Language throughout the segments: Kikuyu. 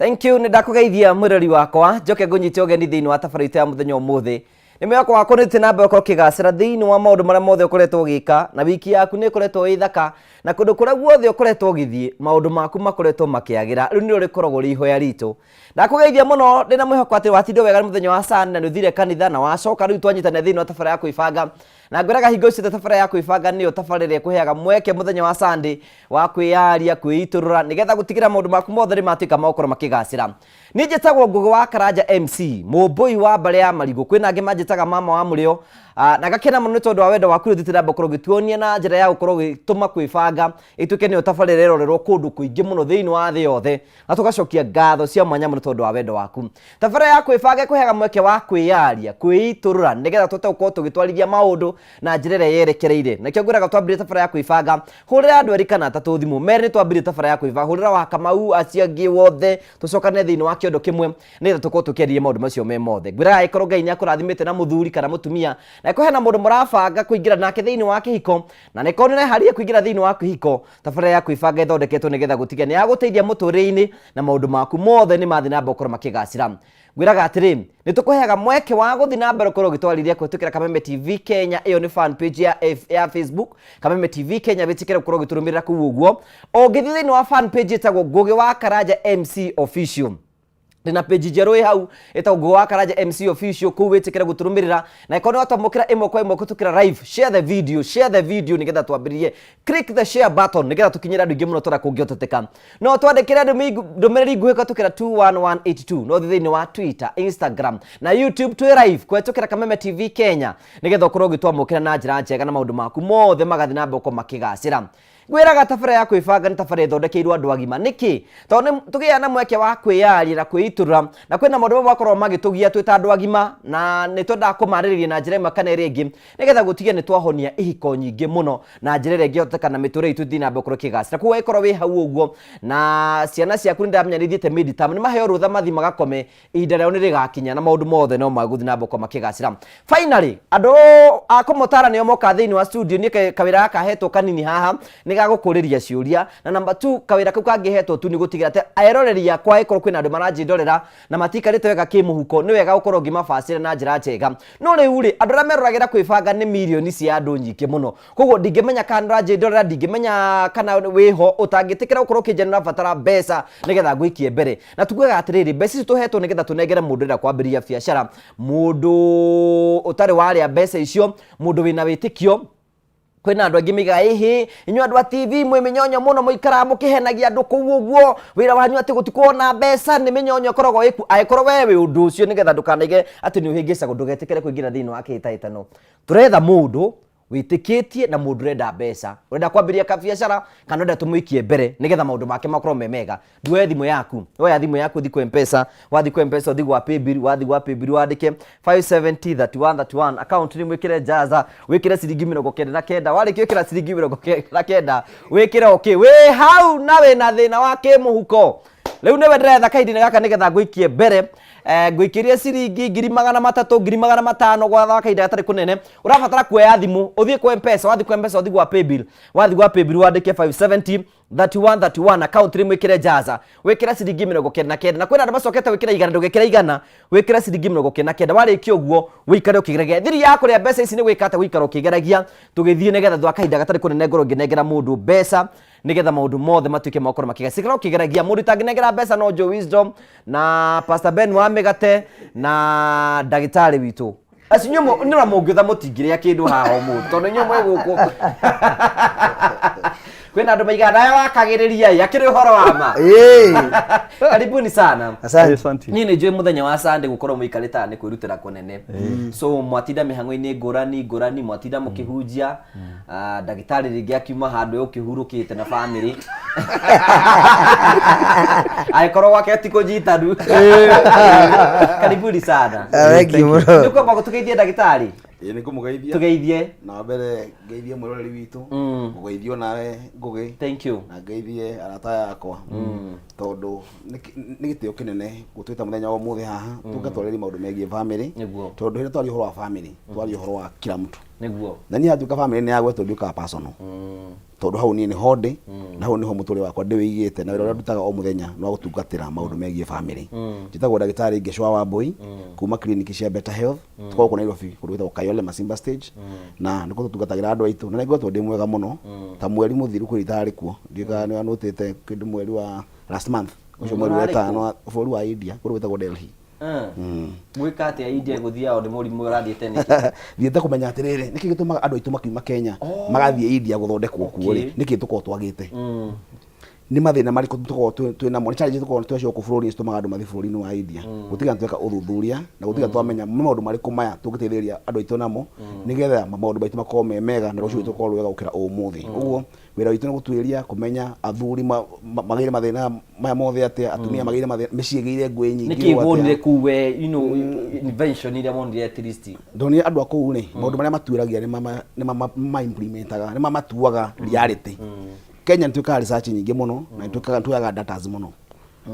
Thank you, nĩ ndakũgeithia mwĩrori wakwa, njoke ngũnyite ũgeni thĩinĩ wa tabarĩra itũ ya mũthenya ũmũthĩ. Nĩ mwĩhoko wakwa nĩ ũthiĩte na mbere ũkorwo ũkĩgacĩra thĩinĩ wa maũndũ marĩa mothe ũkoretwo ũgĩka, na wiki yaku nĩ ĩkoretwo ĩ thaka, na kũndũ kũrĩa guothe ũkoretwo ũgĩthiĩ, maũndũ maku makoretwo makĩagĩra. Rĩu nĩrĩo rĩkoragwo rĩ ihoya ritũ. Ndakũgeithia mũno ndĩna mwĩhoko atĩ watindwo wega nĩ mũthenya wa Sunday na nĩ ũthire kanitha na wacoka rĩu twanyitanĩra thĩinĩ wa tabarĩra ya kwĩbanga. Na ngwĩraga hingo ciothe tabarĩra ya kwĩbanga nĩyo tabarĩra ĩrĩa ĩkũheaga mweke mũthenya wa Sunday wa kwĩyaria, kwĩitũrũra nĩgetha gũtigĩrĩra maũndũ maku mothe nĩ matuĩka ma gũkorwo makĩgacĩra. Niĩ njĩtagwo Ngũgĩ wa Karanja MC, mũmbũi wa mbarĩ ya Marigũ. Kwĩna angĩ manjĩtaga mama wa mũrĩo. Na ngakena mũno nĩ tondũ wa wendo waku ũrĩa ũthiĩte na mbere gũkorwo ũgĩtuonia na njĩra ya gũkorwo ũgĩtũma kwĩbanga ĩtuĩke nĩyo tabarĩra ĩrorerwo kũndũ kũingĩ mũno thĩinĩ wa thĩ yothe. Na tũgacokia ngatho cia mwanya mũno tondũ wa wendo waku. Tabarĩra ya kwĩbanga ĩkũheaga mweke wa kwĩyaria, kwĩitũrũra nĩgetha tũhote gũkorwo tũgĩtwarithia maũndũ na njĩra ĩrĩa yerekereire. Nakĩo ngwĩraga twambĩrĩrie tabarĩra ya kwĩbanga, hũrĩra andũ erĩ kana atatũ thimũ, mere nĩ twambĩrĩria tabarĩra ya kwĩbanga, hũrĩra wa Kamau, acio angĩ wothe, tũcokane thĩinĩ wa kĩondo kĩmwe nĩgetha tũkorwo tũkĩarĩria maũndũ macio me mothe. Ngwĩraga angĩkorwo Ngai nĩ akũrathimĩte na mũthuri kana mũtumia, na angĩkorwo hena mũndũ mũrabanga kũingĩra nake thĩinĩ wa kĩhiko, na angĩkorwo nĩ ũreharĩria kũingĩra thĩinĩ wa kĩhiko, Tabarĩra ya kwĩbanga ĩthondeketwo nĩgetha gũtiga nĩ yagũteithia mũtũrĩre-inĩ na maũndũ maku mothe nĩ mathiĩ na mbere gũkorwo makĩgacĩra. Ngwĩraga atĩrĩ, nĩ tũkũheaga mweke wa gũthiĩ na mbere gũkorwo ũgĩtwarithia kũhĩtũkĩra Kameme TV Kenya, ĩyo nĩ fan page ya, F, ya Facebook, Kameme TV Kenya, wĩtĩkĩre gũkorwo ũgĩtũrũmĩrĩra kũu ũguo. Ũngĩthiĩ thĩinĩ wa fan page ĩtagwo Ngũgĩ wa Karanja MC Official. Ndĩna page njerũ ĩ hau ĩtagwo Ngũgĩ wa Karanja MC Official, kũu wĩtĩkĩre gũtũrũmĩrĩra na ĩkorwo nĩ watwamũkĩra ĩmwe kwa ĩmwe kũhĩtũkĩra live, share the video, share the video nĩgetha twambĩrĩrie, click the share button nĩgetha tũkinyĩre andũ aingĩ mũno tũrĩa kũngĩhoteteka. No twandĩkĩre ndũmĩrĩri nguhĩ kũhĩtũkĩra 21182, no ũthiĩ thĩinĩ wa Twitter, Instagram na YouTube twĩ live kũhĩtũkĩra Kameme TV Kenya nĩgetha ũkorwo ũgĩtwamũkĩra na njĩra njega na maũndũ maku mothe magathiĩ na mbere gũkorwo makĩgacĩra. Ngwĩraga tabarĩra ya kwĩbanga nĩ tabarĩra ĩthondekeirwo andũ agima. Nĩkĩ? Tondũ nĩ tũgĩaga na mweke wa kwĩyaria na kwĩitũrũra, na kwĩna maũndũ mamwe makoragwo magĩtũgia twĩ ta andũ agima, na nĩ twendaga kũmarĩrĩria na njĩra ĩmwe kana ĩrĩa ĩngĩ, nĩgetha gũtige nĩ twahonia ihiko nyingĩ mũno na njĩra ĩrĩa ĩngĩhoteka na mĩtũrĩre itũ ĩthiĩ na mbere gũkorwo ĩkĩgacĩra. Koguo angĩkorwo wĩ hau ũguo na ciana ciaku nĩ ndĩramenya nĩ ithiĩte mid term, nĩ maheo rũtha mathiĩ magakome ihinda rĩao nĩ rĩgakinya na maũndũ mothe no magũthiĩ na mbere gũkorwo makĩgacĩra. Finally, andũ a kũmũtara nĩo moka thĩinĩ wa studio. Niĩ kawĩra gaka hetwo kanini haha nĩ ga gũkũrĩria ciũria, na number 2 kawĩra kau kangĩ hetwo tu nĩ gũtigĩra atĩ eroreri akwa, angĩkorwo kwĩna andũ maranjĩndorera na matiikarĩte wega kĩmũhuko, nĩ wega gũkorwo ngĩmabacĩra na njĩra njega. No rĩu rĩ, andũ arĩa meroragĩra kwĩbanga nĩ mirioni cia andũ nyingĩ mũno, koguo ndingĩmenya kana nĩũranjĩndorera, ndingĩmenya kana wĩho ũtangĩtĩkĩra gũkorwo ũkĩnjĩra nĩũrabatara mbeca nĩgetha ngũikie mbere. Na tugaga atĩrĩrĩ, mbeca ici tũhetwo nĩgetha tũnengere mũndũ ũrenda kwambĩrĩria biacara, mũndũ ũtarĩ warĩa mbeca icio, mũndũ wĩna wĩtĩkio. Kwĩna andũ aingĩ maigaga ĩhĩ, inyuĩ andũ a TV mwĩ mĩnyonyo mũno, mũikaraga mũkĩhenagia andũ kũu ũguo, wĩra wanyu atĩ gũtikuona mbeca, nĩ mĩnyonyo ĩkoragwo ĩkuo. Angĩkorwo we wĩ ũndũ ũcio, nĩgetha ndũkanaige atĩ nĩ ũhĩngĩcagwo, ndũgetĩkĩre kũingĩra thĩinĩ wa kĩhĩtahĩtano. Tũretha mũndũ wĩtĩkĩtie na mũndũ ũrenda mbeca, ũrenda kwambĩrĩria kabiacara kana ũrenda tũmũikie mbere nĩgetha maũndũ make makorwo me mega. Nduoye thimũ yaku, woya thimũ yaku ũthiĩ kwĩ Mpesa, wathiĩ kwĩ Mpesa ũthiĩ gwa Paybill, wathiĩ gwa Paybill wandĩke 570 31 31 account name wĩkĩre Jaza, wĩkĩre ciringi 99, warĩkia gwĩkĩra ciringi 99 wĩkĩre okay. Wĩ hau na wĩna thĩna wa kĩmũhuko, rĩu nĩwe ndĩretha kahinda-inĩ gaka nĩgetha ngũikie mbere, ngũikĩrie ciringi 300,000, 500,000 gwa kahinda gatarĩ kũnene. Ũrabatara kuoya thimũ ũthiĩ kwa Mpesa, wathiĩ kwa Mpesa ũthiĩ gwa Paybill, wathiĩ gwa Paybill wandĩke 570 31 31 account name wĩkĩre Jaza, wĩkĩre ciringi 99, na kwĩna andũ macokete gwĩkĩra 100, ndũgekĩre 100, wĩkĩre ciringi 99. Warĩkia ũguo wĩikare ũkĩgeragia. Thiri ya kũrĩa mbeca ici nĩ gwĩka atĩa? Gũikara ũkĩgeragia tũgĩthiĩ, nĩgetha thutha wa kahinda gatarĩ kũnene ngorwo ngĩnengera mũndũ mbeca nĩgetha maũndũ mothe matuĩke ma gũkorwo makĩgacĩra. Ikara ũkĩgeragia. Mũndũ itangĩnengera mbeca no Joe Wisdom na Pastor Ben wa mĩgate na ndagĩtarĩ witũ. Acio inyuĩ nĩra mũngĩũtha mũtingĩrĩa kĩndũ haha ũmũthĩ tondũ inyuĩ mwĩ gũkũ. Kwĩna andũ maigaga nawe wakagĩrĩria ĩ, akĩrĩ ũhoro wa ma. Karibuni sana. Asante. Asante. Niĩ nĩ njũĩ mũthenya wa Sunday gũkorwo mũikarĩte haha nĩ kwĩrutĩra kũnene. So mwatinda mĩhang'o-inĩ ngũrani ngũrani, mwatinda mũkĩhunjia. Ah, ndagĩtarĩ rĩngĩ akiuma handũ ũkĩhurũkĩte na bamĩrĩ, angĩkorwo gwake ti kũnyitanu. Karibuni sana. Ah, thank you mũno. Nĩ kwamba tũgeithie ndagĩtarĩ. Ĩĩ, nĩ ngũmũgeithia. Tũgeithie. Na mbere ngeithie mwĩroreri witũ, ngũgeithio nawe Ngũgĩ, Thank you. na ngeithie arata aya akwa, tondũ nĩ gĩtĩo kĩnene gũtwĩta mũthenya wa ũmũthĩ haha tũke twarĩrie maũndũ megiĩ family. Tondũ hĩndĩ twaria ũhoro wa family, twaria ũhoro wa kila mtu. Na niĩ hatuĩka family nĩ yagwetwo, nduĩkaga personal. Tondũ hau niĩ nĩho ndĩ, na hau nĩho mũtũrĩre wakwa ndĩwĩigĩte, na wĩra ũrĩa ndutaga o mũthenya nĩ wa gũtungatĩra maũndũ megiĩ bamĩrĩ. Njĩtagwo ndagĩtarĩ Ngecwa Wambũi kuma kiriniki cia Better Health, tũkoragwo gũkũ Nairobi kũndũ gwĩtagwo Kayole Masimba Stage, na nĩkuo tũtungatagĩra andũ aitũ, na nĩ ngoretwo ndĩ mwega mũno, ta mweri mũthiru kwĩ itarĩ kuo, ndiũĩ kana nĩ wanũtĩte kĩndũ mweri wa last month, ũcio mweri wa Ũrarĩ kũ? ĩtano wa bũrũri wa India, kũndũ gwĩtagwo Delhi. Gwĩka atĩa India gũthiao nĩ mũrimũ ũrathiĩte nĩkĩ? Thiĩte kũmenya atĩrĩrĩ, nĩkĩ gĩtũmaga andũ aitũ makiuma Kenya magathiĩ India gũthondekwo kuo rĩ, nĩkĩ tũkoragwo twagĩte? Nĩ mathĩna marĩkũ tũkoragwo twĩ namo? Nĩ challenge tũkoragwo twacio gũkũ bũrũri-inĩ citũmaga andũ mathiĩ bũrũri-inĩ wa India? Gũtiga tweka ũthuthuria na gũtiga twamenya nĩ maũndũ marĩkũ maya tũngĩteithĩrĩria andũ aitũ namo nĩgetha maũndũ maitũ makorwo me mega na rũciũ rwitũ rũkorwo rwega gũkĩra ũmũthĩ. Ũguo wĩra witũ nĩ gũtuĩria kũmenya athuri magĩire mathĩna maya mothe atĩa, atumia magĩire mathĩna, mĩciĩ ĩgĩire ngũĩ nyingĩ Nĩkĩ ũũ atĩa. wonire kũu we, invention iria wonire at least? Ndonire andũ a kũu rĩ, maũndũ marĩa matuĩragia nĩ ma implementaga, nĩ mamatuaga reality. Kenya nĩ twĩkaga research nyingĩ mũno na nĩ twĩkaga, nĩ tuoyaga datas mũno.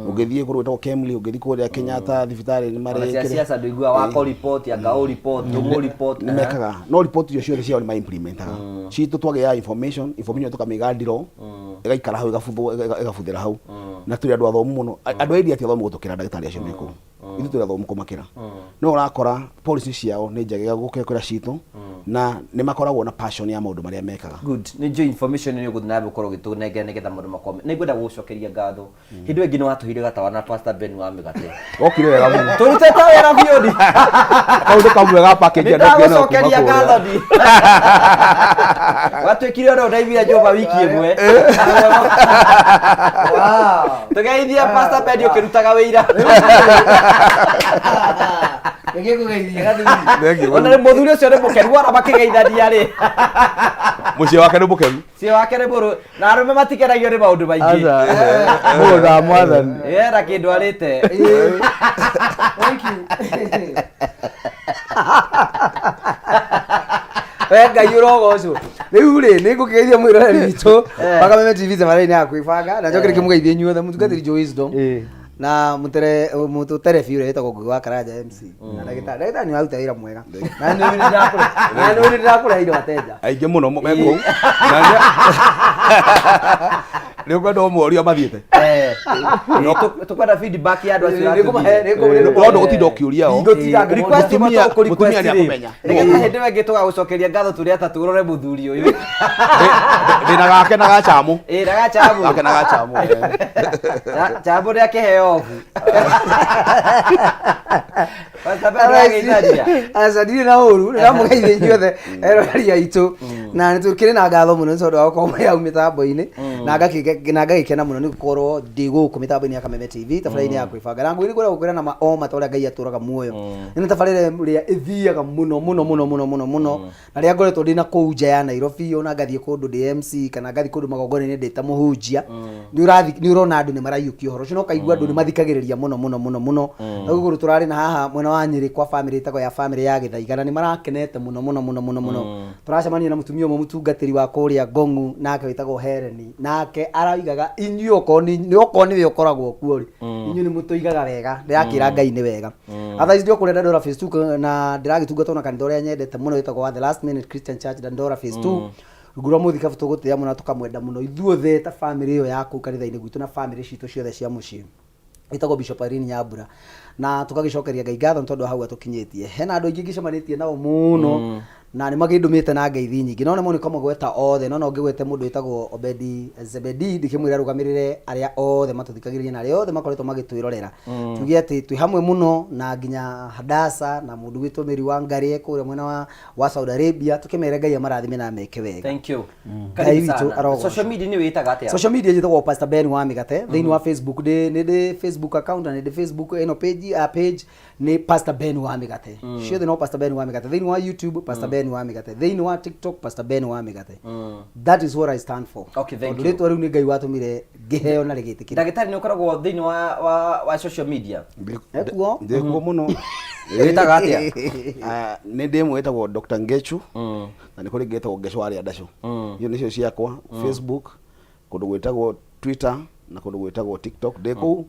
Ũngĩthiĩ kũndũ gwĩtagwo Kemli, ũngĩthiĩ kũrĩa Kenyatta thibitarĩ nĩ Ona cia marĩ siasa ndũiguaga wako report, anga ũ report, ndũmũ report. Nĩ mekaga, no report icio ciothe ciao nĩ ma implementaga. Citũ twagĩaga information, information tũkamĩiga ndiro, ĩgaikara hau, ĩgabuthwo, ĩgabuthĩra hau. Na tũrĩ andũ athomu mũno. Andũ a India ti athomu gũtũkĩra ndagĩtarĩ acio me kũu. Ithuĩ tũrĩ athomu kũmakĩra. No ũrakora policy ciao nĩ njega gũkĩra citũ, na nĩ makoragwo na passion ya maũndũ marĩa mekaga. Good. Nĩ njũĩ information nĩ ũgũthiĩ na mbere gũkorwo ũgĩtũnengera nĩgetha maũndũ makorwo. Nĩ ngwenda gũgũcokeria ngatho. Hĩndĩ ĩyo ĩngĩ nĩ watũheire gatawa na Pastor Ben wa mĩgate. Wokire wega mũno. Tũrutĩte wĩra biũ ni. Kau nĩ kamwe ga package Nĩ ĩrĩa ndokire nayo kuma ndagũcokeria kũrĩa. ngatho ni. Watuĩkire ũrĩa ũndaiguire nyũmba wiki ĩmwe. Tũgeithie Pastor Ben ũkĩrutaga wĩira. Ngĩkũgeithia gathuri. Thank you. Ona mũthuri ũcio nĩ mũkenu wona makĩgeithania rĩ. Mũciĩ wake nĩ mũkenu. Mũciĩ wake nĩ mũrũ na arũme matikenagio nĩ maũndũ maingĩ. Aca. Mũgũnda wa mwathani. Ĩ, na kĩndũ arĩte. Thank you. We Ngai ũrogocwo. Rĩu rĩ nĩ ngũkĩgeithia mwĩroreri witũ wa Kameme TV tabarĩra-inĩ ya kwĩbanga na njoke rĩkĩmũgeithie inyuothe mũtungatĩri Joe Wisdom na mũtere mũtũterebi ũrĩa wĩtagwo Ngugi wa Karanja MC na ndagĩtarĩ ndagĩtarĩ nĩ waruta wĩra mwega na nĩ ũĩ nĩ ndĩrakũreheire wateja. Aingĩ mũno me kũu. Na nĩ ũkwenda ũmoria mathiĩte. Tũkwenda feedback ya andũ acio. Nĩngũmahe- No ndũgũtinda ũkĩũria o. Ndingũtinda ngĩmoria. Request Mũtumia- mũtũ kũ request mũtumia rĩ. nĩakũmenya. Nĩgetha hĩndĩ ĩyo ĩngĩ tũgagũcokeria ngatho tũrĩ atatũ ũrore mũthuri ũyũ. Ndĩna gake na gacamũ. Ĩ, na gacamũ. Gake na gacamũ. Chamũ nĩ akĩheo obu. Pastor Ben nĩageithania. Aca ndirĩ na ũru nĩ ndamũgeithia inyuothe eroreri aitũ na nĩ tũkĩrĩ na ngatho mũno nĩ tondũ wa gũkorwo mwĩ hau mĩtambo-inĩ na ngagĩkena mũno nĩ gũkorwo ndĩ gũkũ mĩtambo-inĩ ya Kameme TV tabarĩra-inĩ ya kwĩbanga na ngwĩrĩ ngwenda gũkwĩra na ma o ma ta ũrĩa Ngai atũraga muoyo nĩ tabarĩra ĩrĩa ĩthiaga mũno mũno mũno mũno mũno mũno na rĩrĩa ngoretwo ndĩ na kũu nja ya Nairobi ona ngathiĩ kũndũ ndĩ MC kana ngathiĩ kũndũ magongona-inĩ ndĩ ta mũhunjia nĩ ũrathi nĩ ũrona andũ nĩ maraiyũkia ũhoro ũcio na ũkaigua andũ nĩ mathikagĩrĩria mũno mũno mũno mũno na gũkũ tũrarĩ na haha mwena wa Nyĩrĩ kwa family ĩtagwo ya family ya Gĩthaiga na nĩ marakenete mũno mũno mũno mũno mũno tũracemania na mũtumia ũmwe mũtungatĩri wa kũrĩa Ngong'u nake wĩtagwo Helen nake aroigaga inyuĩ okorwo nĩ okorwo nĩwe ũkoragwo kuo rĩ inyuĩ nĩ mũtũigaga wega ndĩrakĩra Ngai nĩ wega otherwise ndio kũrĩa Dandora Phase 2 na ndĩragĩtungatwo na kanitha ũrĩa nyendete mũno wĩtagwo wa The Last Minute Christian Church Dandora Phase 2 rungu rwa mũthikabu tũgũtĩĩa mũno na tũkamwenda mũno ithuothe ta family ĩyo ya kũu kanitha-inĩ gwitũ na family citũ ciothe cia mũciĩ ĩtagwo Bishop Irene Nyambura na tũgagĩcokeria Ngai ngatho nĩ tondũ wa hau atũkinyĩtie hena andũ aingĩ ngĩcemanĩtie nao mũno na nĩ magĩndũmĩte na ngeithi nyingĩ no nemwo nĩ kũmagweta othe no no ngĩgwete mũndũ wĩtagwo Obedi Zebedi ndĩkĩmwĩra arũgamĩrĩre arĩa othe matũthikagĩrĩria na arĩa othe makoretwo magĩtwĩrorera tuge atĩ twĩ hamwe mũno na nginya Hadasa na mũndũ wĩtwo Mary Wangari e kũrĩa mwena wa Saudi Arabia tũkĩmere Ngai amarathime na ameke wega. Thank you. Ngai Karibu witũ sana. arogocwo. Social media nĩ wĩtaga atĩa? Social media njĩtagwo Pastor Ben wa Mĩgate thĩinĩ wa Facebook ndĩ nĩ ndĩ Facebook account na nĩ ndĩ Facebook ĩno page page nĩ Pastor Ben wa Mĩgate ciothe no Pastor Ben wa Mĩgate thĩinĩ wa YouTube Pastor Ben wa Mĩgate thĩinĩ wa TikTok Pastor Ben wa Mĩgate that is what I stand for. Okay, thank Tondũ you. rĩtwa rĩu nĩ Ngai watũmire ngĩheo na rĩgĩtĩkĩra. Ndagĩtarĩ nĩ ũkoragwo thĩinĩ wa social media? Ekuo. Ndĩkuo mũno. Wĩtaga atĩa? Nĩ ndĩ ĩmwe ĩtagwo Dr. Ngechu na nĩ kũrĩ ĩngĩ ĩtagwo Ngecu wa Rĩandacũ. Icio nĩcio ciakwa Facebook, kũndũ gwĩtagwo Twitter. Na kũndũ gwĩtagwo TikTok ndĩ kũu,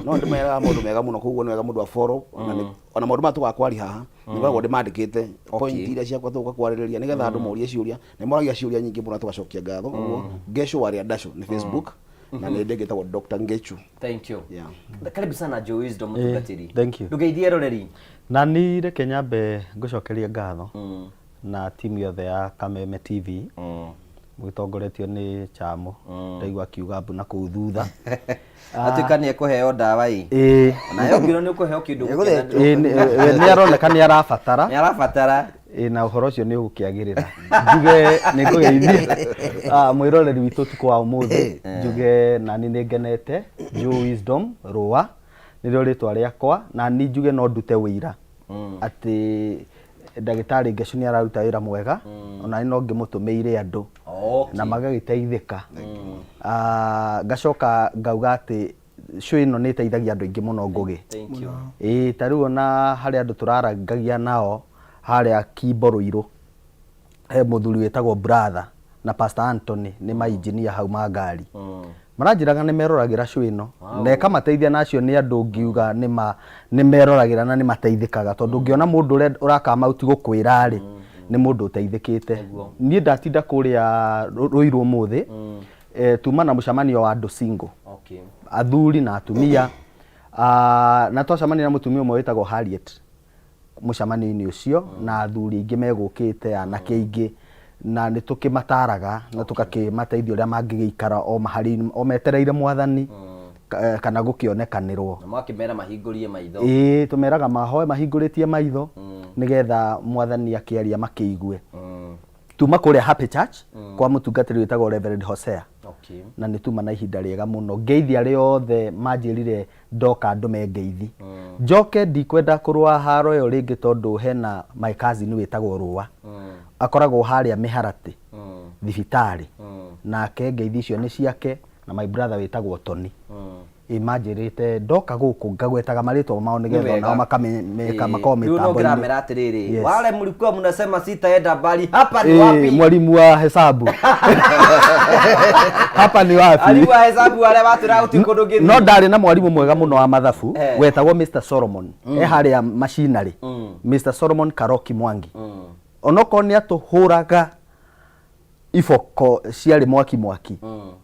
no ndĩmeraga maũndũ mega mũno. Koguo nĩ wega mũndũ a follow ona maũndũ maya tũgakwaria haha nĩngoragwo ndĩmandĩkĩte point iria ciakwa tũgũka kwarĩrĩria, nĩgetha andũ morie ciũria, na moragia ciũria nyingĩ mũno na tũgacokia ngatho. Ũguo Ngecu wa Rĩandacũ nĩ Facebook, na nĩ ndĩ ngĩtagwo Dr. Ngechu. Thank you. Yeah. Karibu sana, Joe Wisdom mũtungatĩri. Thank you. Ndũgeithie eroreri. Na ni reke nyambe ngũcokerie ngatho na timu yothe ya Kameme TV mũgĩtongoretio nĩ Chamo. Ndaigua akiuga mbu na kũu thutha. Atuĩka nĩ ekũheo ndawa ĩ. Ĩĩ. Nayo ngĩrwo nĩ ũkũheo kĩndũ. Nĩgũthĩnjwo. Ĩĩ, nĩ aroneka nĩ arabatara. Nĩ arabatara. Ĩĩ, na ũhoro ũcio nĩ ũgũkĩagĩrĩra. Njuge nĩ ngũgeithia mwĩroreri witũ ũtukũ wa ũmũthĩ. Njuge nani nĩ ngenete. Joe Wisdom Rũa nĩrĩo rĩtwa rĩakwa, na ni njuge no ndute wĩira atĩ ndagĩtarĩ Ngecu nĩ araruta wĩra mwega, ona no ngĩmũtũmĩire andũ na magagĩteithĩka. Ngacoka ngauga atĩ show ĩno nĩ ĩteithagia andũ aingĩ mũno, Ngũgĩ. Thank you. Ĩĩ, ta rĩu ona harĩ andũ tũrarangagia nao harĩa Kimbo Rũirũ, he mũthuri wĩtagwo Brother na Pastor Anthony, nĩ mainjinia hau ma ngari, maranjĩraga nĩ meroragĩra show ĩno na ĩkamateithia, na acio nĩ andũ ngiuga nĩ ma nĩ meroragĩra na nĩ mateithĩkaga, tondũ ũngĩona mũndũ ũrakama ũti gũkwĩra rĩ, nĩ mũndũ ũteithĩkĩte. Niĩ ndatinda kũrĩa Rũirũ ũmũthĩ, tuma na mũcemanio wa andũ single, athuri na atumia. Na twacemania na mũtumia ũmwe wĩtagwo Harriet mũcemanio-inĩ ũcio, na athuri aingĩ megũkĩte, anake aingĩ, na nĩ tũkĩmataraga na tũgakĩmateithia ũrĩa mangĩgĩikara o maharĩ o metereire Mwathani kana gũkĩonekanĩrwo. Na mwakĩmera mahingũrie maitho. Ĩĩ, tũmeraga mahoe mahingũrĩtie maitho nĩgetha Mwathani akĩaria makĩigue. Tuma kũrĩa Happy Church kwa mũtungatĩri wĩtagwo Reverend Hosea, na nĩ tuma na ihinda rĩega mũno. Ngeithi arĩa othe manjĩrire ndoka ndũme ngeithi. Njoke ndikwenda kũrũa haro ĩyo rĩngĩ, tondũ hena my cousin wĩtagwo Rũa, akoragwo harĩa Mĩharatĩ thibitarĩ, nake ngeithi icio nĩ ciake, na my brother wĩtagwo Tony. Ĩ, manjĩrĩte ndoka gũkũ ngagwetaga marĩtwa mao nĩgetha onao makameka makorwo Rĩu no mĩtambo-inĩ. ngĩramera atĩrĩrĩ, Yes. wale mlikuwa mnasema sitaenda mbali, hapa ni Ĩ, wapi? Mwalimu wa hesabu, hapa ni wapi? Alimu wa hesabu arĩa watwĩraga gũtirĩ kũndũ ũngĩthiĩ. No ndarĩ na mwarimũ mwega mũno wa mathabu wetagwo Mr Solomon, e harĩa macinarĩ, Mr Solomon Karoki Mwangi. Onokorwo nĩ atũhũraga iboko ciarĩ mwaki mwaki,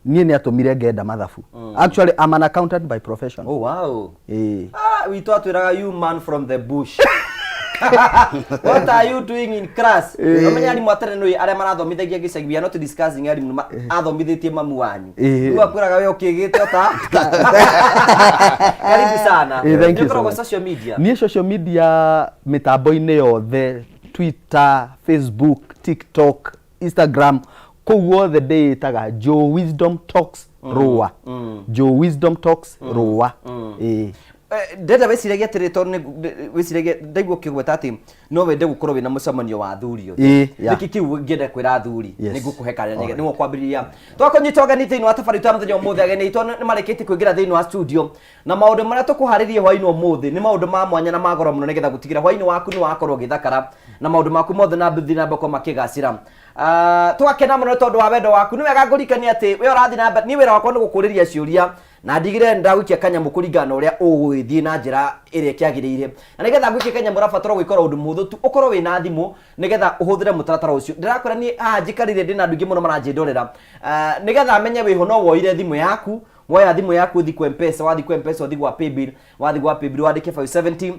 niĩ nĩ atũmire ngenda mathabu. Actually, I'm an accountant by profession. Oh, wow. Ĩĩ. Ah, witũ atwĩraga, "You man from the bush, what are you doing in class?" Ũmenye arimũ a tene nĩ arĩa marathomithagia gĩcagi. We are not discussing arimũ athomithĩtie mamu wanyu. Rĩu akwĩraga we ũkĩgĩte ota. Karibu sana. Ĩĩ, thank you so Nĩ ũkoragwo much. social media? Niĩ social media mĩtambo-inĩ yothe, Twitter, Facebook, TikTok, Instagram, kũu guothe ndĩĩtaga Joe Wisdom Talks Rũa, Joe Wisdom Talks Rũa, ĩĩ. Ndĩrenda wĩciragie atĩrĩ, tondũ wĩciragie ndaigua ũkĩgweta atĩ no wende gũkorwo wĩna mũcemanio wa athuri othe. Ĩĩ, yeah. Nĩkĩ kĩu ũngĩenda kwĩra athuri? Yes. Nĩ ngũkũhe kanya nĩguo kwambĩrĩria. Twakũnyita ũgeni thĩinĩ wa tabarĩra itũ ya mũthenya ũmũthĩ. Ageni aitũ nĩ marĩkĩtie kũingĩra thĩinĩ wa studio, na maũndũ marĩa tũkũharĩrie hwainĩ ũmũthĩ nĩ maũndũ ma mwanya na ma goro mũno, nĩgetha gũtigĩra hwainĩ waku nĩ wakorwo ũgĩthakara na maũndũ maku mothe na thiĩ na mbere gũkorwo makĩgacĩra. Tũgakena mũno nĩ tondũ wa wendo waku. Nĩ wega ngũririkanie atĩ we ũrathiĩ na mbere, niĩ wĩra wakwa nĩ gũkũrĩria ciũria na ndigĩrĩre nĩ ndagũikia kanyamũ kũringana na ũrĩa ũgũgĩthiĩ na njĩra ĩrĩa ĩkĩagĩrĩire. Na nĩgetha ngũikie kanyamũ, ũrabatara gwĩka ũndũ mũhũthũ tu, ũkorwo wĩna thimũ nĩgetha ũhũthĩre mũtaratara ũcio ndĩrakwĩra. Niĩ haha njikarĩire ndĩna andũ aingĩ mũno maranjĩndorera. Nĩgetha menye wĩho, no woire thimũ yaku, woya thimũ yaku, ũthiĩ kwa Mpesa, wathiĩ kwa Mpesa ũthiĩ gwa Paybill, wathiĩ gwa Paybill wandĩke 570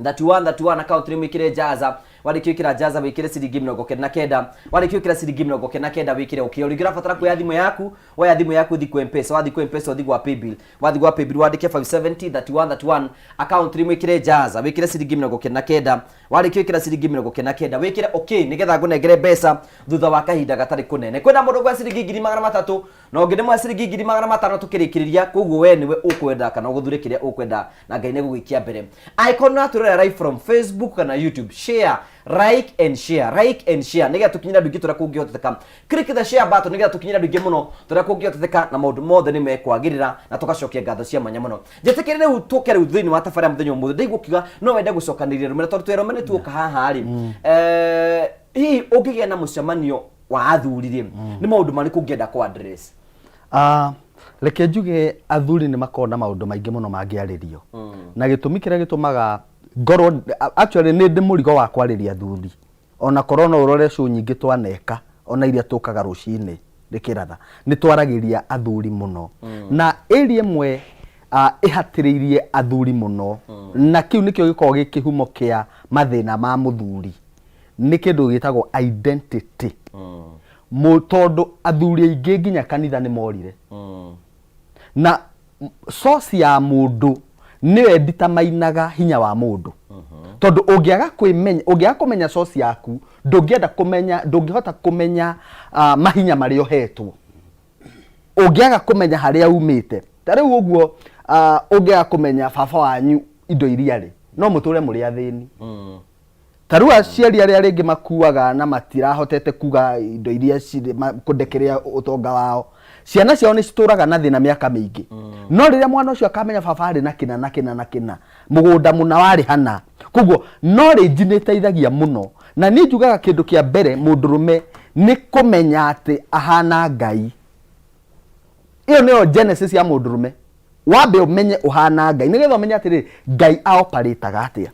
31 31, account nĩ wĩkĩre Jaza. Warĩkia gwĩkĩra Jaza, wĩkĩre ciringi 99. Warĩkia gwĩkĩra ciringi 99, wĩkĩre okay. O rĩngĩ ũrabatara kuoya thimũ yaku, woya thimũ yaku, ũthiĩ kwa Mpesa, wathiĩ kwa Mpesa ũthiĩ gwa Paybill, wathiĩ gwa Paybill wandĩke 570 31 31, account nĩ wĩkĩre Jaza, wĩkĩre ciringi 99. Warĩkia gwĩkĩra ciringi 99, wĩkĩre okay, nĩgetha ngũnengere mbeca thutha wa kahinda gatarĩ kũnene. Kwĩna mũndũ gwa ciringi 300,000 na ũngĩ nĩ mwa ciringi 500,000 tũkĩrĩkĩrĩria. Koguo we nĩwe ũkwenda kana ũgũthure kĩrĩa ũkwenda, na Ngai nĩ gũgĩikia mbere. Angĩkorwo nĩ ũratwĩrorera live from Facebook kana YouTube, share, like and share, like and share, nĩgetha tũkinyĩre andũ aingĩ tũrĩa kũngĩhoteteka. Click the share button nĩgetha tũkinyĩre andũ aingĩ mũno tũrĩa kũngĩhoteteka, na maũndũ mothe nĩ mekwagĩrĩra na tũgacokia ngatho cia mwanya mũno. Njĩtĩkĩre rĩu tũke rĩu thĩinĩ wa tabarĩra mũthenya ũmũthĩ. Ndaigua ũkiuga no wende gũcokanĩrĩria rũmena, tondũ twĩ arũme nĩ tuoka haha rĩ, hihi ũngĩgĩa na mũcemanio wa athuri rĩ, nĩ maũndũ marĩkũ ũngĩenda kũ address? Ah, Reke njuge athuri nĩ makoragwo na maũndũ maingĩ mũno mangĩarĩrio. Na gĩtũmi kĩrĩa gĩtũmaga ngorwo actually nĩ ndĩ mũrigo wa kwarĩria athuri. Ona korwo no ũrore show nyingĩ twaneka ona iria tũkaga rũcinĩ rĩkĩratha nĩ twaragĩria athuri mũno. Na area ĩmwe ĩhatĩrĩirie athuri mũno na kĩu nĩkĩo gĩkoragwo gĩ kĩhumo kĩa mathĩna ma mũthuri nĩ kĩndũ gĩtagwo identity. Tondũ athuri aingĩ nginya kanitha nĩ morire. Na source ya mũndũ nĩyo ĩnditamainaga hinya wa mũndũ. Tondũ ũngĩaga kwĩmenya, ũngĩaga kũmenya source yaku, ndũngĩenda kũmenya, ndũngĩhota kũmenya mahinya marĩa ũhetwo. Ũngĩaga kũmenya harĩa umĩte. Ta rĩu ũguo ũngĩaga kũmenya baba wanyu indo iria arĩ, no mũtũre mũrĩ athĩni. Ta rĩu aciari arĩa rĩngĩ makuaga na matirahotete kuga indo iria cirĩ kũndekerea ũtonga wao, ciana ciao nĩ citũraga na thĩna mĩaka mĩingĩ. No rĩrĩa mwana ũcio akamenya baba arĩ na kĩna na kĩna na kĩna, mũgũnda mũna warĩ hana, koguo knowledge nĩ ĩteithagia mũno. Na niĩ njugaga kĩndũ kĩa mbere mũndũrũme nĩ kũmenya atĩ ahana Ngai. Ĩyo nĩyo genesis ya mũndũrũme. Wambe ũmenye ũhana Ngai, nĩgetha ũmenye atĩrĩrĩ, Ngai aoparĩtaga atĩa.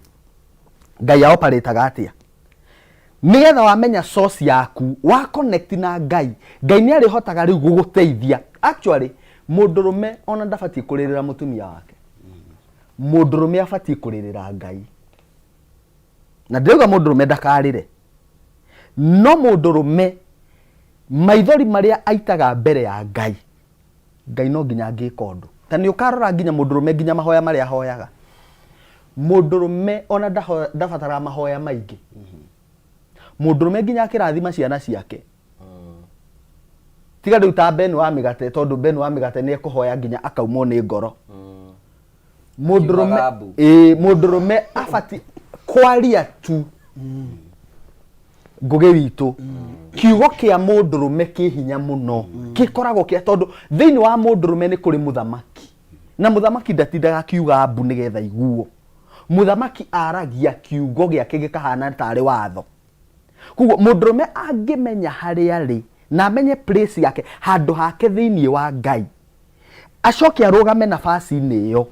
Ngai aoparĩtaga atĩa. Nĩgetha wamenya source yaku, wa connect na Ngai, Ngai nĩ arĩhotaga rĩu gũgũteithia. Actually, mũndũrũme ona ndabatiĩ kũrĩrĩra mũtumia wake. Mũndũrũme abatiĩ kũrĩrĩra Ngai. Na ndĩrauga mũndũrũme ndakarĩre. No mũndũrũme maithori marĩa aitaga mbere ya Ngai, Ngai no nginya angĩka ũndũ. Ta nĩ ũkarora nginya mũndũrũme nginya mahoya marĩa ahoyaga. Mũndũrũme ona ndabataraga mahoya maingĩ. Mũndũrũme nginya akĩrathima ciana ciake. Tiga rĩu ta Ben wa mĩgate, tondũ Ben wa mĩgate nĩ ekũhoya nginya akaumwo nĩ ngoro. Mũndũrũme, Akiugaga mbu. ĩĩ, mũndũrũme abati kwaria tu. Ngũgĩ witũ. Kiugo kĩa mũndũrũme kĩ hinya mũno. Gĩkoragwo kĩa, tondũ thĩinĩ wa mũndũrũme nĩ kũrĩ mũthamaki. Na mũthamaki ndatindaga akiuga mbu nĩgetha aiguo. Mũthamaki aragia kiugo gĩake gĩkahana tarĩ watho. Koguo mũndũrũme angĩmenya harĩa arĩ na amenye place yake, handũ hake thĩinĩ wa Ngai, acoke arũgame nafasi-inĩ ĩyo,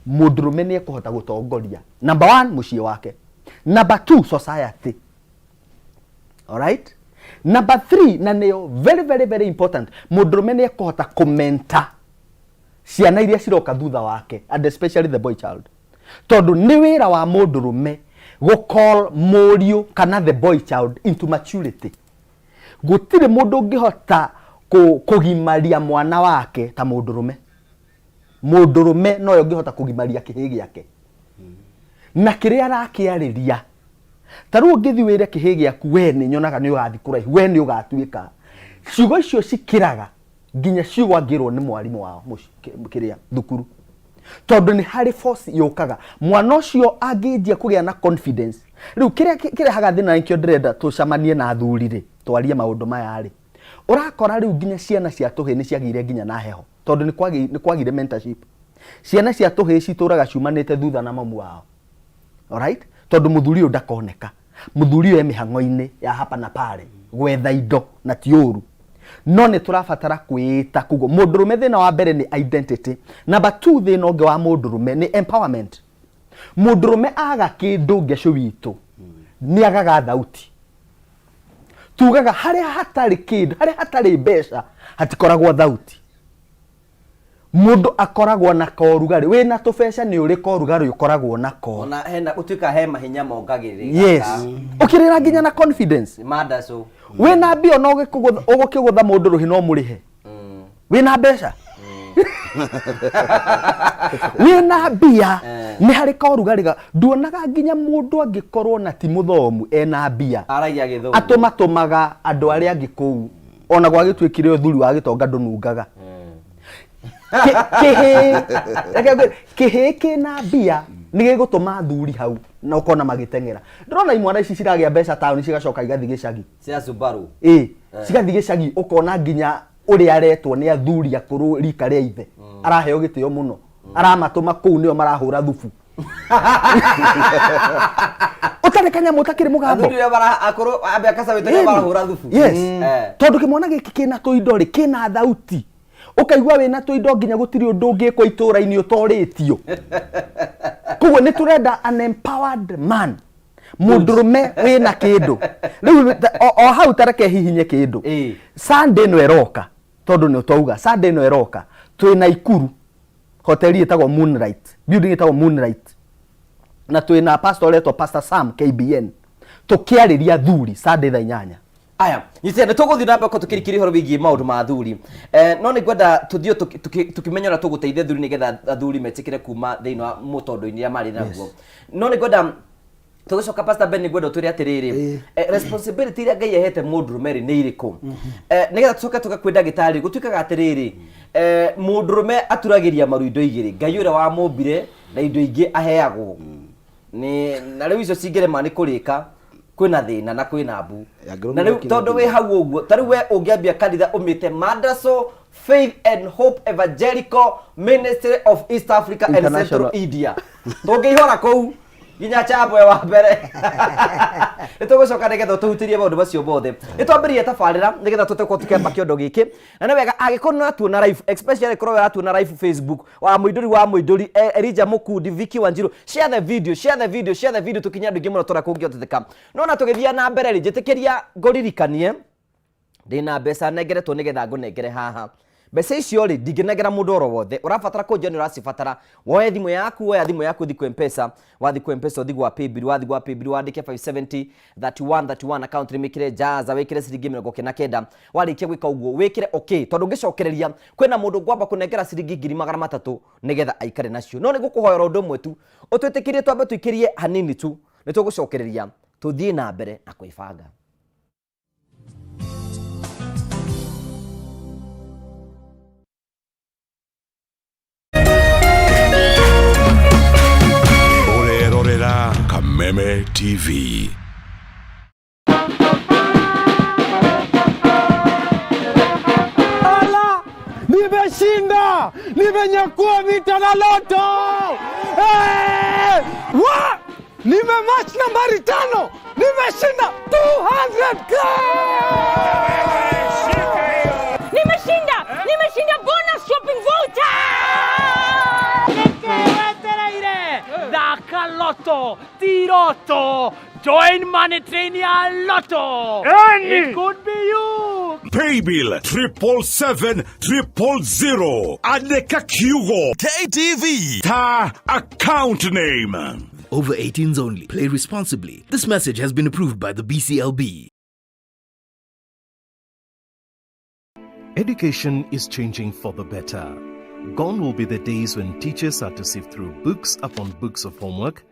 mũndũrũme nĩ ekũhota gũtongoria. Number one, mũciĩ wake. Number two, society. Alright? Number three, na nĩyo very, very, very important, mũndũrũme nĩ ekũhota kũmenta ciana iria ciroka thutha wake, and especially the boy child. Tondũ nĩ wĩra wa mũndũrũme gũ call mũriũ kana the boy child into maturity. Gũtirĩ mũndũ ũngĩhota kũgimaria mwana wake ta mũndũrũme. Mũndũrũme nowe ũngĩhota kũgimaria kĩhĩĩ gĩake na kĩrĩa arakĩarĩria. Ta rĩu ũngĩthiĩ wĩre kĩhĩĩ gĩaku, we nĩ nyonaga nĩ ũgathiĩ kũraihu, we nĩ ũgatuĩka, ciugo icio cikĩraga nginya ciugo angĩrwo nĩ mwarimũ wao kĩrĩa thukuru, tondũ nĩ harĩ force yũkaga. Mwana ũcio angĩnjia kũgĩa na confidence, rĩu kĩrĩa kĩrehaga thĩna, nĩkĩo ndĩrenda tũcemanie na athuri rĩ, twarie maũndũ maya rĩ, ũrakora rĩu nginya ciana cia tũhĩĩ nĩ ciagĩire nginya na heho, tondũ nĩ kwagire mentorship. Ciana cia tũhĩĩ citũraga ciumanĩte thutha na mamu wao. Alright? Tondũ mũthuri ũyũ ndakoneka, mũthuri ũyũ e mĩhang'o-inĩ ya hapa na pale gwetha indo, na ti ũru, no nĩ tũrabatara kwĩĩta. Koguo mũndũrũme thĩna wa mbere nĩ identity. Number 2, thĩna ũngĩ wa mũndũrũme nĩ empowerment. Mũndũrũme aga kĩndũ ngecũ witũ nĩ agaga thauti. Tugaga harĩa hatarĩ kĩndũ, harĩa hatarĩ mbeca hatikoragwo thauti. Mũndũ akoragwo na korugarĩ, wĩna tũbeca nĩ ũrĩ korugarĩ ũkoragwo nako. Ona hena gũtuĩka he mahinya mongagĩrĩra. Yes. Ũkĩrĩra nginya na confidence. Mandacũ. Wĩna mbia ona ũgũkĩgũtha mũndũ rũhĩ no mũrĩhe. Wĩna mbeca. Wĩna mbia nĩ harĩ korugarĩ ga nduonaga nginya mũndũ angĩkorwo na ti mũthomu ena mbia. Aragia gĩthũngũ. Atũmatũmaga andũ arĩa angĩ kũu. Ona gwagĩtuĩkire ũthuri wa gĩtonga ndũnungaga. Kĩhĩĩ, reke ngwĩre, kĩhĩĩ kĩna mbia nĩ gĩgũtũma athuri hau na ũkona magĩteng'era. Ndĩrona imwana ici ciragĩa mbeca taũni cigacoka igathiĩ gĩcagi. Cia Subaru. Ĩĩ, cigathiĩ gĩcagi ũkona nginya ũrĩa aretwo nĩ athuri akũrũ rika rĩa ithe. Araheo gĩtĩo mũno. Aramatũma kũu nĩo marahũra thubu. Ũtarĩ kanyamũ ũtakĩrĩ mũgambo. Athuri arĩa akũrũ, ambe akacawĩte nĩo marahũra thubu. Yes. Tondũ kĩmwana gĩkĩ kĩna tũindo rĩ, kĩna thauti. Ũkaigua wĩna tũindo nginya gũtirĩ ũndũ ũngĩkwo itũũra-inĩ ũtorĩtio. Koguo nĩ tũrenda an empowered man, mũndũrũme wĩna kĩndũ. Rĩu o hau tareke hihinye kĩndũ. Sunday ĩno ĩroka, tondũ nĩ twauga Sunday ĩno ĩroka twĩ Naikuru hoteli ĩtagwo Moonlight, building ĩtagwo Moonlight, na twĩna pastor ũretwo Pastor Sam KBN, tũkĩarĩria athuri Sunday thaa 8. Aya, nyitĩra, nĩ tũgũthiĩ na mbere tũkĩrikĩria ũhoro wĩgiĩ maũndũ ma athuri, no nĩ ngwenda tũthiĩ tũkĩmenya ũrĩa tũgũteithia athuri nĩgetha athuri metĩkĩre kuma thĩinĩ wa mũtondo-inĩ ũrĩa marĩ naguo. No nĩ ngwenda tũgĩcoka, Pastor Ben, nĩ ngwenda ũtwĩre atĩrĩrĩ, responsibility iria Ngai ahete mũndũrũme rĩ nĩ irĩkũ, nĩgetha tũcoke tũke kwĩ ndagĩtarĩ. Gũtuĩkaga atĩrĩrĩ, mũndũrũme aturagĩria maru indo igĩrĩ, Ngai ũrĩa wamũmbire na indo ingĩ aheagwo nĩ na rĩu icio cingĩrema nĩ kũrĩka, kwĩna thĩna na kwĩna mbu. Angĩrũmĩrĩra Na rĩu kĩrĩa tondũ wĩ hau ũguo, ta rĩu we ũngĩambia kanitha ũmĩte Mandaso Faith and Hope Evangelical Ministry of East Africa and Central International. India, tũngĩihũra kũu nginya chambwe wa mbere. Nĩ tũgũcoka nĩgetha tũhutĩrie maũndũ macio mothe. Nĩ twambĩrĩrie tabarĩra nĩgetha tũte tũkĩamba kĩondo gĩkĩ, na nĩ wega angĩkorwo nĩ ũratuona live, especially korwo ũratuona live Facebook, wa Mũindũri wa Mũindũri, Elijah Mũkundi, Vicky Wanjiru, share the video, share the video, share the video, tũkinye andũ aingĩ mũno tũrĩa kũngĩhoteteka. No na tũgĩthiĩ na mbere rĩ, njĩtĩkĩria ngũririkanie ndĩna mbeca nengeretwo nĩgetha ngũnengere haha. Mbeca icio rĩ, ndingĩnengera mũndũ oro wothe. Ũrabatara kũnjia nĩ ũracibatara, woe thimũ yaku, woya thimũ yaku, ũthiĩ kwĩ Mpesa. Wathiĩ kwĩ Mpesa, ũthiĩ gwa Paybill. Wathiĩ gwa Paybill, wandĩke 570 31 31, account name ĩkĩre Jaza, wĩkĩre ciringi 90. Warĩkia gwĩka ũguo, wĩkĩre okay, tondũ ngĩcokereria kwĩna mũndũ ngwamba kũnengera ciringi 300,000 nĩgetha aikare nacio. No nĩ ngũkũhoera ũndũ ũmwe tu, ũtwĩtĩkĩrie twambe tũikĩrie hanini tu, nĩ tũgũcokereria tũthiĩ na mbere na kwĩbanga. Ũrerorera Kameme TV. Ala, nimeshinda, nimenyakua mita na loto. Hey! Wa! Nimematch nambari 5, nimeshinda 200K! Nimeshinda! Nimeshinda bonus shopping voucher! Thaka Lotto, Tiroto, join Money Train ya Lotto. It could be you. Paybill 777 000. Andĩka kiugo KTV ta account name. Over 18s only. Play responsibly. This message has been approved by the BCLB. Education is changing for the better. Gone will be the days when teachers had to sift through books upon books of homework,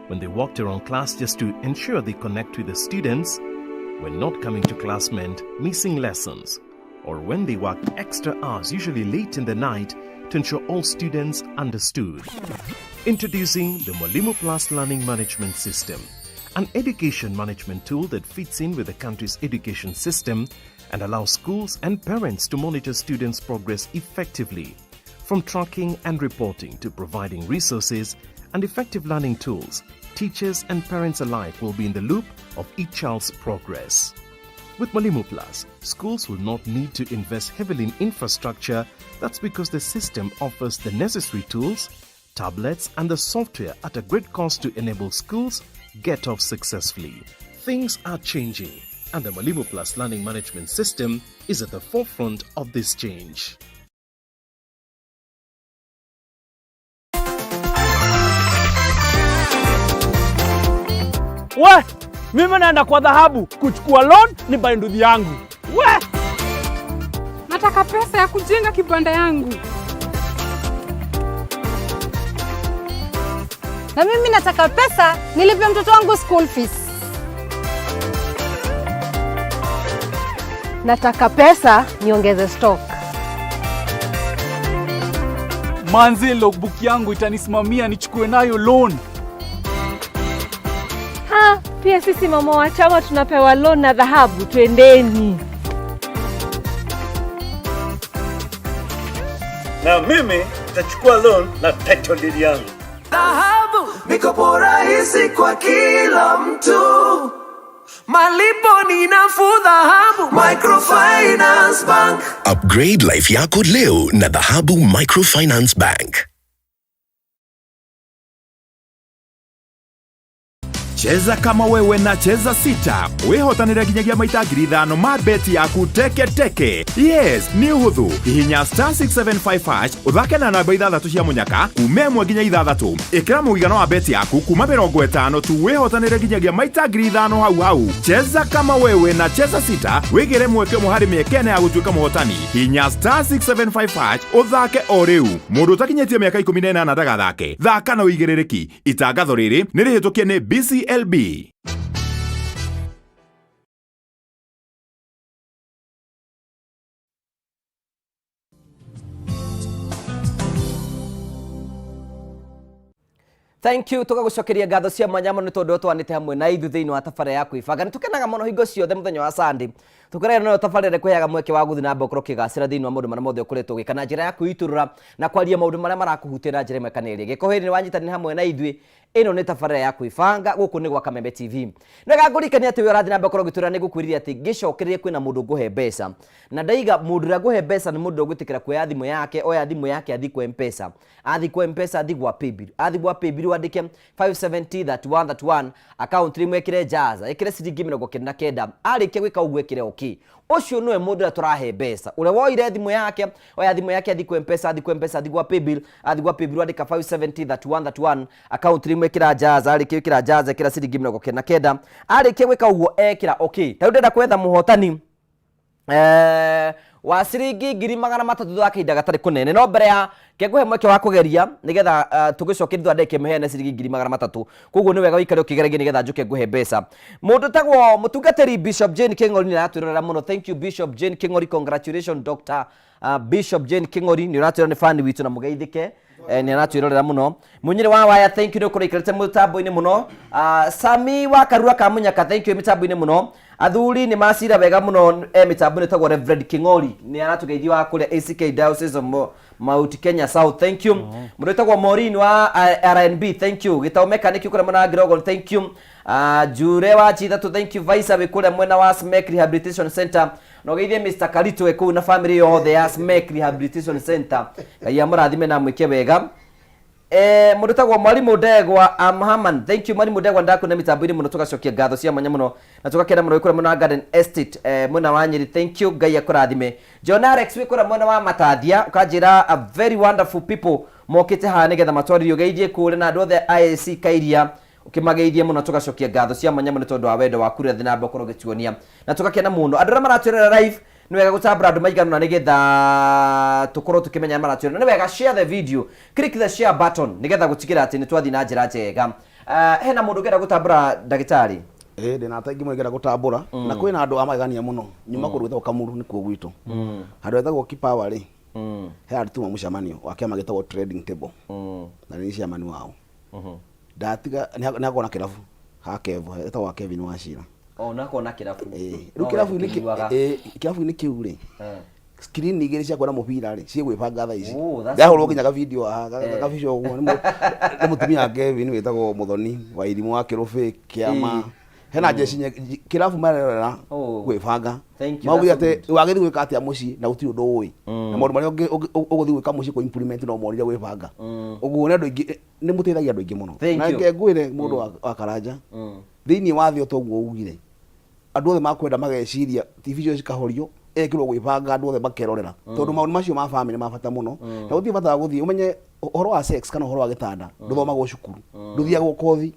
when they walked around class just to ensure they connect with the students, when not coming to class meant missing lessons, or when they worked extra hours, usually late in the night, to ensure all students understood. Introducing the Mwalimu Plus Learning Management System, an education management tool that fits in with the country's education system and allows schools and parents to monitor students' progress effectively. From tracking and reporting to providing resources and effective learning tools, teachers and parents alike will be in the loop of each child's progress. With Mwalimu Plus, schools will not need to invest heavily in infrastructure. That's because the system offers the necessary tools, tablets, and the software at a great cost to enable schools get off successfully. Things are changing, and the Mwalimu Plus Learning Management System is at the forefront of this change. We, mimi naenda kwa dhahabu kuchukua loan ni buy nduthi yangu. We! Nataka pesa ya kujenga kibanda yangu. Na mimi nataka pesa nilipe mtoto wangu school fees. Nataka pesa niongeze stock. Manze, logbook yangu itanisimamia nichukue nayo loan. Ha, pia sisi mama wa chama tunapewa loan na dhahabu, twendeni. Na mimi nitachukua loan na title deed yangu. Dhahabu, mikopo rahisi kwa kila mtu. Malipo ni nafuu Dhahabu Microfinance Bank. Upgrade life yako leo na Dhahabu Microfinance Bank. Cheza kama wewe na Cheza Sita wihotanire nginyagia maita 5,000 ma beti yaku teke teke. Yes, nĩ ũhũthũ. Hihinya star 675 hash ũthake na namba ithathatũ cia mũnyaka kuma ĩmwe nginya ithathatũ. Ĩkĩra mũigana wa beti yaku kuma 50 tu wihotanire nginyagia maita 5,000 hau hau. Cheza kama wewe na Cheza Sita wĩgĩre mweke ũmwe harĩ mĩeke ĩna ya gũtuĩka mũhotani. Hihinya star 675 hash ũthake o rĩu. Mũndũ ũtakinyĩtie mĩaka 18 ndagathake. Thaka na ũigĩrĩrĩki. Itangatho rĩrĩ nĩ rĩhĩtũkie nĩ BCLB. Thank you. Tugagucokeria ngatho cia mwanya muno nĩ tondũ twanĩte hamwe na ithuĩ thĩinĩ wa tabarĩra ya kwĩbanga. Nĩ tũkenaga mũno hingo ciothe mũthenya wa Sunday tũkoragwo nayo tabarĩra ĩkũheaga mweke wa gũthiĩ na mbere ũkorwo ũkĩgacĩra thĩinĩ wa maũndũ marĩa mothe ũkoretwo ũgĩka na njĩra ya kwĩitũrũra na kwaria maũndũ marĩa marakũhutia na njĩra ĩmwe kana ĩrĩa ĩngĩ. Kohe nĩ wanyitanĩra hamwe na ithuĩ, ĩno nĩ tabarĩra ya kwĩbanga gũkũ nĩ gwa Kameme TV. Nĩwega ngũririkania atĩ we ũrathiĩ na mbere ũkorwo ũgĩtwĩra, nĩ ngũkwĩrire atĩ ngĩcokererie kwĩna mũndũ ngũhe mbeca, na ndaiga mũndũ ũrĩa ngũhe mbeca nĩ mũndũ ũrĩa ũgwĩtĩkĩra kuoya thimũ yake, oya thimũ yake athiĩ kwa M-Pesa, athiĩ kwa M-Pesa, athiĩ gwa Paybill, athiĩ gwa Paybill wandĩke 570 31 31 account rimwe, ĩkĩre jaza, ĩkĩre ciringi 99. Arĩkia gwĩka ũguo ĩkĩre okay. Ũcio nĩwe mũndũ ũrĩa tũrahe mbeca, ũrĩa woire thimũ yake, oya thimũ yake athiĩ kwa M-Pesa, athiĩ kwa M-Pesa, athiĩ gwa Paybill, athiĩ gwa Paybill andĩka 570 31 31 account rimwe, ĩkĩra jaza, arĩkia gwĩkĩra jaza ĩkĩra ciringi 99. Arĩkia gwĩka ũguo ekĩra okay. Ta rĩu ndĩrenda kwetha mũhotani wa ciringi 300,000 thutha wa kahinda gatarĩ kũnene, no mbere ya kengũhe mweke wa kũgeria nĩgetha tũgĩcoke thutha wa ndagĩka ĩmwe heane ciringi 300,000. Koguo nĩ wega ũikare ũkĩgeragia nĩgetha njũke ngũhe mbeca. Mũndũ tagwo mũtungatĩri Bishop Jane Kĩng'ori nĩ aratwĩrorera mũno. Thank you, Bishop Jane Kĩng'ori. Congratulations, Dr. Bishop Jane Kĩng'ori, nĩ ũratwĩra nĩ fan witũ na mũgeithĩke. Nĩ aratwĩrorera mũno. Munyĩrĩ wa waya, thank you, nĩ ũkorwo ikarĩte mũtambo-inĩ mũno. Sami wa Karura ka Mũnyaka, thank you, mĩtambo-inĩ mũno. Athuri nĩ macira wega mũno, mĩtambo-inĩ ĩtagwo Reverend Kĩng'ori nĩ aratũgeithia wa kũrĩa ACK Diocese of Mount Kenya South, thank you. Mũndũ wĩtagwo Maureen wa RNB, thank you. Gĩtau Mechanic kũrĩa mwena wa Grogon, thank you. Jure wa Chithatũ, thank you. Vaisa wĩ kũrĩa mwena wa Smek Rehabilitation Center, na ũgeithie Mr. Karito wĩ kũu na family yothe ya Smek Rehabilitation Center. Ngai amũrathime na amwĩke wega. Mũndũ tagwo Mwarimũ Ndegwa Amhaman, thank you, Mwarimũ Ndegwa, ndakuona mĩtambo-inĩ mũno. Tũgacokia ngatho cia mwanya mũno na tũgakena mũno wĩ kũrĩa mwena wa Garden Estate, mwena wa Nyĩrĩ, thank you, Ngai akũrathime. John Alex wĩ kũrĩa mwena wa Matathia, ũkanjĩra a very wonderful people mokĩte haha nĩgetha matwarithie ũgeithie kũrĩa na andũ othe IAC Kairia ũkĩmageithie mũno. Tũgacokia ngatho cia mwanya mũno tondũ wa wendo waku ũrĩa na mbere ũkorwo ũgĩtuonia na tũgakena mũno. Andũ arĩa maratwĩrora live, nĩ wega gũtambũra andũ maigana ũna nĩgetha tũkorwo tũkĩmenya arĩa maratwĩrora. Nĩ wega share the video, click the share button nĩgetha gũtigĩra atĩ nĩ twathiĩ na njĩra njega. Hena mũndũ ũngĩenda gũtambũra, ndagĩtarĩ? Ĩĩ, ndĩna ata ingĩ mũno ingĩenda gũtambũra na kwĩna andũ a magegania mũno. Nyuma kũndũ gwĩtagwo Kamuru, nĩkuo gwitũ, handũ hetagwo Kipawa rĩ, he handũ tuma mũcemanio wa kĩama gĩtagwo Trading Table na nĩ chairman wao. Ndatiga nĩ hakoragwo na kĩrabu ha Kevo, etagwo wa Kevin Wachira. Oh, nako na kĩrabu. Rĩu kĩrabu-inĩ kĩu rĩ, screen igĩrĩ cia kuona mũbira rĩ ciĩgwĩbanga thaa ici. Oh, that's Ndahũrwo good. nginya gavideo haha gabica ũguo nĩ mũtumia wa Kevin wĩtagwo Mũthoni wa Irimũ wa Kĩrũbĩ kĩama. Hena jeshi kĩrabu marerorera gwĩbanga. Thank you, Maugire that's so atĩ wagĩrĩirwo gwĩka atĩa mũciĩ na gũtirĩ ũndũ ũĩ na maũndũ marĩa ũgũthiĩ gwĩka mũciĩ kũ implement no monire gwĩbanga ũguo. Nĩ andũ aingĩ, nĩ mũteithagia andũ aingĩ mũno. Thank Na you. reke ngwĩre mũndũ wa Karanja, thĩinĩ wa thĩ o toguo ugire, andũ othe makwenda mageciria TV icio cikahorio ekĩrwo gwĩbanga, andũ othe makerorera tondũ maũndũ macio ma family ma bata mũno na gũtirĩ bata wa gũthiĩ ũmenye ũhoro wa sex kana ũhoro wa gĩtanda. Ndũthomagwo cukuru, ndũthiagwo kothi,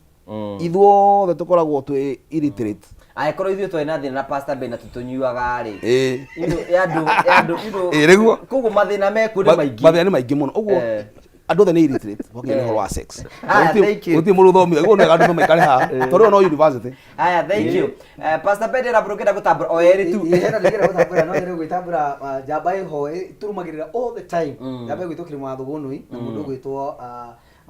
ithuothe tũkoragwo twĩ illiterate. Angĩkorwo ithuĩ twarĩ na thĩna na Pastor Ben na tũtũnyuaga rĩ, Ĩĩ. ya andũ Ĩĩ, nĩguo. Koguo mathĩna mekuo nĩ maingĩ. Mathĩna nĩ maingĩ mũno. Ũguo andũ othe nĩ illiterate gwakinya nĩ ũhoro wa sex. Aya, thank you. Gũtirĩ mũndũ ũthomire. Ũguo nĩ wega andũ maikare haha tondũ ĩyo no university. Aya, thank you. Pastor Ben na ũngĩenda gũtambũra o erĩ tu. Hena ndĩngĩenda gũtambũra, no nyende gwĩtambũra njamba ĩho ĩtũrũmagĩrĩra all the time, njamba ĩgwĩtwo Kĩrĩma wa Thũgũnũi na mũndũ ũgwĩtwo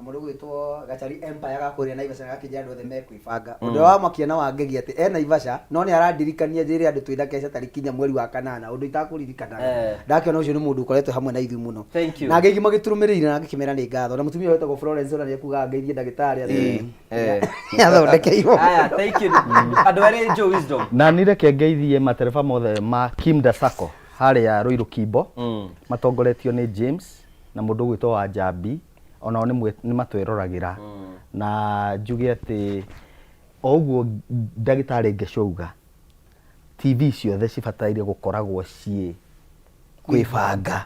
Na mũndũ ũgwĩtwo Gachari Empire gakũrĩa Naivasha gakĩnjĩra andũ othe mekwĩbanga. Ũndũ ũrĩa wamakia na wangegia atĩ e Naivasha no nĩ arandirikania njĩre andũ twĩna kesha tarĩki inya mweri wa kanana ũndũ itakũririkanaga. Ndakĩona ũcio nĩ mũndũ ũkoretwo hamwe na ithuĩ mũno. Thank you. Na angĩ aingĩ magĩtũrũmĩrĩire na ngĩkĩmera nĩ ngatho. Na mũtumia ũyũ wĩtagwo Florence ona nĩ ekugaga ngeithie ndagĩtarĩ atĩ nĩathondekeirwo. Aya, thank you. Andũ erĩ Joe Wisdom. Na niĩ reke ngeithie matereba mothe ma Kimda Sacco harĩa Ruiru Kimbo matongoretio nĩ James na mũndũ ũgwĩtwo Wanjambi onao nĩ matwĩroragĩra na njuge atĩ o ũguo ndagĩtarĩ Ngecu auga TV ciothe cibataire gũkoragwo ciĩ kwĩbanga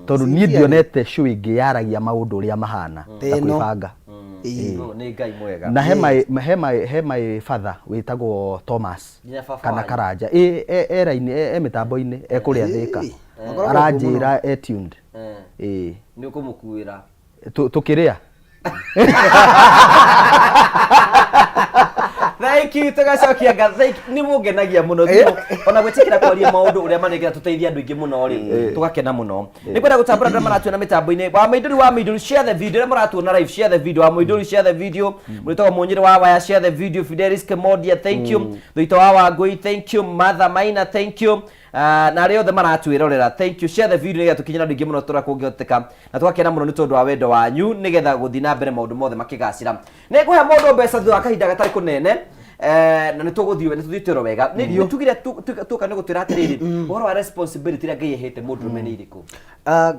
tondũ niĩ ndionete show ĩngĩ yaragia maũndũ ũrĩa mahana ta Ta ĩno. kwĩbanga. Ĩĩ. Nĩ Ngai mwega. Na he my he my he my father wĩtagwo Thomas Nginya baba kana wanyu. Karanja ĩ e e raini e mĩtambo-inĩ e kũrĩa Thĩka Akoragwo kuo aranjĩra e tuned. Ĩĩ. Nĩ ũkũmũkuĩra. Tũkĩrĩa. Thank you tugacokia ngatho. Thank you. Nĩ mũngenagia mũno thimũ ona gwĩtĩkĩra kwaria maũndũ ũrĩa manengera tũteithie andũ aingĩ mũno rĩ tũgakena mũno. Nĩ kwenda gũtambũra andũ arĩa maratuona mĩtambo-inĩ wa Mũindũri wa Mũindũri share the video arĩa maratuona live share the video wa Mũindũri share the video mũrĩtagwo Mũnyĩrĩ wa Waya share the video Fidelis Kemodia thank you Thuito wa Wangũi thank you Martha Maina thank you na arĩa othe maratwĩrorera thank you share the video nĩgetha tũkinyĩre andũ aingĩ mũno tũrĩa kũngĩhoteka na tũgakena mũno nĩ tondũ wa wendo wanyu nĩgetha gũthiĩ na mbere maũndũ mothe makĩgacĩra. Nĩ ngũhe mũndũ mbeca thutha wa kahinda gatarĩ kũnene na nĩ tũgũthiĩ nĩ tũthiĩte oro wega. Nĩ tugire tuoka nĩ gũtwĩra atĩrĩrĩ ũhoro wa responsibility ĩrĩa Ngai ahete mũndũrũme nĩ irĩkũ?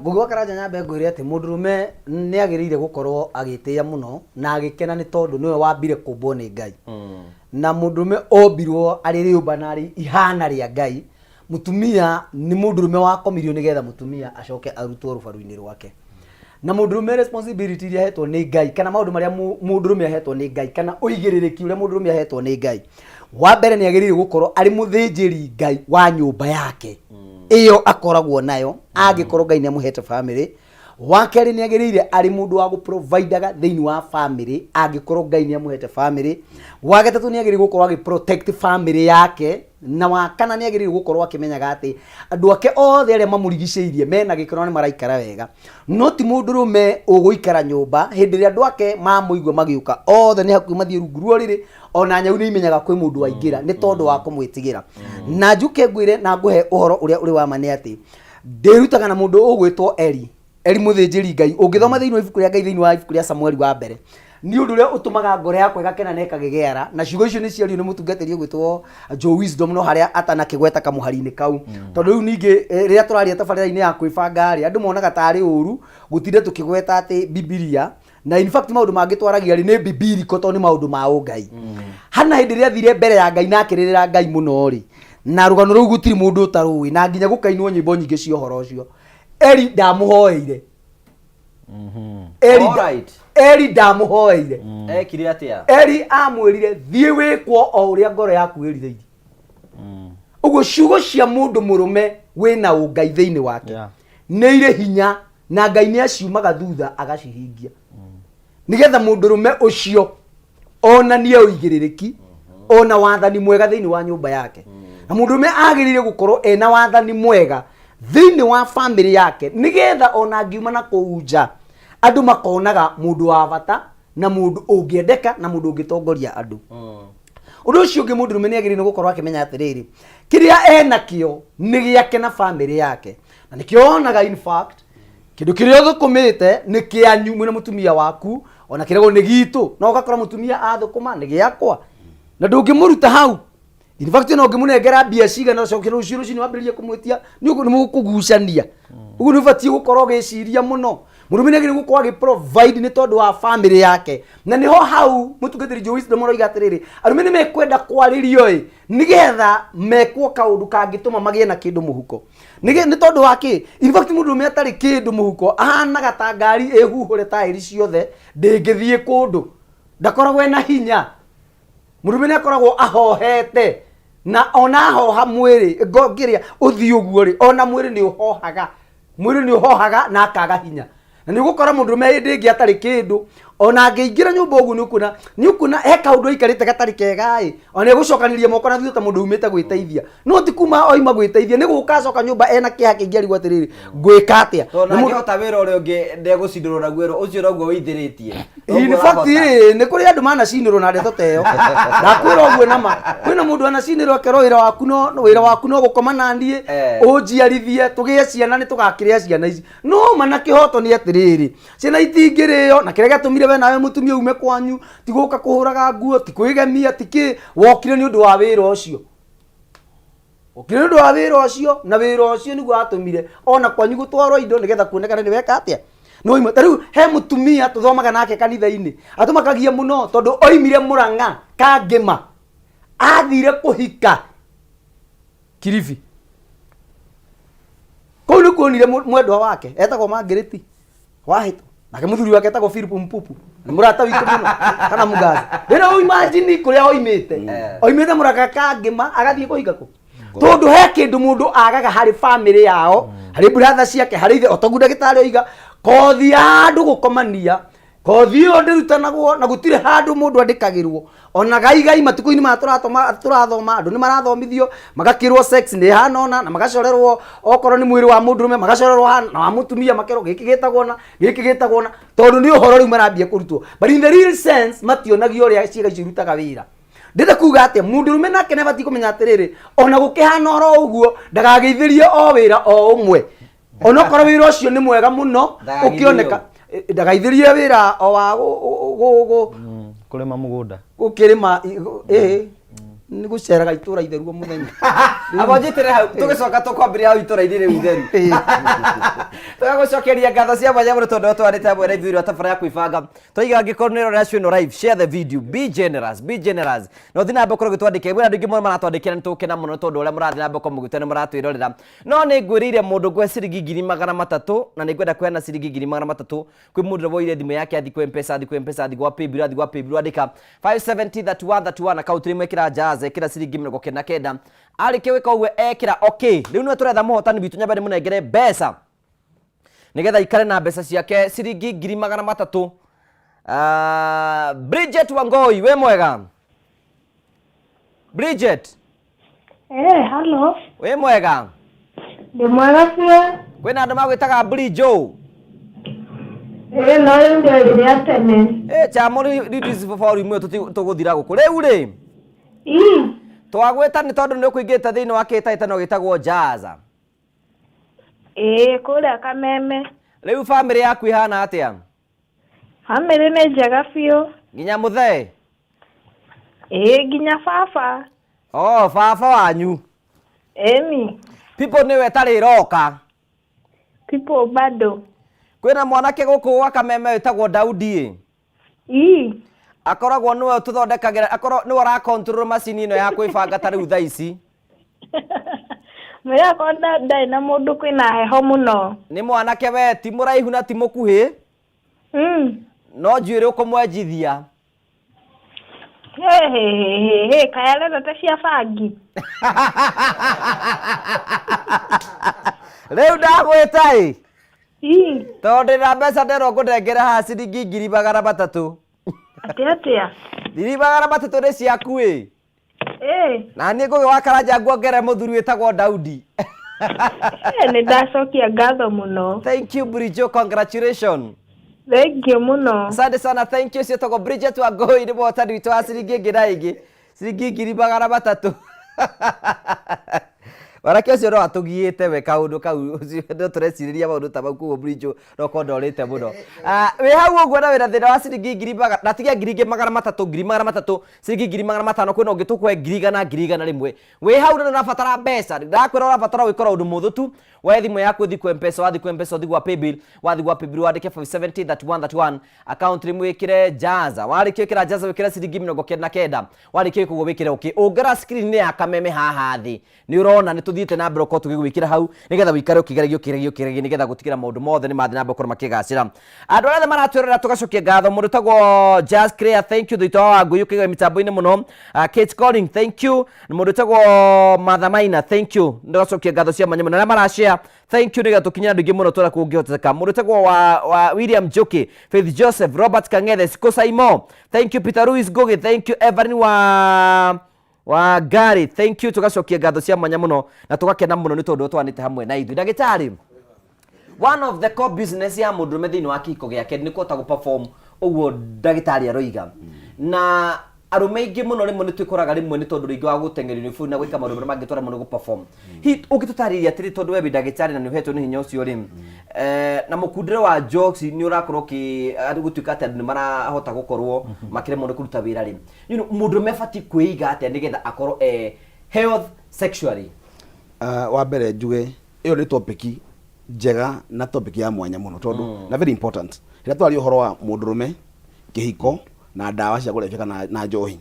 Ngũgĩ wa Karanja nyambe ngwĩre atĩ mũndũrũme nĩ agĩrĩire gũkorwo agĩtĩĩa mũno na agĩkena nĩ tondũ nĩwe wambire kũmbwo nĩ Ngai. Na mũndũrũme ombirwo arĩ rĩũmba na arĩ ihana rĩa Ngai. Mũtumia nĩ mũndũrũme wakomirio nĩgetha mũtumia acoke arutwo rũbaru-inĩ rwake. Na mũndũrũme responsibility iria ahetwo nĩ Ngai kana maũndũ marĩa mũndũrũme ahetwo nĩ Ngai kana ũigĩrĩrĩki ũrĩa mũndũrũme ahetwo nĩ Ngai. Wa mbere nĩ agĩrĩire gũkorwo arĩ mũthĩnjĩri Ngai wa nyũmba yake ĩyo akoragwo nayo angĩkorwo Ngai nĩ amũhete famĩlĩ. Wa kerĩ nĩ agĩrĩire arĩ mũndũ wa gũprovidaga thĩinĩ wa famĩlĩ angĩkorwo Ngai nĩ amũhete famĩlĩ. Wa gatatũ nĩ agĩrĩire gũkorwo agĩ protect famĩlĩ yake. Na wa kana nĩ agĩrĩire gũkorwo akĩmenyaga atĩ andũ ake othe arĩa mamũrigicĩirie mena gĩkeno na nĩ maraikara wega. No ti mũndũrũme ũgũikara nyũmba hĩndĩ ĩrĩa andũ ake mamũigua magĩũka othe nĩ hakuhĩ mathiĩ rungu rwa ũrĩrĩ, ona nyau nĩ imenyaga kwĩ mũndũ waingĩra nĩ tondũ wa kũmwĩtigĩra. Na njũke ngwĩre na ngũhe ũhoro ũrĩa ũrĩ wa ma nĩ atĩ ndĩrutaga na mũndũ ũgwĩtwo Eli. Eli mũthĩnjĩri Ngai. Ũngĩthoma thĩinĩ wa ibuku rĩa Ngai thĩinĩ wa ibuku rĩa Samueli wa mbere, nĩ ũndũ ũrĩa ũtũmaga ngoro yakwa ĩgakena na ĩkagegeara, na ciugo icio nĩ ciario nĩ mũtungatĩri ũgwĩtwo Joe Wisdom no harĩa atanakĩgweta kamũhari-inĩ kau. Tondũ rĩu ningĩ rĩrĩa tũraria tabarĩra-inĩ ya kwĩbanga rĩ, andũ monaga tarĩ ũru gũtinda tũkĩgweta atĩ Bibilia, na in fact maũndũ mangĩ twaragia rĩ nĩ bibiliko tondũ nĩ maũndũ ma ũngai. Hana hĩndĩ ĩrĩa athire mbere ya Ngai na akĩrĩrĩra Ngai mũno rĩ, na rũgano rũu gũtirĩ mũndũ ũtarũĩ, na nginya gũkainwo nyĩmbo nyingĩ cia ũhoro ũcio. Eli ndamũhoeire. Eli Eli ndamũhoeire. Ekire atĩa? Eli amwĩrire thiĩ wĩkwo o ũrĩa ngoro yaku ĩrirĩirie. Ũguo ciugo cia mũndũ mũrũme wĩna ũngai thĩinĩ wake nĩ irĩ hinya na Ngai nĩ aciumaga thutha agacihingia. Nĩgetha mũndũrũme ũcio onanie ũigĩrĩrĩki ona wathani mwega thĩinĩ wa nyũmba yake. Na mũndũrũme agĩrĩire gũkorwo ena wathani mwega thĩinĩ wa famĩlĩ yake nĩgetha ona angiuma na kũu nja andũ makonaga mũndũ wa bata na mũndũ ũngĩendeka na mũndũ ũngĩtongoria andũ. Ũndũ ũcio ũngĩ mũndũrũme nĩ agĩrĩire gũkorwo akĩmenya atĩrĩrĩ, kĩrĩa enakĩo nĩ gĩake na famĩlĩ yake. Na nĩkĩo wonaga in fact kĩndũ kĩrĩa ũthũkũmĩte nĩ kĩanyu mwĩna mũtumia waku, ona kĩragwo nĩ gitũ, no ũgakora mũtumia athũkũma nĩ gĩakwa na ndũngĩmũruta hau. In fact ona ũngĩmũnengera mbia cigana ũcoke rũciũ rũcinĩ wambĩrĩrie kũmwĩtia nĩ ũguo nĩ mũkũgucania. Ũguo nĩ ũbatiĩ gũkorwo ũgĩciria mũno. Mũrũme nĩ agĩrĩirwo gũkorwo agĩ provide nĩ tondũ wa famĩlĩ yake. Na nĩho hau mũtungatĩri Joe Wisdom aroiga atĩrĩrĩ, arũme nĩ mekwenda kwarĩrio ĩ nĩgetha mekwo kaũndũ kangĩtũma magĩe na kĩndũ mũhuko. Nĩ tondũ wa kĩ? In fact mũndũrũme atarĩ kĩndũ mũhuko ahanaga ta ngari ĩhuhũre taĩri ciothe ndĩngĩthiĩ kũndũ. Ndakoragwo ena hinya. Mũrũme nĩ akoragwo ahohete na ona ahoha mwĩrĩ ngĩrĩa ũthiĩ ũguo rĩ, ona mwĩrĩ nĩ ũhohaga. Mwĩrĩ nĩ ũhohaga na akaga hinya. Na nĩ ũgũkora mũndũrũme hĩndĩ ĩngĩ atarĩ kĩndũ, Ona angĩingĩra nyũmba ũguo nĩ ũkuona, nĩ ũkuona he kaũndũ aikarĩte gatarĩ kega ĩ, ona egũcokanĩria moko na thutha ta mũndũ umĩte gwĩteithia. No ti kuma oima gwĩteithia, nĩ gũka acoka nyũmba ena kĩeha kĩingĩ arigwo atĩrĩrĩ, ngwĩka atĩa? Tondũ Na mũndũ- angĩhota wĩra ũrĩa ũngĩ ndegũcindũrwo naguo wĩra ũcio noguo wĩithĩrĩtie. In fact ĩ, nĩ kũrĩ andũ manacinĩrwo na ndeto ta ĩyo. Ndakwĩra ũguo nama. Kwĩna mũndũ anacinĩrwo akerwo wĩra waku no wĩra waku no gũkoma na niĩ, ũnjiarithie, tũgĩe ciana nĩ tũgakĩrĩa ciana ici. No ma na kĩhoto nĩ atĩrĩrĩ, ciana itingĩrĩo na kĩrĩa gĩatũmire we nawe mũtumia ume kwanyu ti gũka kũhũraga nguo, ti kwĩgemia, ti kĩ, wokire nĩ ũndũ wa wĩra ũcio. Wokire nĩ ũndũ wa wĩra ũcio na wĩra ũcio nĩguo watũmire ona kwanyu gũtwarwo indo nĩgetha kuonekane nĩ weka atĩa. No imwe ta rĩu he mũtumia tũthomaga nake kanitha-inĩ atũmakagia mũno tondũ oimire Mũrang'a Kangĩma athire kũhika Kilifi. Kũu nĩkuo onire mwendwa wake etagwo Margaret Wahĩto nake mũthuri wake etagwo Philip Mpupu nĩ mũrata witũ mũno kana Mũgaza. Rĩrĩa imagine kũrĩa oimĩte, oimĩte Mũrang'a Kangĩma agathiĩ kũhika kũ? Tondũ he kĩndũ mũndũ agaga harĩ famĩlĩ yao, harĩ brother ciake, harĩ ithe, o toguo ndagĩtarĩ oiga, kothi ya andũ gũkomania, kothi ĩyo ndĩrutanagwo na gũtirĩ handũ mũndũ andĩkagĩrwo. Ona gaigai matukũ-inĩ maya tũrathoma, andũ nĩ marathomithio, magakĩrwo sex nĩ ĩhana ũna, na magacorerwo okorwo nĩ mwĩrĩ wa mũndũrũme magacorerwo hana, na wa mũtumia makerwo gĩkĩ gĩtagwo ũna, gĩkĩ gĩtagwo ũna, tondũ nĩ ũhoro rĩu marambia kũrutwo. But in the real sense, mationagio ũrĩa ciĩga icio irutaga wĩra. Ndĩrenda kuga atĩa, mũndũrũme nake nĩ abatiĩ kũmenya atĩrĩrĩ, ona gũkĩhana oro ũguo, ndagagĩithĩrie o wĩra o ũmwe. Onokorwo wĩra ũcio nĩ mwega mũno, Ndagageithĩrie ũkĩoneka, ndagaithĩrie wĩra o wa Kũrĩma mũgũnda. Gũkĩrĩma, ĩ, nĩ gũceraga itũra itheru o mũthenya. Amba njĩtĩre hau, tũgĩcoka tũkwambĩrĩria hau itũra-inĩ rĩu itheru. Tũgagũcokeria ngatho cia mwanya mũno tondũ twarĩte hamwe na ithuĩ rwa ya kwĩbanga. Twaiga angĩkorwo nĩ ũrona ĩno live, share the video, be generous, be generous. Na ũthiĩ na mbere gũkorwo ũgĩtwandĩkĩra, kwĩna andũ aingĩ mũno maratwandĩkĩra, nĩ tũgũkena mũno tondũ ũrĩa mũrathiĩ na mbere gũkorwo mũgĩtũhe nĩ mũratwĩrorera. No nĩ ngwĩrĩire mũndũ ngũhe ciringi 300,000, na nĩ ngwenda kũheana ciringi 300,000 kwĩ mũndũ ũrĩa woire thimũ yake athiĩ kwĩ M-Pesa, athiĩ kwĩ M-Pesa, athiĩ gwa Paybill, athiĩ gwa Paybill, andĩka 570 31 31 account rĩmwe ĩkĩra Jaza, ĩkĩra ciringi 99. Arĩkia gwĩka ũguo ekĩra okay. Rĩu nĩwe tũretha mũhotani witũ, nyambe ndĩmũnengere mbeca nĩgetha aikare na mbeca ciake ciringi 300,000. Bridget Wangoi, wĩ mwega? Bridget. Halo. Wĩ mwega? Ndĩ mwega biũ. Kwĩna andũ magwĩtaga Brijo. No rĩu rĩarĩ rĩa tene. Chamo rĩu imwe tũgũthira gũkũ. Rĩu rĩ? Twagwĩta nĩ tondũ nĩ ũkũingĩrĩte thĩinĩ wa kĩhĩtahĩtano gĩtagwo Jaza. Kũrĩa Kameme. Rĩu bamĩrĩ yaku ĩhana atĩa? Bamĩrĩ nĩ njega biũ. Nginya mũthee? Nginya baba. Oh, baba wanyu. Ĩni. People nĩwe ĩtarĩ ĩroka. People bado. Kwĩna mwanake gũkũ gwa Kameme wĩtagwo Daudi ĩ. Akoragwo nĩwe ũtũthondekagĩra, akorwo nĩwe ũra control macini ĩno ya kwĩbanga ta rĩu thaa ici. Mwĩre akorwo ndarĩ na mũndũ kwĩna heho mũno. Nĩ mwanake we ti mũraihu na ti mũkuhĩ. No njuĩrĩ ũkũmwenjithia. Hĩ, hĩ, hĩ, hĩ, hĩ, kaĩ arendete cia bangi? Rĩu ndagwĩta ĩ. Tondũ ndĩna mbeca nderwo ngũnengere haha ciringi 300,000. Atĩ atĩa? 300,000 nĩ ciaku ĩ. Na niĩ ngũgĩ wa Karanja nguongere mũthuri wĩtagwo Daudi. Nĩ ndacokia ngatho mũno. Thank you Bridget, congratulations. Thank you mũno. Asante sana, thank you. Ciĩtagwo Bridget Wangũi nĩ mũhotani witũ wa ciringi ĩngĩ na ĩngĩ. Ciringi 300,000. Mwanake ũcio no atũgiĩte we kaũndũ kau, ũcio no tũrecirĩria maũndũ ta mau koguo Bridget no korwo ndorĩte mũno. Wĩ hau ũguo na wĩna thĩna wa ciringi ngiri magana, na tiga ngiri ingĩ 300, 300,000, ciringi 500,000, kwĩna ũngĩ tũkũhe 100,000, 100,000. Wĩ hau na nĩũrabatara mbeca, ndĩrakwĩra ũrabatara gwĩkora ũndũ mũhũthũ tu, woe thimũ yaku ũthiĩ kwĩ M-Pesa, wathiĩ kwĩ M-Pesa ũthiĩ gwa Paybill, wathiĩ gwa Paybill wandĩke 570 31 31, account rĩmwe wĩkĩre Jaza, warĩkia gwĩkĩra Jaza wĩkĩre ciringi 99, warĩkia gwĩka ũguo wĩkĩre okay. Ũngĩrora screen-inĩ ya Kameme haha thĩ, nĩ ũrona nĩ Tũthiĩte na mbere gũkorwo tũgĩgwĩkĩra hau nĩgetha wĩikare ũkĩgeragia ũkĩgeragia ũkĩgeragia nĩgetha gũtigĩra maũndũ mothe nĩ mathiĩ na mbere gũkorwo makĩgacĩra. Andũ arĩa othe maratwĩrorera tũgacokia ngatho. Mũndũ ũtagwo Jazz Clear, thank you. Thũitũ wa Wangũi ũkĩgera mĩtambo-inĩ mũno. Kate Colling, thank you. Mũndũ ũtagwo Martha Maina, thank you. Ndĩgacokia ngatho cia mwanya mũno. Arĩa marashare, thank you, nĩgetha tũkinyĩre andũ aingĩ mũno tũrĩa kũngĩhoteka. Mũndũ ũtagwo wa William Njoki, Faith Joseph, Robert Kang'ethe, Siko Saimo, thank you. Peter Louis Ngugi, thank you. Evelyn wa Ngari, thank you. Tũgacokia ngatho cia mwanya mũno na tũgakena mũno nĩ tondũ twanĩte hamwe na ithuĩ. Ndagĩtarĩ, one of the core business ya mũndũrũme thĩinĩ wa kĩhiko gĩake nĩ kũhota gũ-perform ũguo ndagĩtarĩ aroiga. Na arũme aingĩ mũno rĩmwe nĩ twĩkoraga rĩmwe nĩ tondũ rĩngĩ wa gũteng'erio nĩ bũrũri na gwĩka maũndũ marĩa mangĩtwara mũno gũ-perform. Hihi ũngĩtũtarĩria atĩrĩ, tondũ we wĩ ndagĩtarĩ na nĩ ũhetwo nĩ hinya ũcio rĩ, na mũkundĩre wa njohi nĩ ũrakorwo gũtuĩka atĩ andũ nĩ marahota gũkorwo makĩremwo nĩ kũruta wĩra rĩ, mũndũrũme abatiĩ kwĩiga atĩa nĩgetha akorwo e health sexually? Wa mbere njuge ĩyo nĩ topic njega na topic ya mwanya mũno tondũ na very important rĩrĩa twaria ũhoro wa mũndũrũme, kĩhiko na ndawa cia kũrebia kana na njohi,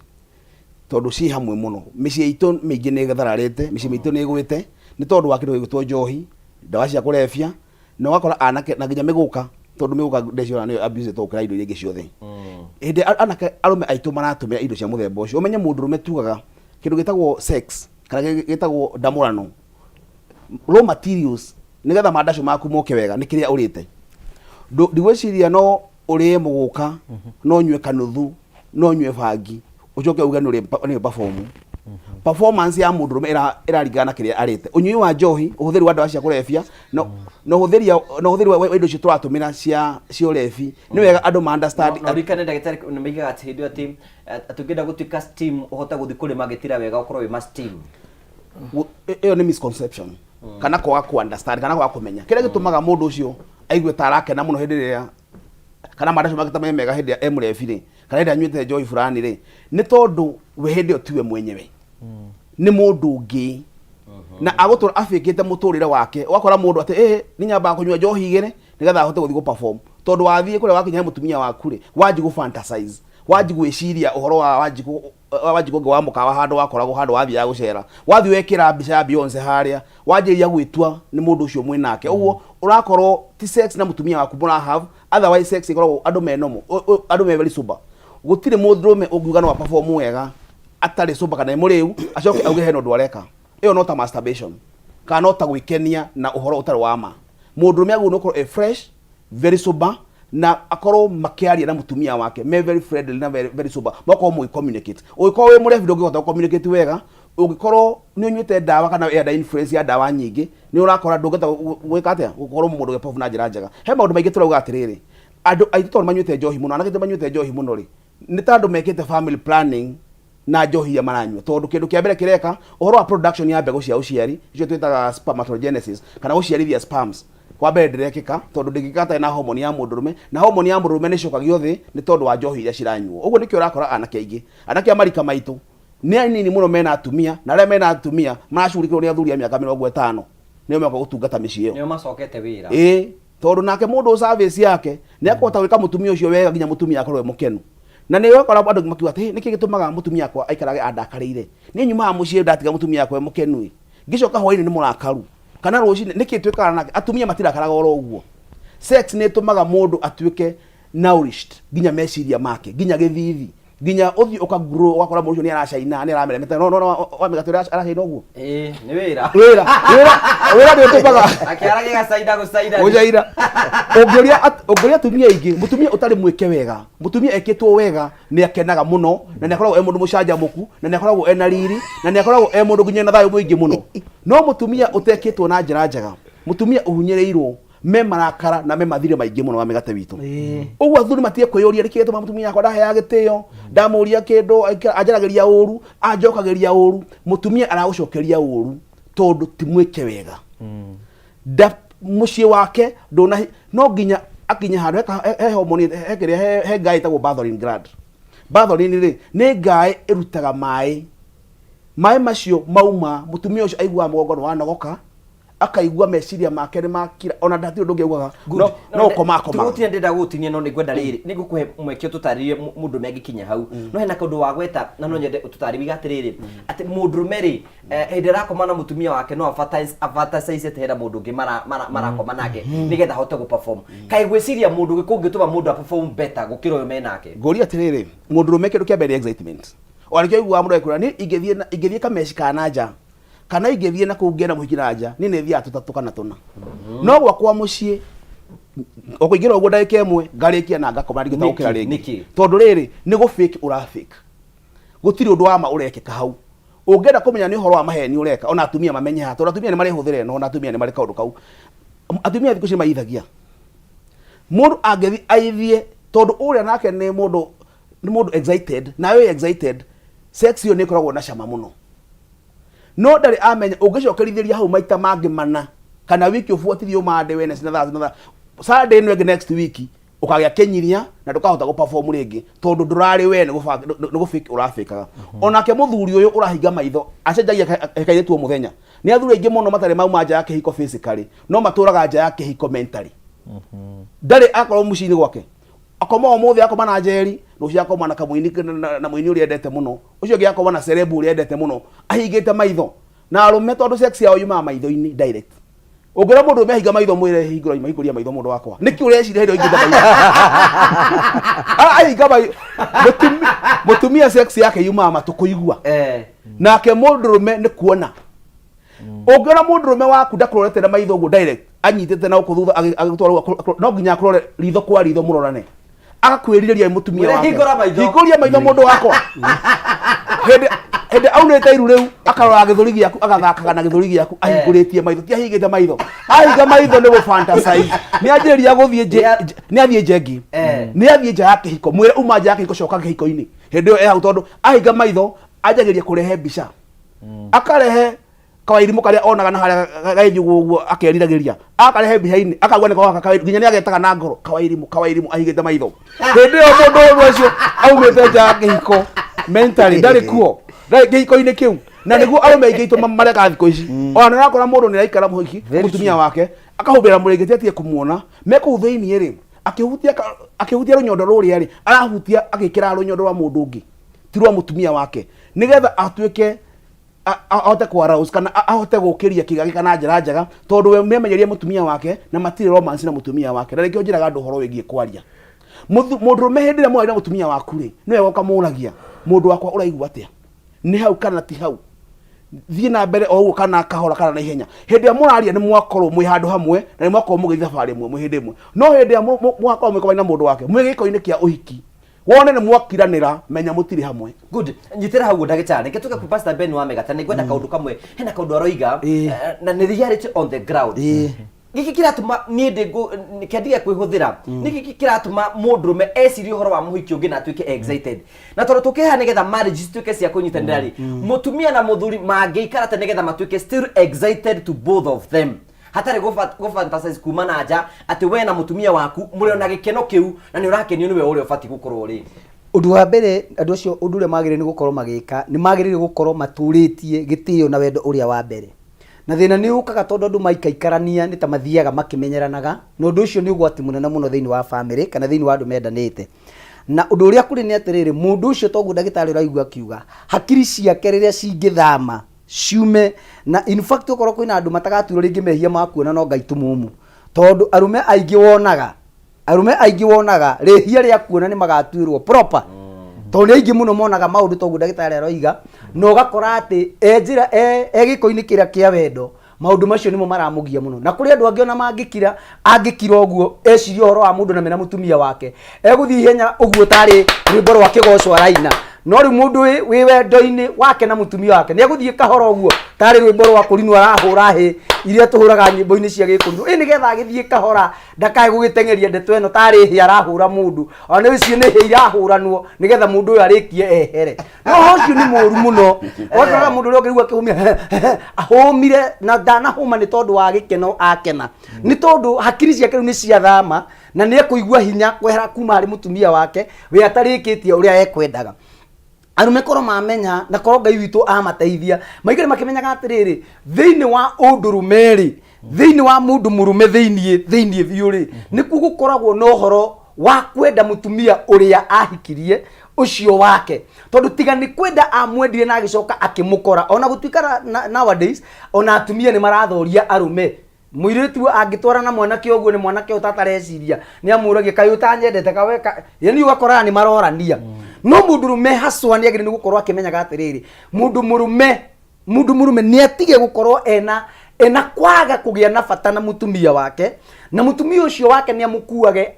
tondũ ciĩ hamwe mũno. Mĩciĩ itũ mĩingĩ nĩ ĩthararĩte, mĩciĩ mĩitũ nĩ ĩgwĩte nĩ tondũ wa kĩndũ gĩgwĩtwo njohi, ndawa cia kũrebia, na ũgakora anake na nginya mĩgũka, tondũ mĩgũka ndeciona nĩyo abuse gũkĩra indo iria ingĩ ciothe. Hĩndĩ ĩrĩa anake arũme aitũ maratũmĩra indo cia mũthemba ũcio, ũmenye mũndũrũme tugaga kĩndũ gĩtagwo sex kana gĩtagwo ndamũrano, raw materials nĩgetha mandacu maku moke wega nĩ kĩrĩa ũrĩte. Ndigwĩciria no ũrĩe mũgũka, no nyue kanuthu, no nyue bangi, ũcoke uge nĩ ũrĩ perform. Performance ya mũndũrũme ĩraringana na kĩrĩa arĩte. Ũnyui wa njohi, ũhũthĩri wa ndawa cia kũrebia na ũhũthĩri wa indo icio tũratũmĩra cia ũrebi, nĩ wega andũ ma understand. Na ũririkane ndagĩtarĩ nĩ maigaga atĩ hĩndĩ ĩyo atĩ ũngĩenda gũtuĩka steam ũhote gũthiĩ kũrĩma gĩtira wega ũkorwo wĩ ma steam. Ĩyo nĩ misconception kana kwaga ku understand kana kwaga kũmenya kĩrĩa gĩtũmaga mũndũ ũcio aigue ta arakena mũno hĩndĩ ĩrĩa kana mandacu make ta me mega hĩndĩ ĩrĩa e mũrebi rĩ, kana hĩndĩ ĩrĩa anyuĩte njohi fulani rĩ, nĩ tondũ we hĩndĩ ĩyo tiwe mwenyewe, nĩ mũndũ ũngĩ na agũtũra abĩkĩte mũtũrĩre wake. Ũgakora mũndũ atĩ nĩ nyambaga kũnyua njohi igĩrĩ nĩgetha ahote gũthiĩ gũ-perform, tondũ wathiĩ kũrĩa wakinya he mũtumia waku rĩ, wanji gũ fantasize, wanji gwĩciria ũhoro wa wanjikũ ũngĩ wa mũkawa handũ wakoragwo handũ wathiaga gũcera, wathiĩ wekĩra mbica ya Beyonce harĩa, wanjĩrĩria gwĩtua nĩ mũndũ ũcio mwĩ nake. Ũguo ũrakorwo ti sex na mũtumia waku mũra have. Otherwise sex ĩkoragwo andũ me normal, andũ me very sober. Gũtirĩ mũndũrũme ũngiuga no perform wega atarĩ sober kana e mũrĩu acoke auge hena ũndũ areka. Ĩyo no ta masturbation kana no ta gwĩkenia na ũhoro ũtarĩ wa ma. Mũndũrũme agĩrĩirwo nĩ gũkorwo e fresh, very sober, na akorwo makĩaria na mũtumia wake me very friendly na very, very sober, makorwo mũgĩ communicate. Ũngĩkorwo wĩ mũrebi ndũngĩhota gũ communicate wega. Ũngĩkorwo nĩ ũnyuĩte ndawa kana wĩ under influence ya ndawa nyingĩ, nĩ ũrakora ndũngĩhota gwĩka atĩa, gũkorwo mũndũ ũgĩ na njĩra njega. He maũndũ maingĩ tũrauga atĩrĩrĩ, andũ aitũ tondũ manyuĩte njohi mũno, anake aitũ manyuĩte njohi mũno rĩ, nĩ ta andũ mekĩte family planning na njohi iria maranyua, tondũ kĩndũ kĩa mbere kĩreka ũhoro wa production ya mbegũ cia ũciari, icio twĩtaga spermatogenesis kana gũciarithia sperms, kwa mbere ndĩrekĩka, tondũ ndĩngĩka atarĩ na homoni ya mũndũrũme, na homoni ya mũndũrũme nĩ ĩcokagio thĩ nĩ tondũ wa njohi iria ciranyuo. Ũguo nĩkĩo ũrakora anake aingĩ, anake a marika maitũ nĩ anini mũno mena atumia, na arĩa mena atumia maracugurikĩrwo nĩ athuri a mĩaka 50 nĩo moka gũtungata mĩciĩ ĩyo. Nĩo macokete wĩra. Ĩĩ, tondũ nake mũndũ service yake nĩ akũhota gwĩka mũtumia ũcio wega nginya mũtumia akorwo e mũkenu. Na nĩ ũrakora andũ makiuga atĩ nĩkĩ gĩtũmaga mũtumia akwa aikarage andakarĩire, niĩ nyumaga mũciĩ ndatiga mũtumia akwa e mũkenu ĩ, ngĩcoka hwainĩ nĩ mũrakaru kana rũcinĩ, nĩkĩ twĩkaga nake? Atumia matirakaraga oro ũguo. Sex nĩ ĩtũmaga mũndũ atuĩke nourished nginya meciria make, nginya gĩthithi, nginya ũthiĩ ũka grow, ũgakora mũndũ ũcio nĩ aracaina, nĩ arameremeta. No wa mĩgatũ ĩrĩa aracaina ũguo. Ĩĩ, nĩ wĩra. Wĩra nĩ ũtũmaga akĩara gĩgacaina gũcaina. Gũcaina. Ũngĩũria atumia aingĩ, mũtumia ũtarĩ mwĩke wega, mũtumia ekĩtwo wega nĩ akenaga mũno na nĩ akoragwo e mũndũ mũcanjamũku na nĩ akoragwo ena riri na nĩ akoragwo e mũndũ nginya na thayũ mũingĩ mũno. No mũtumia ũtekĩtwo na njĩra njega, mũtumia ũhunyĩrĩirwo, me marakara na me mathirĩ maingĩ mũno wa mĩgate witũ. Ũguo athuri matige kwĩyũria nĩkĩ gĩtũma mũtumia yakwa ndaheaga gĩtĩo, ndamũria kĩndũ anjaragĩria ũru, anjokagĩria ũru. Mũtumia aragũcokeria ũru tondũ ti mwĩke wega. Nda mũciĩ wake ndũna, no nginya akinye handũ he hormone, he kĩrĩa, he ngaĩ ĩtagwo Bartholin gland. Bartholin rĩ nĩ ngaĩ ĩrutaga maĩ. Maĩ macio mauma, mũtumia ũcio aiguaga mũgongo nĩ wanogoka, Akaigua meciria make nĩ makira, ona ndatirĩ ũndũ ũngĩ augaga, no gũkoma akomaga. Tũgũtinia, ndĩrenda gũgũtinia, no nĩ ngwenda rĩrĩ, nĩ ngũkũhe mweke ũtũtarĩrie mũndũrũme angĩkinya hau. No hena kaũndũ wagweta na no nyende ũtũtarĩrie wiga atĩrĩrĩ, atĩ mũndũrũme rĩ, hĩndĩ ĩrĩa arakoma na mũtumia wake no afantasaize atĩ hena mũndũ ũngĩ marakoma nake nĩgetha ahote gũ-perform. Kaĩ gwĩciria mũndũ ũngĩ kũngĩtũma mũndũ a-perform better gũkĩra ũyũ menake? Ngũria atĩrĩrĩ, mũndũrũme kĩndũ kĩa mbere nĩ excitement. Ona nĩkĩo ũiguaga mũndũ agĩkwĩra, niĩ ingĩthiĩ kameci ka na nja kana ingĩthiĩ na kũu ngĩe na mũhiki na nja, niĩ nĩ thiaga tũtatũ kana tũna, no gwakwa mũciĩ o kũingĩra ũguo ndagĩka ĩmwe ngarĩkia na ngakoma, ndingĩhota gũkĩra Nĩkĩ? rĩngĩ. Nĩkĩ? Tondũ rĩrĩ, nĩ gũ fake ũra fake, gũtirĩ ũndũ wa ma ũrekĩka hau. Ũngĩenda kũmenya nĩ ũhoro wa maheni ũreka, ona atumia mamenye haha, tondũ atumia nĩ marĩ hũthĩra ĩno, ona atumia nĩ marĩ kaũndũ kau. Atumia thikũ ici nĩ maithagia mũndũ angĩthiĩ aithie, tondũ ũrĩa nake nĩ mũndũ excited, nawe wĩ excited, sex ĩyo nĩ ĩkoragwo na cama mũno, no ndarĩ amenya ũngĩcokerithĩria hau maita mangĩ mana kana wiki ũbuatithie ũmande Wednesday na Thursday na Sunday ĩno ĩngĩ next week, ũkagĩa kĩnyiria na ndũkahota gũ-perform rĩngĩ, tondũ ndũrarĩ we, nĩ gũ-fake ũrafĩkaga. Onake mũthuri ũyũ ũrahinga maitho acenjagia kairĩtu o mũthenya. Nĩ athuri aingĩ mũno matarĩ mauma nja ya kĩhiko physically, no matũraga nja ya kĩhiko mentally. Ndarĩ akorwo mũciĩ-inĩ gwake, akoma ũmũthĩ akoma na Njeri, rũciũ akoma na kamũini na mũini ũrĩa endete mũno, ũcio ũngĩ akoma na celeb ũrĩa endete mũno, ahingĩte maitho. Na arũme, tondũ sex yao yumaga maitho-inĩ direct, ũngĩra mũndũ ũmwe ahinga maitho, mwĩre hingũra, hingũria maitho mũndũ wakwa, nĩkĩ ũreciria hĩndĩ ĩyo hingĩte maitho? Ahinga maitho. Mũtumia sex yake yumaga matũ kũigua, nake mũndũrũme nĩ kuona. Ũngĩona mũndũrũme waku ndakũrorete na maitho ũguo direct, anyitĩte na gũkũ thutha agĩgũtwara ũguo, no nginya akũrore ritho kwa ritho, mũrorane, agakwĩrirĩria mũtumia Mwĩre wake. hingũra maitho. Hingũria maitho mũndũ wakwa. Hĩndĩ aunĩte iru rĩu, akarora gĩthũri gĩaku, agathakaga na gĩthũri gĩaku ahingũrĩtie maitho, ti ahingĩte maitho. Ahinga maitho nĩ gũ-fantasize, nĩ anjĩrĩria gũthiĩ nĩ athiĩ nja ĩngĩ, nĩ athiĩ nja ya kĩhiko. Mwĩre uma nja ya kĩhiko, coka kĩhiko-inĩ hĩndĩ ĩyo e hau, tondũ ahinga maitho anjagĩria kũrehe mbica, akarehe kawairimũ karĩa onaga na harĩa gagĩthiĩ ũguo ũguo, akeriragĩria, akarehe mbica-inĩ, akauga nĩko gaka kawairimũ, nginya nĩ agetaga na ngoro kawairimũ, kawairimũ, ahingĩte maitho. Hĩndĩ ĩyo mũndũ ũyũ ũcio aumĩte nja ya kĩhiko mentally, ndarĩ kuo, ndarĩ kĩhiko-inĩ kĩu. Na nĩguo arũme aingĩ aitũ mareka thikũ ici. Ona nĩ ũrakora mũndũ nĩ araikara mũhiki, mũtumia wake akahumbĩra mũrĩngĩti atige kũmuona me kũu thĩiniĩ rĩ, akĩhutia rũnyondo rũrĩa rĩ arahutia, agĩkĩra rũnyondo rwa mũndũ ũngĩ, ti rwa mũtumia wake, nĩgetha atuĩke ahote kũ-arouse kana ahote gũkĩria kĩga gĩka na njĩra njega, tondũ we nĩamenyerie mũtumia wake na matirĩ romance na mũtumia wake. Na nĩkĩo njĩraga andũ ũhoro wĩgiĩ kwaria. Mũndũrũme, hĩndĩ ĩrĩa mũraria na mũtumia waku rĩ, nĩwe ũkamũragia, mũndũ wakwa, ũraigua atĩa? Nĩ hau kana ti hau? Thiĩ na mbere o ũguo kana kahora kana na ihenya? Hĩndĩ ĩrĩa mũraria nĩ mwakorwo mwĩ handũ hamwe na nĩ mwakorwo mũgĩthiĩ thabarĩ ĩmwe mwĩ hĩndĩ ĩmwe. No hĩndĩ ĩrĩa mwakorwo mwĩkomania na mũndũ wake mwĩ gĩko-inĩ kĩa ũhiki, wone nĩ mwakiranĩra, menya mũtirĩ hamwe. Good, nyitĩra hau ndagĩtarĩ. Reke tũke kwĩ Pastor Ben wa Megata. Nĩ ngwenda kaũndũ kamwe, hena kaũndũ aroiga, na nĩ reality on the ground. Gĩkĩ kĩratũma niĩ kĩandige kwĩhũthĩra, nĩ gĩkĩ kĩratũma mũndũrũme ecirie ũhoro wa mũhiki ũngĩ na atuĩke excited. Na tondũ tũkĩhaha nĩgetha marriage cituĩke cia kũnyitanĩra rĩ, mũtumia na mũthuri mangĩikara atĩa nĩgetha matuĩke still excited to both of them, hatarĩ gũ-fantasize kuma na nja, atĩ we na mũtumia waku mũrĩ ona gĩkeno kĩu na nĩ ũrakenio nĩwe ũrĩa ũbatiĩ gũkorwo rĩ? Ũndũ wa mbere, andũ acio, ũndũ ũrĩa magĩrĩire nĩ gũkorwo magĩka, nĩ magĩrĩire gũkorwo matũrĩtie gĩtĩo na wendo ũrĩa wa mbere. Na thĩna nĩ ũkaga tondũ andũ maikaikarania nĩ ta mathiaga makĩmenyeranaga, na ũndũ ũcio nĩ ũgwati mũnene mũno thĩinĩ wa famĩlĩ kana thĩinĩ wa andũ mendanĩte. Na ũndũ ũrĩa kũrĩ nĩ atĩrĩrĩ, mũndũ ũcio, toguo ndagĩtarĩ ũraigua akiuga, hakiri ciake rĩrĩa cingĩthama ciume, na in fact okorwo kwĩna andũ matagatuĩrwo rĩngĩ mehia ma kuona no Ngai tumumu, tondũ arũme aingĩ wonaga rĩhia rĩa kuona nĩ magatuĩrwo proper, tondũ nĩ aingĩ mũno monaga maũndũ toguo ndagĩtarĩ aroiga, na ũgakora atĩ e njĩra e gĩko-inĩ kĩrĩa kĩa wendo, maũndũ macio nĩmo maramũgia mũno. Na kũrĩ andũ angĩ ona mangĩkira, angĩkira ũguo eciria ũhoro wa mũndũ na mena mũtumia wake, egũthiĩ ihenya ũguo tarĩ rwĩmbo rwa kĩgoco araina. No rĩu mũndũ wĩ wendo-inĩ wake na mũtumia wake nĩ egũthiĩ kahora ũguo tarĩ rwĩmbo rwa kũrinwo arahũra hĩ iria tũhũraga nyĩmbo-inĩ cia gĩkũrinwo ĩ, nĩgetha agĩthiĩ kahora ndakae gũgĩteng'eria ndeto ĩno tarĩ hĩ arahũra mũndũ. Ona nĩ icio nĩ hĩ irahũranwo nĩgetha mũndũ ũyũ arĩkie ehere. No ũcio nĩ mũru mũno. Ũgakora mũndũ ũrĩa ũngĩigua akĩhũmia, ahũmire na ndanahũma nĩ tondũ wa gĩkeno, akena nĩ tondũ hakiri ciake rĩu nĩ ciathama na nĩ ekũigua hinya kwehera kuma harĩ mũtumia wake we atarĩkĩtie ũrĩa ekwendaga. Arũme korwo mamenya na korwo Ngai witũ amateithia maikare makĩmenyaga atĩrĩrĩ, thĩinĩ wa ũndũrũme rĩ, thĩinĩ wa mũndũ mũrũme thĩinĩ thĩinĩ biũ rĩ, nĩkuo gũkoragwo na ũhoro wa kwenda mũtumia ũrĩa ahikirie ũcio wake, tondũ tiga nĩ kwenda amwendire na agĩcoka akĩmũkora. Ona gũtuĩka nowadays ona atumia nĩ marathoria arũme. Mũirĩtu angĩtwara na mwanake ũguo, nĩ mwanake ũyũ tatareciria, nĩ amũragia, kaĩ ũtanyendete kawe ka... Yani ũgakoraga nĩ marorania. No mũndũ mũrũme haswa nĩ agĩrĩire nĩ gũkorwo akĩmenyaga atĩrĩrĩ, mũndũ mũrũme nĩ atige gũkorwo ena kwaga kũgĩa na bata na mũtumia wake, na mũtumia ũcio wake nĩ amũkuage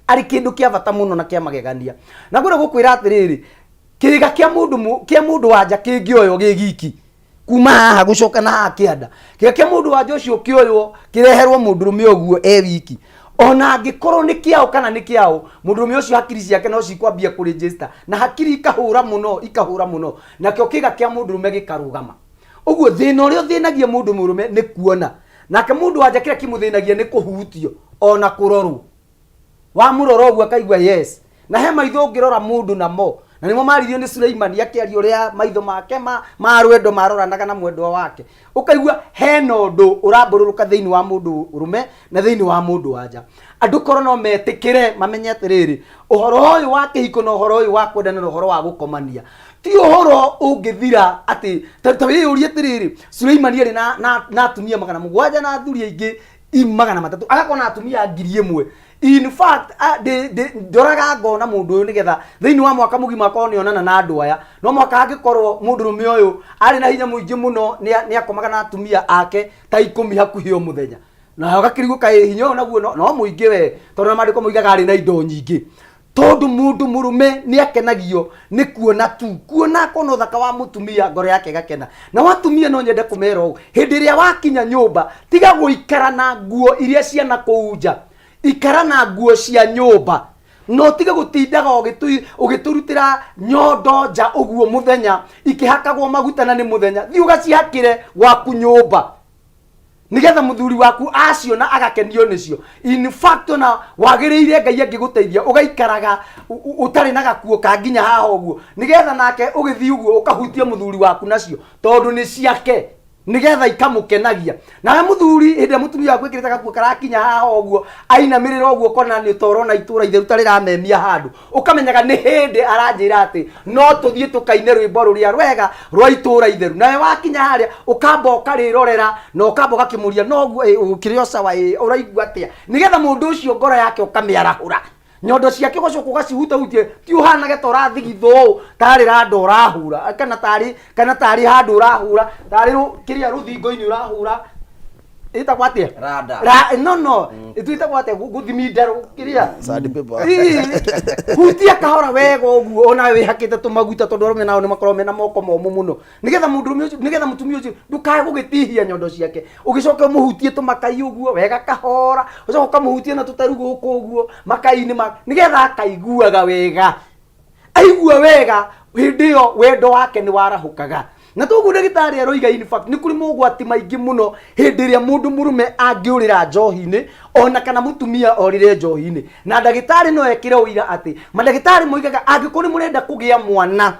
arĩ kĩndũ kĩa bata mũno na kĩa magegania. Na ngwenda gũkwĩra atĩrĩrĩ, kĩga kĩa mũndũ kĩa mũndũ wanja kĩngĩoywo gĩ giki kuma haha gũcoka na haha kĩanda, kĩga kĩa mũndũ wanja ũcio kĩoywo kĩreherwo mũndũrũme ũguo e wiki, ona angĩkorwo nĩ kĩao kana nĩ kĩao, mũndũrũme ũcio hakiri ciake no cikwambia kũregister na hakiri ikahũra mũno, ikahũra mũno, nakĩo kĩga kĩa mũndũrũme gĩkarũgama. Ũguo thĩna ũrĩa ũthĩnagia mũndũ mũrũme nĩ kuona, nake mũndũ wanja kĩrĩa kĩmũthĩnagia nĩ kũhutio ona kũrorwo. Wamũrora ũguo akaigua yes. Na he maitho ũngĩrora mũndũ namo, na nĩmo maririo nĩ Suleimani akĩaria ũrĩa maitho make ma rwendo maroranaga na mwendwa wake, ũkaigua hena ũndũ ũrambũrũrũka thĩinĩ wa mũndũ ũrũme na thĩinĩ wa mũndũ wanja. Andũ korwo no metĩkĩre mamenye atĩrĩrĩ, ũhoro ũyũ wa kĩhiko na ũhoro ũyũ wa kwendana na ũhoro wa gũkomania ti ũhoro ũngĩthira. Atĩ ta wĩyũrie atĩrĩrĩ, Suleimani arĩ na atumia 700 na athuri aingĩ 300, agakorwo na atumia 1000. In fact, ndoraga ngona mũndũ ũyũ nĩgetha thĩinĩ wa mwaka mũgima akorwo nĩonana na andũ aya, no mwaka angĩkorwo mũndũrũme ũyũ arĩ na hinya mũingĩ mũno, nĩ akomaga na atumia ake ta 10 hakuhĩ o mũthenya, na ũgakĩrigwo kaĩ hinya ũyũ naguo no mũingĩ we, tondũ na maandĩko moigaga arĩ na indo nyingĩ. Tondũ mũndũ mũrũme nĩ akenagio nĩ kuona tu, kuona akona ũthaka wa mũtumia, ngoro yake ĩgakena. Na atumia no nyende kũmera ũũ, hĩndĩ ĩrĩa wakinya nyũmba, tiga gũikara na nguo iria ciana kũu nja, ikara na nguo cia nyũmba, no tiga gũtindaga ũgĩtũrutĩra nyondo nja ũguo mũthenya ikĩhakagwo maguta na nĩ mũthenya. Thiĩ ũgacihakĩre gwaku nyũmba nigetha muthuri waku aciona agakenio nicio. In fact, ona wagĩrĩire Ngai angĩgũteithia ũgaikaraga ũtarĩ na gakuo ka nginya haha ũguo, nigetha nake ũgĩthiĩ ũguo ũkahutia mũthuri waku nacio, tondũ nĩ ciake, nigetha ikamũkenagia. Nawe mũthuri, hĩndĩ ĩrĩa mũtumia waku ĩkĩrĩte gakuo karakinya haha ũguo, ainamĩrĩra ũguo, kona nĩ ũtorona itũra itheru ta rĩramemia handũ, ũkamenyaga nĩ hĩndĩ aranjĩra atĩ no tũthiĩ tũkaine rwĩmbo rũrĩa rwega rwa itũra itheru. Nawe wakinya harĩa ũkamba ũkarĩrorera na ũkamba ũgakĩmũria, noguo ũkĩrĩ o sawa, ũraigua atĩa, nĩgetha mũndũ ũcio ngoro yake ũkamĩarahũra, nyondo ciake ũgacoka ũgacihutahutie, ti ũhanage ta ũrathigithwo ũũ tarĩ randa ũrahura, kana tarĩ handũ ũrahura, tarĩ kĩrĩa rũthingo-inĩ ũrahura, ĩtagwo atĩa? Randa. No ĩtwĩtagwo atĩa? Gũthiminda kĩrĩa. Sandpaper. Ii, hutia kahora wega ũguo, ona wĩhakĩte tũmaguta, tondũ arũme nao nĩ makoragwo mena moko momũ mũno, nĩgetha mũndũrũme ũcio, nĩgetha mũtumia ũcio ndũkae gũgĩtihia nyondo ciake. Ũgĩcoke ũmũhutie tũmakai ũguo wega kahora, ũcoke ũkamũhutie na tũteru gũkũ ũguo makai-inĩ ma, nĩgetha akaiguaga wega. Aigua wega, hĩndĩ ĩyo wendo wake nĩ warahũkaga. Na toguo ndagĩtarĩ aroiga, in fact nĩ kũrĩ mogwati maingĩ mũno hĩndĩ ĩrĩa mũndũ mũrũme angĩũrĩra njohi-inĩ, ona kana mũtumia orĩre njohi-inĩ. Na ndagĩtarĩ no ekĩre ũira atĩ mandagĩtarĩ moigaga angĩkorwo nĩ mũrenda kũgĩa mwana,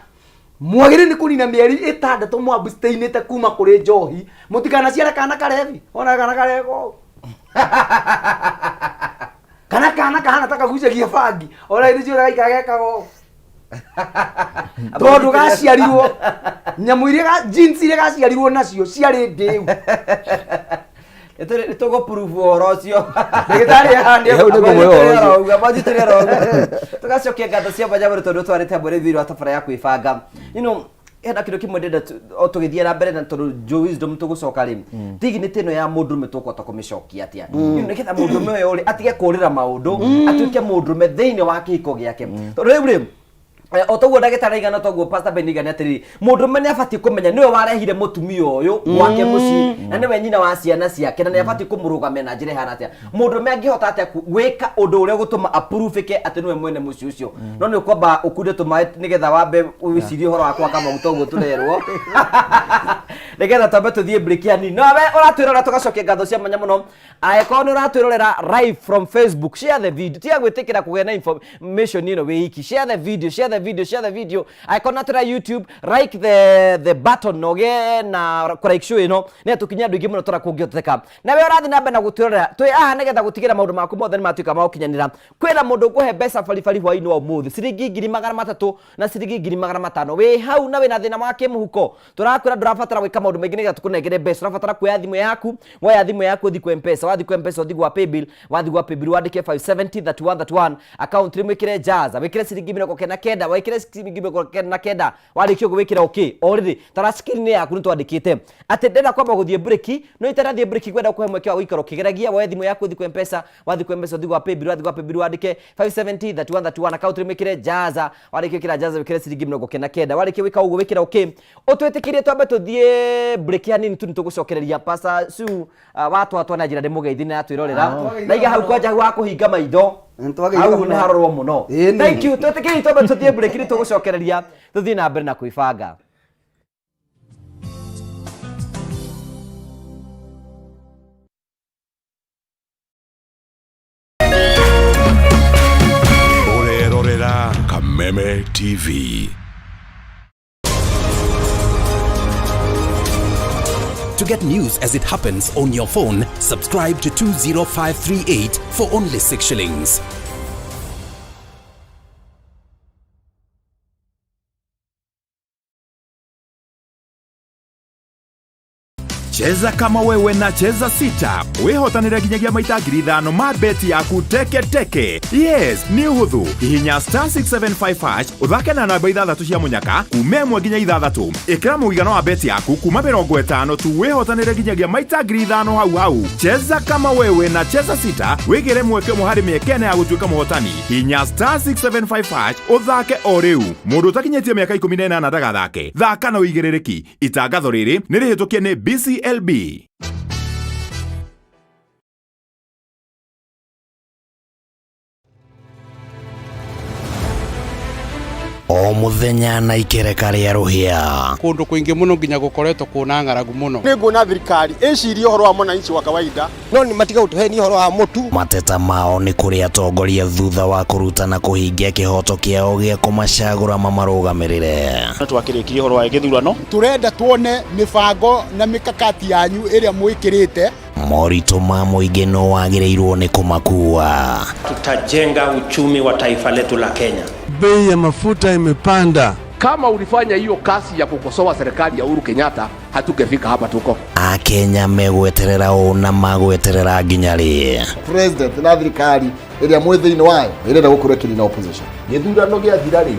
mwagĩrĩire nĩ kũnina mĩeri 6 mwabstainĩte kuma kũrĩ njohi, mũtikanaciare kana karebi, ona kana karego, kana kahana ta kagucagia bangi, ona hĩndĩ ciothe gaikara gekaga ũũ, tondũ gaciarirwo nyamũ iria genes iria gaciarirwo nacio ciarĩ ndĩu. Nĩ tũgũ-prove ũhoro ũcio. Ndagĩtarĩ haha Hau nĩguo mwĩ ũhoro ũcio. Manjitĩre ũguo. Tũgacokia ngatho cia mwanya mũno tondũ twarĩte hamwe rĩu thĩinĩ wa tabara ya kwĩbanga. Hena kĩndũ kĩmwe ndĩrenda o tũgĩthiĩ na mbere, na tondũ Joe Wisdom tũgũcoka rĩ, dignity ĩno ya mũndũrũme tũkũhota kũmĩcokia atĩa? Nĩgetha mũndũrũme ũyũ rĩ atige kũrĩra maũndũ, atuĩke mũndũrũme thĩinĩ wa kĩhiko gĩake, tondũ rĩu rĩ o toguo ndagĩtarĩ aigana, toguo Pastor Ben aigana atĩrĩrĩ, mũndũrũme nĩ abatiĩ kũmenya nĩwe warehire mũtumia ũyũ gwake mũciĩ, na nĩwe nyina wa ciana ciake, na nĩ abatiĩ kũmũrũgamia na njĩra ĩhana atĩa. Mũndũrũme angĩhota atĩa gwĩka ũndũ ũrĩa ũgũtũma approve-ĩke atĩ nĩwe mwene mũciĩ ũcio? No nĩ ũkwamba ũkunde tũmaĩ nĩgetha wambe wĩcirie ũhoro wa kwaka maguta ũguo tũrerwo. Nĩgetha twambe tũthiĩ break hanini. No we ũratwĩrorera tũgacokia ngatho cia mwanya mũno. Angĩkorwo nĩ ũratwĩrorera live from Facebook, share the video. Tiga gwĩtĩkĩra kũgĩa na information ĩno wĩ iki. Share the video, share the video, share the video. Angĩkorwo nĩ ũratwĩrora YouTube, like the button na ũgĩe na kũ like show ĩno nĩgetha tũkinye andũ aingĩ mũno tũrĩa kũngĩhoteka. Na we ũrathiĩ na mbere na gũtwĩrorera, twĩ haha nĩgetha gũtigĩrĩra maũndũ maku mothe nĩ matuĩka ma gũkinyanĩra. Kwĩna mũndũ ũkũhe mbeca baribari hwaĩ-inĩ wa ũmũthĩ, ciringi 300,000 na ciringi 500,000. Wĩ hau na wĩna thĩna wa kĩmũhuko, tũrakwĩra ndũrabatara gwĩka maũndũ maingĩ nĩgetha tũkũnengere mbeca. Ũrabatara kuoya thimũ yaku, woya thimũ yaku ũthiĩ kwa M-Pesa, wathiĩ kwa M-Pesa ũthiĩ gwa paybill, wathiĩ gwa paybill wandĩke 570 31 31, account name wĩkĩre Jaza, wĩkĩre ciringi 99, wĩkĩre ciringi 99, warĩkia ũguo wĩkĩre okay. O rĩrĩ, tara screen yaku nĩ twandĩkĩte atĩ ndĩrenda kwamba gũthiĩ break, no itanathiĩ break ngwenda gũkũhe mweke wa gũikara ũkĩgeragia, woe thimũ yaku ũthiĩ kwa M-Pesa, wathiĩ kwa M-Pesa ũthiĩ gwa paybill, wathiĩ gwa paybill wandĩke 570 31 31, account name wĩkĩre Jaza, warĩkia gwĩkĩra Jaza wĩkĩre ciringi 99, warĩkia gwĩka ũguo wĩkĩre okay. Ũtwĩtĩkĩrie twambe tũthiĩ break hanini tu nĩtũgũcokereria Pastor Sue watwatwa na njĩra ndĩmũgeithie nĩ aratwĩrorera. Na iga hau kwanja hau wa kũhinga maitho. Nĩtwageithĩka Hau mũno. nĩ harorwo mũno. Ĩni. Thank you. Twĩtĩkĩrie twambe tũthiĩ break nĩtũgũcokereria tũthiĩ na mbere na kwĩbanga. Ũrerorera Kameme TV. To get news as it happens on your phone, subscribe to 20538 for only 6 shillings. Cheza kama wewe na Cheza Sita wĩhotanĩre nginyagia maita 5,000 ma beti yaku teke teke. Yes, nĩ ũhũthũ. Hihinya star 675 hash ũthake na namba ithathatũ cia mũnyaka kuma ĩmwe nginya ithathatũ. Ĩkĩra mũigana wa beti yaku kuma 50 tu wĩhotanĩre nginyagia maita 5,000 hau hau. Cheza kama wewe na Cheza Sita wĩgĩre mweke ũmwe harĩ mĩeke ĩna ya gũtuĩka mũhotani. Hihinya star 675 hash ũthake o rĩu. Mũndũ ũtakinyĩtie mĩaka 18 ndagathake. Thaka na ũigĩrĩrĩki. Itangatho rĩrĩ nĩ rĩhĩtũkie nĩ BCLB. O mũthenya na ikereka rĩa rũhĩa. Kũndũ kũingĩ mũno nginya gũkoretwo kũna ng'aragu mũno. Nĩ nguona thirikari ĩcirie ũhoro wa mwananchi wa kawaida no nĩ matiga gũtũhenia ũhoro wa mũtu. Mateta mao nĩ kũrĩ atongoria thutha wa kũruta na kũhingia kĩhoto kĩao gĩa kũmacagũra mamarũgamĩrĩre. Twakĩrĩkirie ũhoro wa gĩthurano. Tũrenda tuone mĩbango na mĩkakati yanyu ĩrĩa mwĩkĩrĩte. Moritũ ma mũingĩ no wagĩrĩirwo nĩ kũmakua. Tutajenga uchumi wa taifa letu la Kenya. Bei ya mafuta imepanda. Kama ulifanya hiyo kazi ya kukosoa serikali ya Uhuru Kenyatta, hatungefika hapa tuko. Akenya megweterera ũ na magweterera nginya rĩ? President na thirikari ĩrĩa mwĩ thĩinĩ wayo ĩrenda gũkorwo ĩkĩnina opposition. Gĩthurano gĩathira rĩ,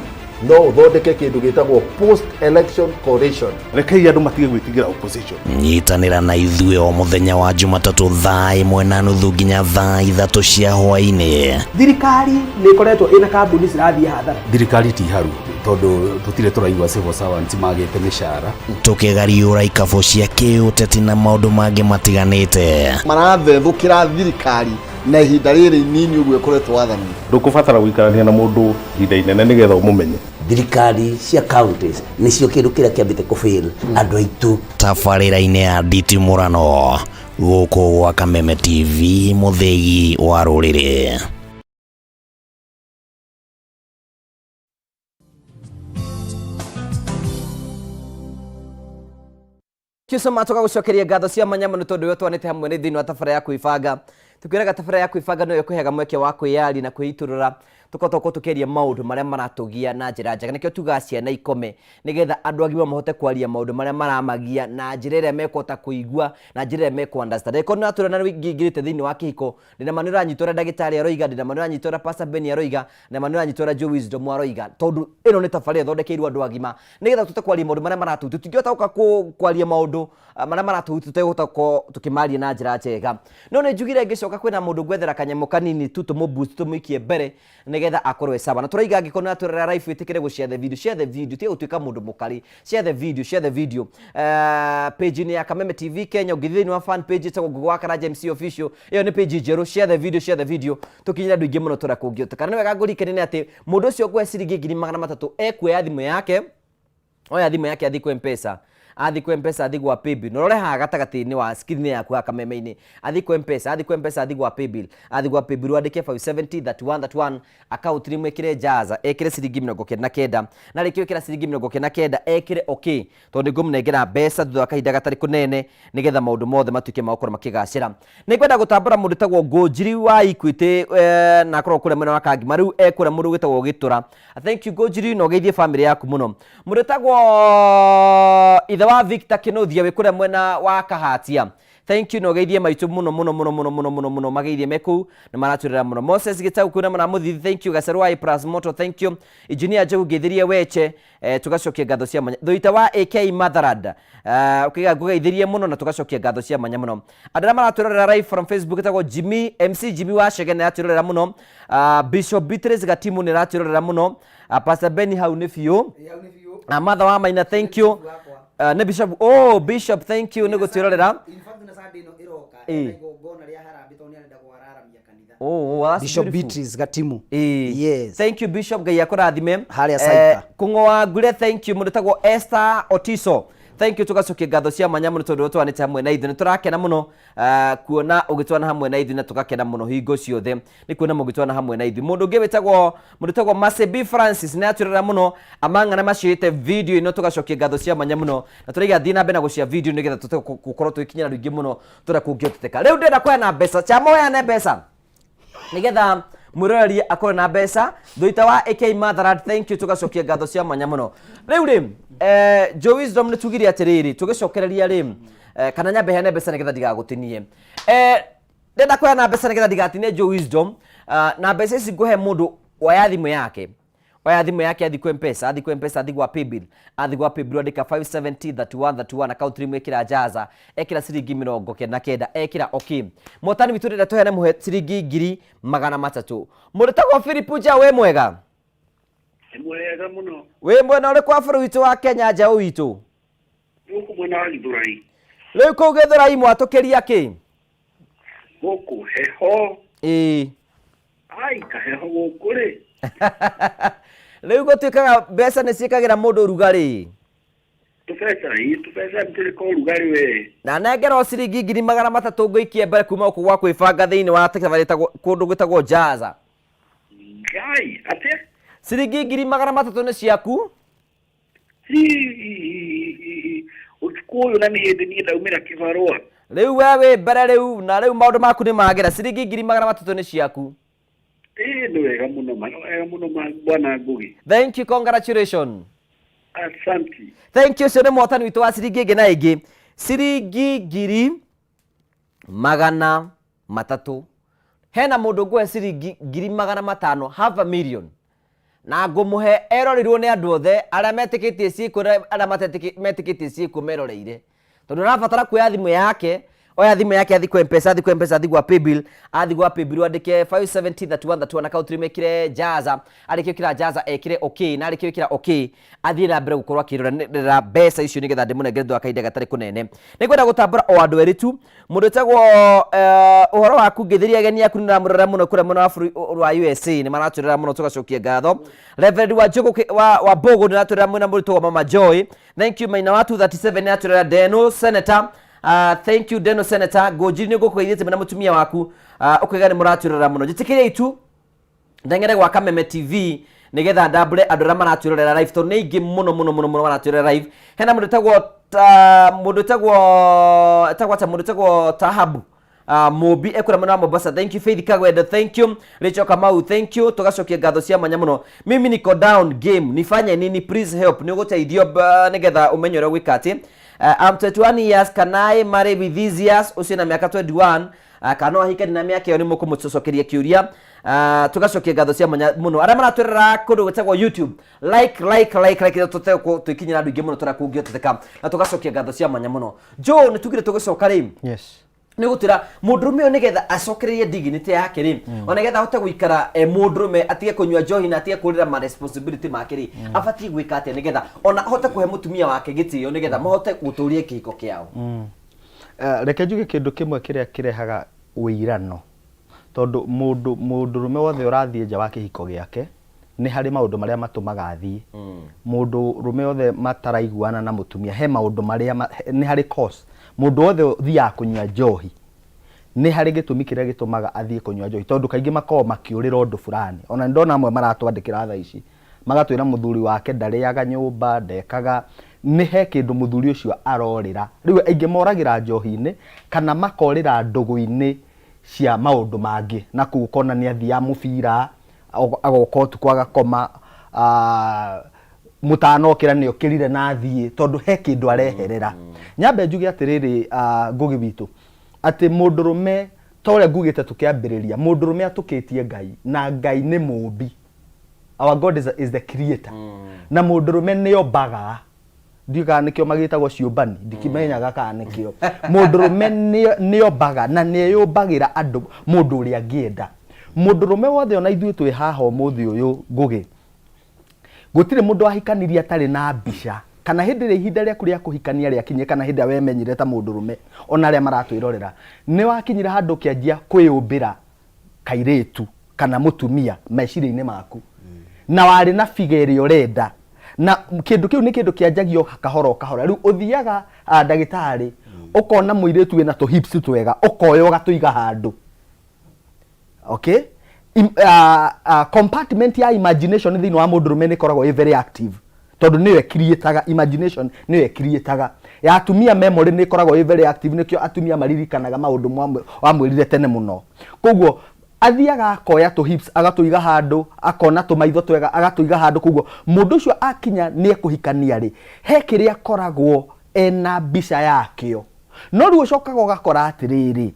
no ũthondeke kĩndũ gĩtagwo post election coalition. Rekei andũ matige gwĩtigĩra opposition. Nyitanĩra na ithuĩ o mũthenya wa Jumatatũ thaa 1:30 nginya thaa 3 cia hwaĩ-inĩ. Thirikari nĩ ĩkoretwo ĩna kambuni cirathiĩ hathara. Thirikari ti haru tondũ tũtirĩ tũraigua civil servants magĩte mĩcara. Tũkĩgariũra ikabũ cia kĩũteti na maũndũ mangĩ matiganĩte. Marathethũkĩra thirikari na ihinda rĩrĩ inini ũguo ĩkoretwo wathani. Ndũkũbatara gũikarania na mũndũ ihinda inene nĩgetha ũmũmenye. Thirikari cia counties nĩcio kĩndũ kĩrĩa kĩambĩte kũfail andũ aitũ. Tabarĩra-inĩ ya nditimũrano gũkũ gwa Kameme TV mũthĩgi wa rũrĩrĩ. Thank you so much tũgagũcokeria ngatho cia mwanya mũno tondũ we twanĩte hamwe nĩ thĩinĩ wa tabarĩra ya kwĩbanga. Tũkwĩraga tabarĩra ya kwĩbanga nĩyo ĩkũheaga mweke wa kwĩyaria na kwĩitũrũra, tũkahota gũkorwo tũkĩaria maũndũ marĩa maratũgia na njĩra njega. Nĩkĩo tugaga ciana ikome nĩgetha andũ agima mahote kwaria maũndũ marĩa maramagia na njĩra ĩrĩa mekũhota kũigua na njĩra ĩrĩa mekũ understand. Angĩkorwo nĩ ũratwĩra na nĩ ũingĩrĩte thĩinĩ wa kĩhiko, ndĩna ma nĩ ũranyita ũrĩa ndagĩtarĩ aroiga, ndĩna ma nĩ ũranyita ũrĩa Pastor Benny aroiga, ndĩna ma nĩ ũranyita ũrĩa Joe Wisdom aroiga, tondũ ĩno nĩ tabarĩra ĩthondekeirwo andũ agima nĩgetha tũhote kwaria maũndũ marĩa maratũhutia. Tũtingĩhota gũka kwaria maũndũ marĩa maratũhutia tũtegũhota gũkorwo tũkĩmaria na njĩra njega. No nĩ njugire ngĩcoka kwĩna mũndũ ngwethera kanyamũ kanini tu tũmũ boost tũmũikie mbere nĩgetha akorwo e sawa. Na tũraiga angĩkorwo nĩ ũratwĩrorera live wĩtĩkĩre gũ share the video, share the video, tiga gũtuĩka mũndũ mũkari, share the video, share the video. Page-inĩ ya Kameme TV Kenya, ũngĩthiĩ thĩinĩ wa fan page ĩtagwo Ngũgĩ wa Karanja MC Official, ĩyo nĩ page njerũ, share the video, share the video, tũkinyĩre andũ aingĩ mũno tũrĩa kũngĩhoteka. Na nĩ wega ngũririkanie nĩ atĩ mũndũ ũcio ũkũhe ciringi 300,000 ekuoya thimũ yake, oya thimũ yake athiĩ kwa M-Pesa, Athiĩ kwa Mpesa, athiĩ gwa Paybill, na ũrore haha gatagatĩ-inĩ wa screen yaku haha kameme-inĩ. Athiĩ kwa Mpesa, athiĩ kwa Mpesa, athiĩ gwa Paybill, athiĩ gwa Paybill wandĩke 570 31 31 account name ĩkĩre Jaza, ekĩre ciringi 99, na arĩkia gwĩkĩra ciringi 99 ekĩre okay, tondũ nĩngũmũnengera mbeca thutha wa kahinda gatarĩ kũnene nĩgetha maũndũ mothe matuĩke ma gũkorwo makĩgacĩra. Nĩngwenda gũtambũra mũndũ wĩtagwo Ngũnjiri wa Equity na akoragwo kũrĩa mwena wa Kangima, rĩu e kũrĩa mũndũ wĩtagwo Gĩtũra. Thank you Ngũnjiri na ũgeithie famĩlĩ yaku mũno. Mũndũ wĩtagwo ithe wa Victor Kĩnũthia wĩ kũrĩa mwena wa Kahatia. Thank you na ũgeithie maitũ mũno mũno mũno mũno mũno mũno mũno mageithie me kũu na maratwĩrĩra mũno. Moses Gĩtau kwĩna mũna mũthithi thank you. Gacerũ wa A plus Moto thank you. Engineer Njogu ngeithĩrie Weche tugacokia ngatho cia mwanya. Thuita wa AK Matharad ukiga ngũgeithĩrie mũno na tugacokia ngatho cia mwanya mũno. Andũ arĩa maratwĩrorera live from Facebook etagwo Jimmy MC Jimmy wa Chege nĩ aratwĩrorera mũno. Bishop Beatrice Gatimu nĩ aratwĩrorera mũno. Pastor Benny hau nĩ biũ. Martha wa Maina thank you. Nĩ Bishop, oh Bishop thank you nĩ gũtwĩrorera. In fact na Sunday ĩno ĩroka Ĩĩ. ena igongona rĩa harambee tondũ nĩ arenda kwararamia kanitha. Oh, oh, that's Bishop beautiful. Beatrice Gatimu. Ĩĩ. Yes. Thank you Bishop Ngai akũrathime. Harĩa Saika. Kũng'o wa Ngure thank you mũndũ tagwo Esther Otiso. Thank you tũgacokia ngatho cia mwanya mũno tondũ ũtwanĩte hamwe na ithuĩ. Nĩ tũrakena mũno kuona ũgĩtwana hamwe na ithuĩ na tũgakena mũno hingo ciothe nĩ kuona mũgĩtwana hamwe na ithuĩ. Mũndũ ũngĩ wĩtagwo mũndũ wĩtagwo Mercy B Francis nĩ atwĩrora mũno amang'ana maciĩte video ĩno tũgacokia ngatho cia mwanya mũno na tũraiga thiĩ na mbere na gũcia video nĩgetha tũhote gũkorwo tũgĩkinyĩra andũ aingĩ mũno tũrĩa kũngĩhoteteka. Rĩu ndĩrenda kũheana mbeca, chama ũheane mbeca nĩgetha mwĩroreri akorwo na mbeca. Thuita wa AK Matharad thank you tũgacokia ngatho cia mwanya mũno. Rĩu rĩ Joe Wisdom nĩ tugire atĩrĩrĩ tũgĩcokereria rĩ kana nyambe heane mbeca nĩgetha ndigagũtinie. Ndĩrenda kũheana mbeca nĩgetha ndigatinie Joe Wisdom na mbeca ici ngũhe mũndũ oya thimũ yake. Oya thimũ yake athi kwa Mpesa, athi kwa Mpesa, athi gwa Paybill, athi gwa Paybill andĩka 570 31 31 account name ĩkĩra Jaza, ekĩra ciringi 99, ekĩra okay. Motani witũ ndĩrenda tũheane mũhe ciringi 300,000. Mũndũ tagwo Philip Njaũ wĩ mwega? Nĩ mwega mũno. Wĩ mwena ũrĩkũ wa bũrũri witũ wa Kenya Njaũ witũ? Gũkũ mwena wa Gĩthũrai. Rĩu kũu Gĩthũrai mwatũkĩria kĩ? Gũkũ heho. Ĩĩ. Ai, kaheho gũkũ rĩ. Rĩu gũtuĩkaga mbeca nĩ ciĩkagĩra mũndũ ũrugarĩ. Tũbeca, ĩ, tũbeca nĩ tũrĩ ka ũrugarĩ we. Na nengerwo ciringi 300,000 ngũikie mbere kuma gũkũ gwa kwĩbanga thĩinĩ wa tabarĩra ĩtagwo kũndũ gwĩtagwo Jaza. Ngai, atĩa? Ciringi 300,000 nĩ ciaku. Hihihihihi, ũtukũ ũyũ na nĩ hĩndĩ niĩ ndaumĩra kĩbarũa. Rĩu we wĩ mbere rĩu na rĩu maũndũ maku nĩ magĩra. Ciringi 300,000 nĩ ciaku. Ĩĩ nĩ wega mũno ma, nĩ wega mũno ma bwana Ngũgĩ. Thank you, congratulations. Asante. Thank you, ũcio nĩ mwotani witũ wa ciringi ĩngĩ na ĩngĩ. Ciringi 300,000. Hena mũndũ ngũhe ciringi 500,000, half a million. Na ngũmũhe eroreirwo nĩ andũ othe arĩa metĩkĩtie ciĩkuo na arĩa metĩkĩtie ciĩkuo meroreire. Tondũ arabatara kuoya thimũ yake, oya thimũ yake athi kwa Mpesa, athi kwa Mpesa, athi gwa Paybill, athi gwa Paybill andĩke 570 31 31 account name ĩkĩre Jaza, arĩkia gwĩkĩra Jaza ekĩre okay, na arĩkia gwĩkĩra okay athiĩ na mbere gũkorwo akĩrorera mbeca icio nĩgetha ndĩmũnengere thutha wa kahinda gatarĩ kũnene. Nĩngwenda gũtambũra o andũ erĩ tu, mũndũ wĩtagwo ũhoro waku ngĩthĩria ageni aku nĩndamũrora mũno kũrĩa mwena wa bũrũri wa USA, nĩ maratwĩrora mũno tũgacokia ngatho. Reverend wa Njũgũ wa Mbũgũ nĩaratwĩrora mwena mũritũ wa Mama Joy. Thank you Maina wa 237 nĩaratwĩrora Deno Senator. Thank you Deno Senator. Ngũnjiri nĩ ngũkũgeithĩtie mwena mũtumia waku. Ũkoiga nĩ mũratwĩrora mũno. Njĩtĩkĩriei tu ndeng'ere gwa Kameme TV nĩgetha ndambũre andũ arĩa maratwĩrorera live tondũ nĩ aingĩ mũno mũno mũno mũno maratwĩrorera live. Hena mũndũ wĩtagwo ta mũndũ wĩtagwo etagwo atĩa mũndũ wĩtagwo Tahabu Mũmbi ekũrĩa mwena wa Mombasa. Thank you Faith Kagwendo, thank you Rachel Kamau, thank you. Tũgacokia ngatho cia mwanya mũno. Mimi niko down game, nifanye nini? Please help. Nĩ ũgũteithio nĩgetha ũmenye ũrĩa ũgwĩka atĩ. I'm 21 years, can I marry with these years? Ũcio na mĩaka 21 kana no ahikanie na mĩaka ĩyo, nĩ mũkũmũcokeria kĩũria. Tũgacokia ngatho cia mwanya mũno arĩa maratwĩrora kũndũ gwĩtagwo YouTube. Like, like, like, like, tũte twĩkinyĩra andũ aingĩ mũno tũrĩa kũngĩhoteteka, na tũgacokia ngatho cia mwanya mũno. Joe, nĩ tugire tũgĩcoka rĩ. Yes. Nĩ gũtwĩra mũndũrũme ũyũ nĩgetha acokererie dignity yake rĩ, ona nĩgetha ahote gũikara e mũndũrũme, atige kũnyua njohi na atige kũrĩra ma responsibility make rĩ, abatiĩ gwĩka atĩa nĩgetha ona ahote kũhe mũtumia wake gĩtĩo nĩgetha mahote gũtũria kĩhiko kĩao? Reke njuge kĩndũ kĩmwe kĩrĩa kĩrehaga ũirano, tondũ mũndũ mũndũrũme wothe ũrathiĩ nja wa kĩhiko gĩake Nĩ harĩ maũndũ marĩa matũmaga athiĩ. Mũndũ rũme othe mataraiguana na mũtumia, he maũndũ marĩa, nĩ harĩ cause. Mũndũ wothe ũthiaga kũnyua njohi, nĩ harĩ gĩtũmi kĩrĩa gĩtũmaga athiĩ kũnyua njohi, tondũ kaingĩ makoragwo makĩũrĩra ũndũ fulani. Ona nĩ ndona amwe maratwandĩkĩra thaa ici, magatwĩra mũthuri wake ndarĩaga nyũmba, ndekaga, nĩ he kĩndũ mũthuri ũcio arorĩra. Rĩu aingĩ moragĩra njohi-inĩ, kana makorĩra ndũgũ-inĩ cia maũndũ mangĩ. Na kũu ũkona nĩ athiaga mũbira, agoka ũtukũ agakoma, ah, mũtanokĩra nĩ okĩrire na athiĩ tondũ he kĩndũ areherera. Nyambe njuge atĩrĩrĩ, ah, Ngũgĩ witũ, atĩ mũndũrũme ta ũrĩa ngugĩte tũkĩambĩrĩria, mũndũrũme atũkĩtie Ngai na Ngai nĩ mũmbi. Our God is the creator. Na mũndũrũme nĩ ombaga. Ndiũĩ kana nĩkĩo magĩtagwo ciũmbani, ndikimenyaga kana nĩkĩo. Mũndũrũme nĩombaga na nĩeyũmbagĩra andũ mũndũ ũrĩa angĩenda. Mũndũrũme wothe ona ithuĩ twĩ haha ũmũthĩ ũyũ Ngũgĩ, gũtirĩ mũndũ wahikanirie atarĩ na mbica kana hĩndĩ ĩrĩa ihinda rĩaku rĩa kũhikania rĩakinyire kana hĩndĩ ĩrĩa wemenyire ta mũndũrũme ona arĩa maratwĩrorera, nĩwakinyire handũ ũkĩanjia kwĩyũmbĩra kairĩtu kana mũtumia meciria-inĩ maku na warĩ na figa ĩrĩa ũrenda na kĩndũ kĩu nĩ kĩndũ kĩanjagio kahora o kahora. Rĩu ũthiaga ndagĩtarĩ ũkona mũirĩtu wĩna tũ hips twega ũkoya ũgatũiga handũ. Okay? Compartment ya imagination thĩinĩ wa mũndũrũme nĩ ĩkoragwo ĩ very active tondũ nĩyo ĩcreataga imagination, nĩyo ĩcreataga. Ya atumia memory nĩ ĩkoragwo ĩ very active, nĩkĩo atumia maririkanaga maũndũ wamwĩrire tene mũno. Koguo athiaga akoya tũ hips agatũiga handũ, akona tũmaitho twega agatũiga handũ. Koguo mũndũ ũcio akinya nĩ ekũhikania rĩ, he kĩrĩa akoragwo ena mbica yakĩo. No rĩu ũcokaga ũgakora atĩrĩrĩ,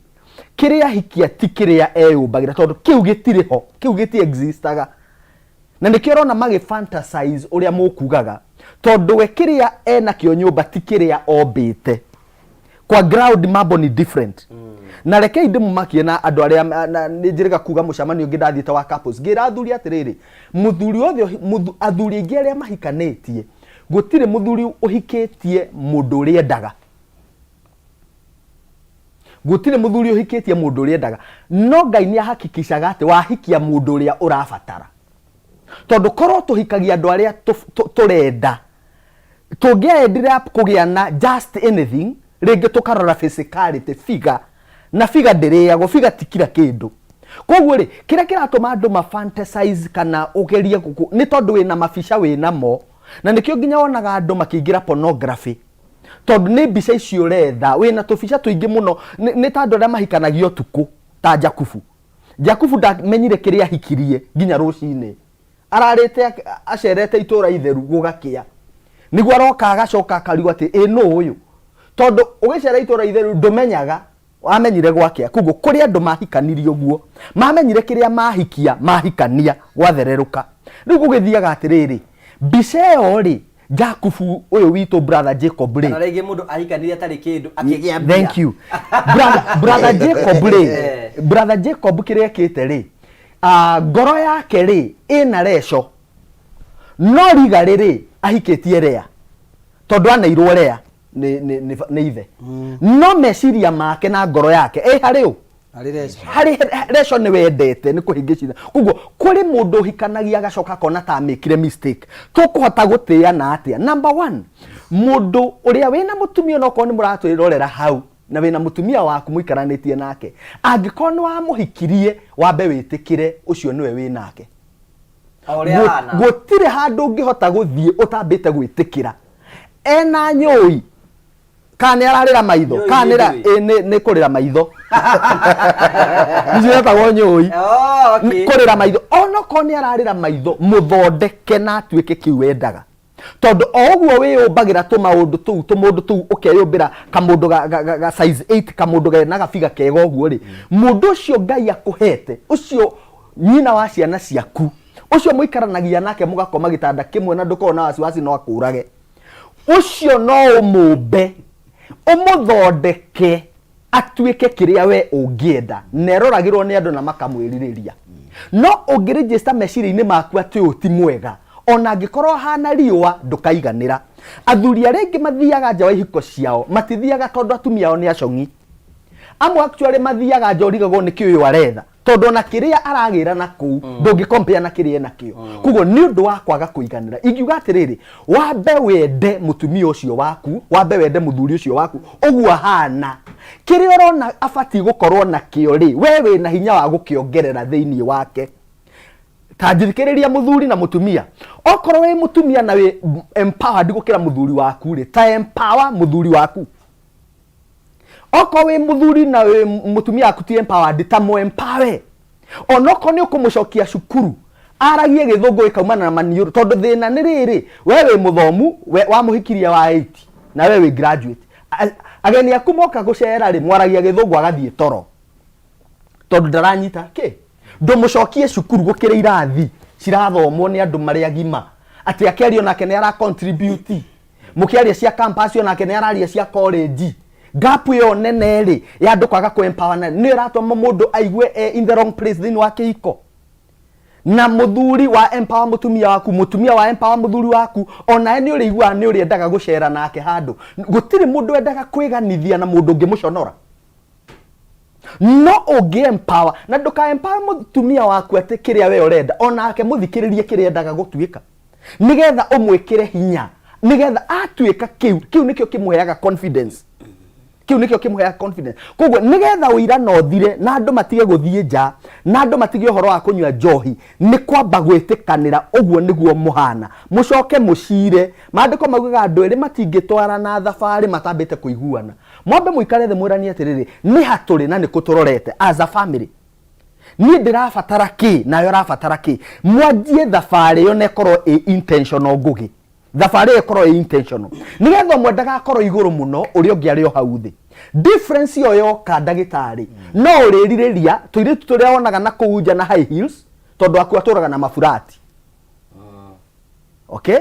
kĩrĩa ahikia ti kĩrĩa eyũmbagĩra, tondũ kĩu gĩtirĩ ho, kĩu gĩti existaga. Na nĩkĩo ũrona magĩ fantasize ũrĩa mũkugaga, tondũ we kĩrĩa enakĩo nyũmba ti kĩrĩa ombĩte. Kwa ground mambo ni different. Na rekei ndĩmũmakie na andũ arĩa nĩ njĩrĩga kuga mũcemanio ũngĩ ndathiĩte wa couples, ngĩra athuri atĩrĩrĩ, mũthuri wothe athuri aingĩ arĩa mahikanĩtie, gũtirĩ mũthuri ũhikĩtie mũndũ ũrĩa endaga. Gũtirĩ mũthuri ũhikĩtie mũndũ ũrĩa endaga. No Ngai nĩ ahakikishaga atĩ wahikia mũndũ ũrĩa ũrabatara. Tondũ korwo tũhikagia andũ arĩa tũrenda, tũngĩaendire up kũgĩa na just anything, rĩngĩ tũkarora physicality, figure, na figure ndĩrĩagwo, figure ti kila kĩndũ. Koguo rĩ, kĩrĩa kĩratũma andũ ma fantasize kana ũgerie nĩ tondũ wĩna mabica wĩnamo, na nĩkĩo nginya wonaga andũ makĩingĩra pornography. Tondũ nĩ mbica icio ũretha, wĩna tũbica tũingĩ mũno. Nĩ ta andũ arĩa mahikanagia ũtukũ ta Jakubu. Jakubu ndamenyire kĩrĩa ahikirie nginya rũcinĩ. Ararĩte acerete itũra itheru gũgakĩa, nĩguo aroka agacoka akarigwo atĩ ĩ nũ ũyũ, tondũ ũgĩcera itũra itheru ndũmenyaga, wamenyire gwakĩa. Koguo kũrĩ andũ mahikanirie ũguo, mamenyire kĩrĩa mahikia mahikania gwathererũka. Rĩu gũgĩthiaga atĩrĩrĩ, mbica ĩyo rĩ, Jakubu ũyũ witũ brother Jacob rĩ, kana rĩngĩ mũndũ ahikanirie atarĩ kĩndũ akĩgĩa mbia. Thank you brother Jacob rĩ, brother Jacob kĩrĩa ekĩte rĩ, ngoro yake rĩ ĩna reco, no rigarĩ rĩ ahikĩtie Lea, tondũ aneirwo Lea nĩ ithe, no meciria make na ngoro yake ĩ harĩ ũ? Harĩ Reco. Harĩ Reco nĩ wendete nĩ kũhĩngĩcithia. Koguo kũrĩ mũndũ ũhikanagia agacoka akona ta amĩkire mistake. Tũkũhota gũtĩana atĩa? Number one, mũndũ ũrĩa wĩna mũtumia onokorwo nĩ mũratwĩrorera hau na wĩna mũtumia waku mũikaranĩtie nake, angĩkorwo nĩ wamũhikirie wambe wĩtĩkĩre ũcio nĩwe wĩ nake. O ũrĩa ahana. Gũtirĩ handũ ũngĩhota gũthiĩ ũtambĩte gwĩtĩkĩra. Ena nyũi kana nĩ ararĩra maitho, Nyũi kana nĩ nĩ ndũĩ? nĩ kũrĩra maitho. Icio ciĩtagwo nyũi. Oh, okay. Kũrĩra maitho, onokorwo nĩ ararĩra maitho, mũthondeke na atuĩke kĩu wendaga. Tondũ o ũguo wĩyũmbagĩra tũmaũndũ tũu, tũmũndũ tũu, ũkeyũmbĩra kamũndũ ga size 8, kamũndũ gena gabiga kega ũguo rĩ, mũndũ ũcio Ngai akũhete, ũcio nyina wa ciana ciaku, ũcio mũikaranagia nake mũgakoma gĩtanda kĩmwe na ndũkorwo na wasiwasi no akũrage, ũcio no ũmũmbe ũmũthondeke atuĩke kĩrĩa we ũngĩenda na eroragĩrwo nĩ andũ na makamwĩrirĩria. No ũngĩregister meciria-inĩ maku atĩ ũyũ ti mwega, ona angĩkorwo ahana riũa ndũkaiganĩra. Athuri arĩa aingĩ mathiaga nja wa ihiko ciao matithiaga tondũ atumia ao nĩ acong'i. Amwe actually mathiaga nja ũrigagwo nĩkĩ ũyũ aretha. Tondũ ona kĩrĩa aragĩra na kũu ndũngĩ compare na kĩrĩa enakĩo. Koguo nĩ ũndũ wa kwaga kũiganĩra, ingiuga atĩrĩrĩ, wambe wende mũtumia ũcio waku, wambe wende mũthuri ũcio waku ũguo ahana. Kĩrĩa ũrona abatiĩ gũkorwo nakĩo rĩ, we wĩna hinya wa gũkĩongerera thĩinĩ wake. Ta njithikĩrĩria mũthuri na mũtumia, okorwo wĩ mũtumia na wĩ empowered gũkĩra mũthuri waku rĩ, ta empower mũthuri waku. Okorwo wĩ mũthuri na wĩ mũtumia waku ti empowered, ta mũ empower. Onokorwo nĩ ũkũmũcokia cukuru aragie gĩthũngũ gĩkaumana na maniũrũ, tondũ thĩna nĩ rĩrĩ, we wĩ mũthomu, we wamũhikirie wa 8 na we wĩ graduate. Ageni aku moka gũcera rĩ, mwaragia gĩthũngũ agathiĩ toro tondũ ndaranyita kĩ. Ndũmũcokie cukuru gũkĩrĩ irathi cirathomwo nĩ andũ marĩ agima, atĩ akĩaria onake nĩ ara contribute, mũkĩaria cia campus onake nĩ araria cia college. Gap ĩyo nene rĩ ya andũ kwaga kũ empower na nĩ ĩratũma mũndũ aigue e in the wrong place thĩinĩ wa kĩhiko. Na mũthuri wa empower mũtumia waku, mũtumia wa empower mũthuri waku, onawe nĩ ũrĩiguaga nĩ ũrĩendaga gũcera nake handũ. Gũtirĩ mũndũ wendaga kwĩganithia na mũndũ ũngĩmũconora. No ũngĩ empower na ndũka empower mũtumia waku atĩ kĩrĩa we ũrenda, onake mũthikĩrĩrie kĩrĩa endaga gũtuĩka, nĩgetha ũmwĩkĩre hinya, nĩgetha atuĩka kĩu, kĩu nĩkĩo kĩmũheaga confidence, kĩu nĩkĩo kĩmũheaga confidence. Koguo nĩgetha ũira na ũthire na andũ matige gũthiĩ nja na andũ matige ũhoro wa kũnyua njohi, nĩ kwamba gwĩtĩkanĩra ũguo nĩguo mũhana, mũcoke mũcire. Maandĩko maugaga andũ erĩ matingĩtwarana thabarĩ matambĩte kũiguana. Mwambe mũikare thĩ mwĩranie atĩrĩrĩ, nĩ ha tũrĩ na nĩ kũ tũrorete as a family, niĩ ndĩrabatara kĩ nawe ũrabatara kĩ. Mwanjie thabarĩ ĩyo na ĩkorwo ĩ intentional. Ngũgĩ, thabarĩ ĩyo ĩkorwo ĩ intentional nĩgetha ũmwe ndagakorwo igũrũ mũno, ũrĩa ũngĩ arĩ o hau thĩ. Difference ĩyo yoka, ndagĩtarĩ, no ũrĩrirĩria tũirĩtu tũrĩa wonaga na kũu nja na high heels, tondũ aku atũraga na maburati. Okay,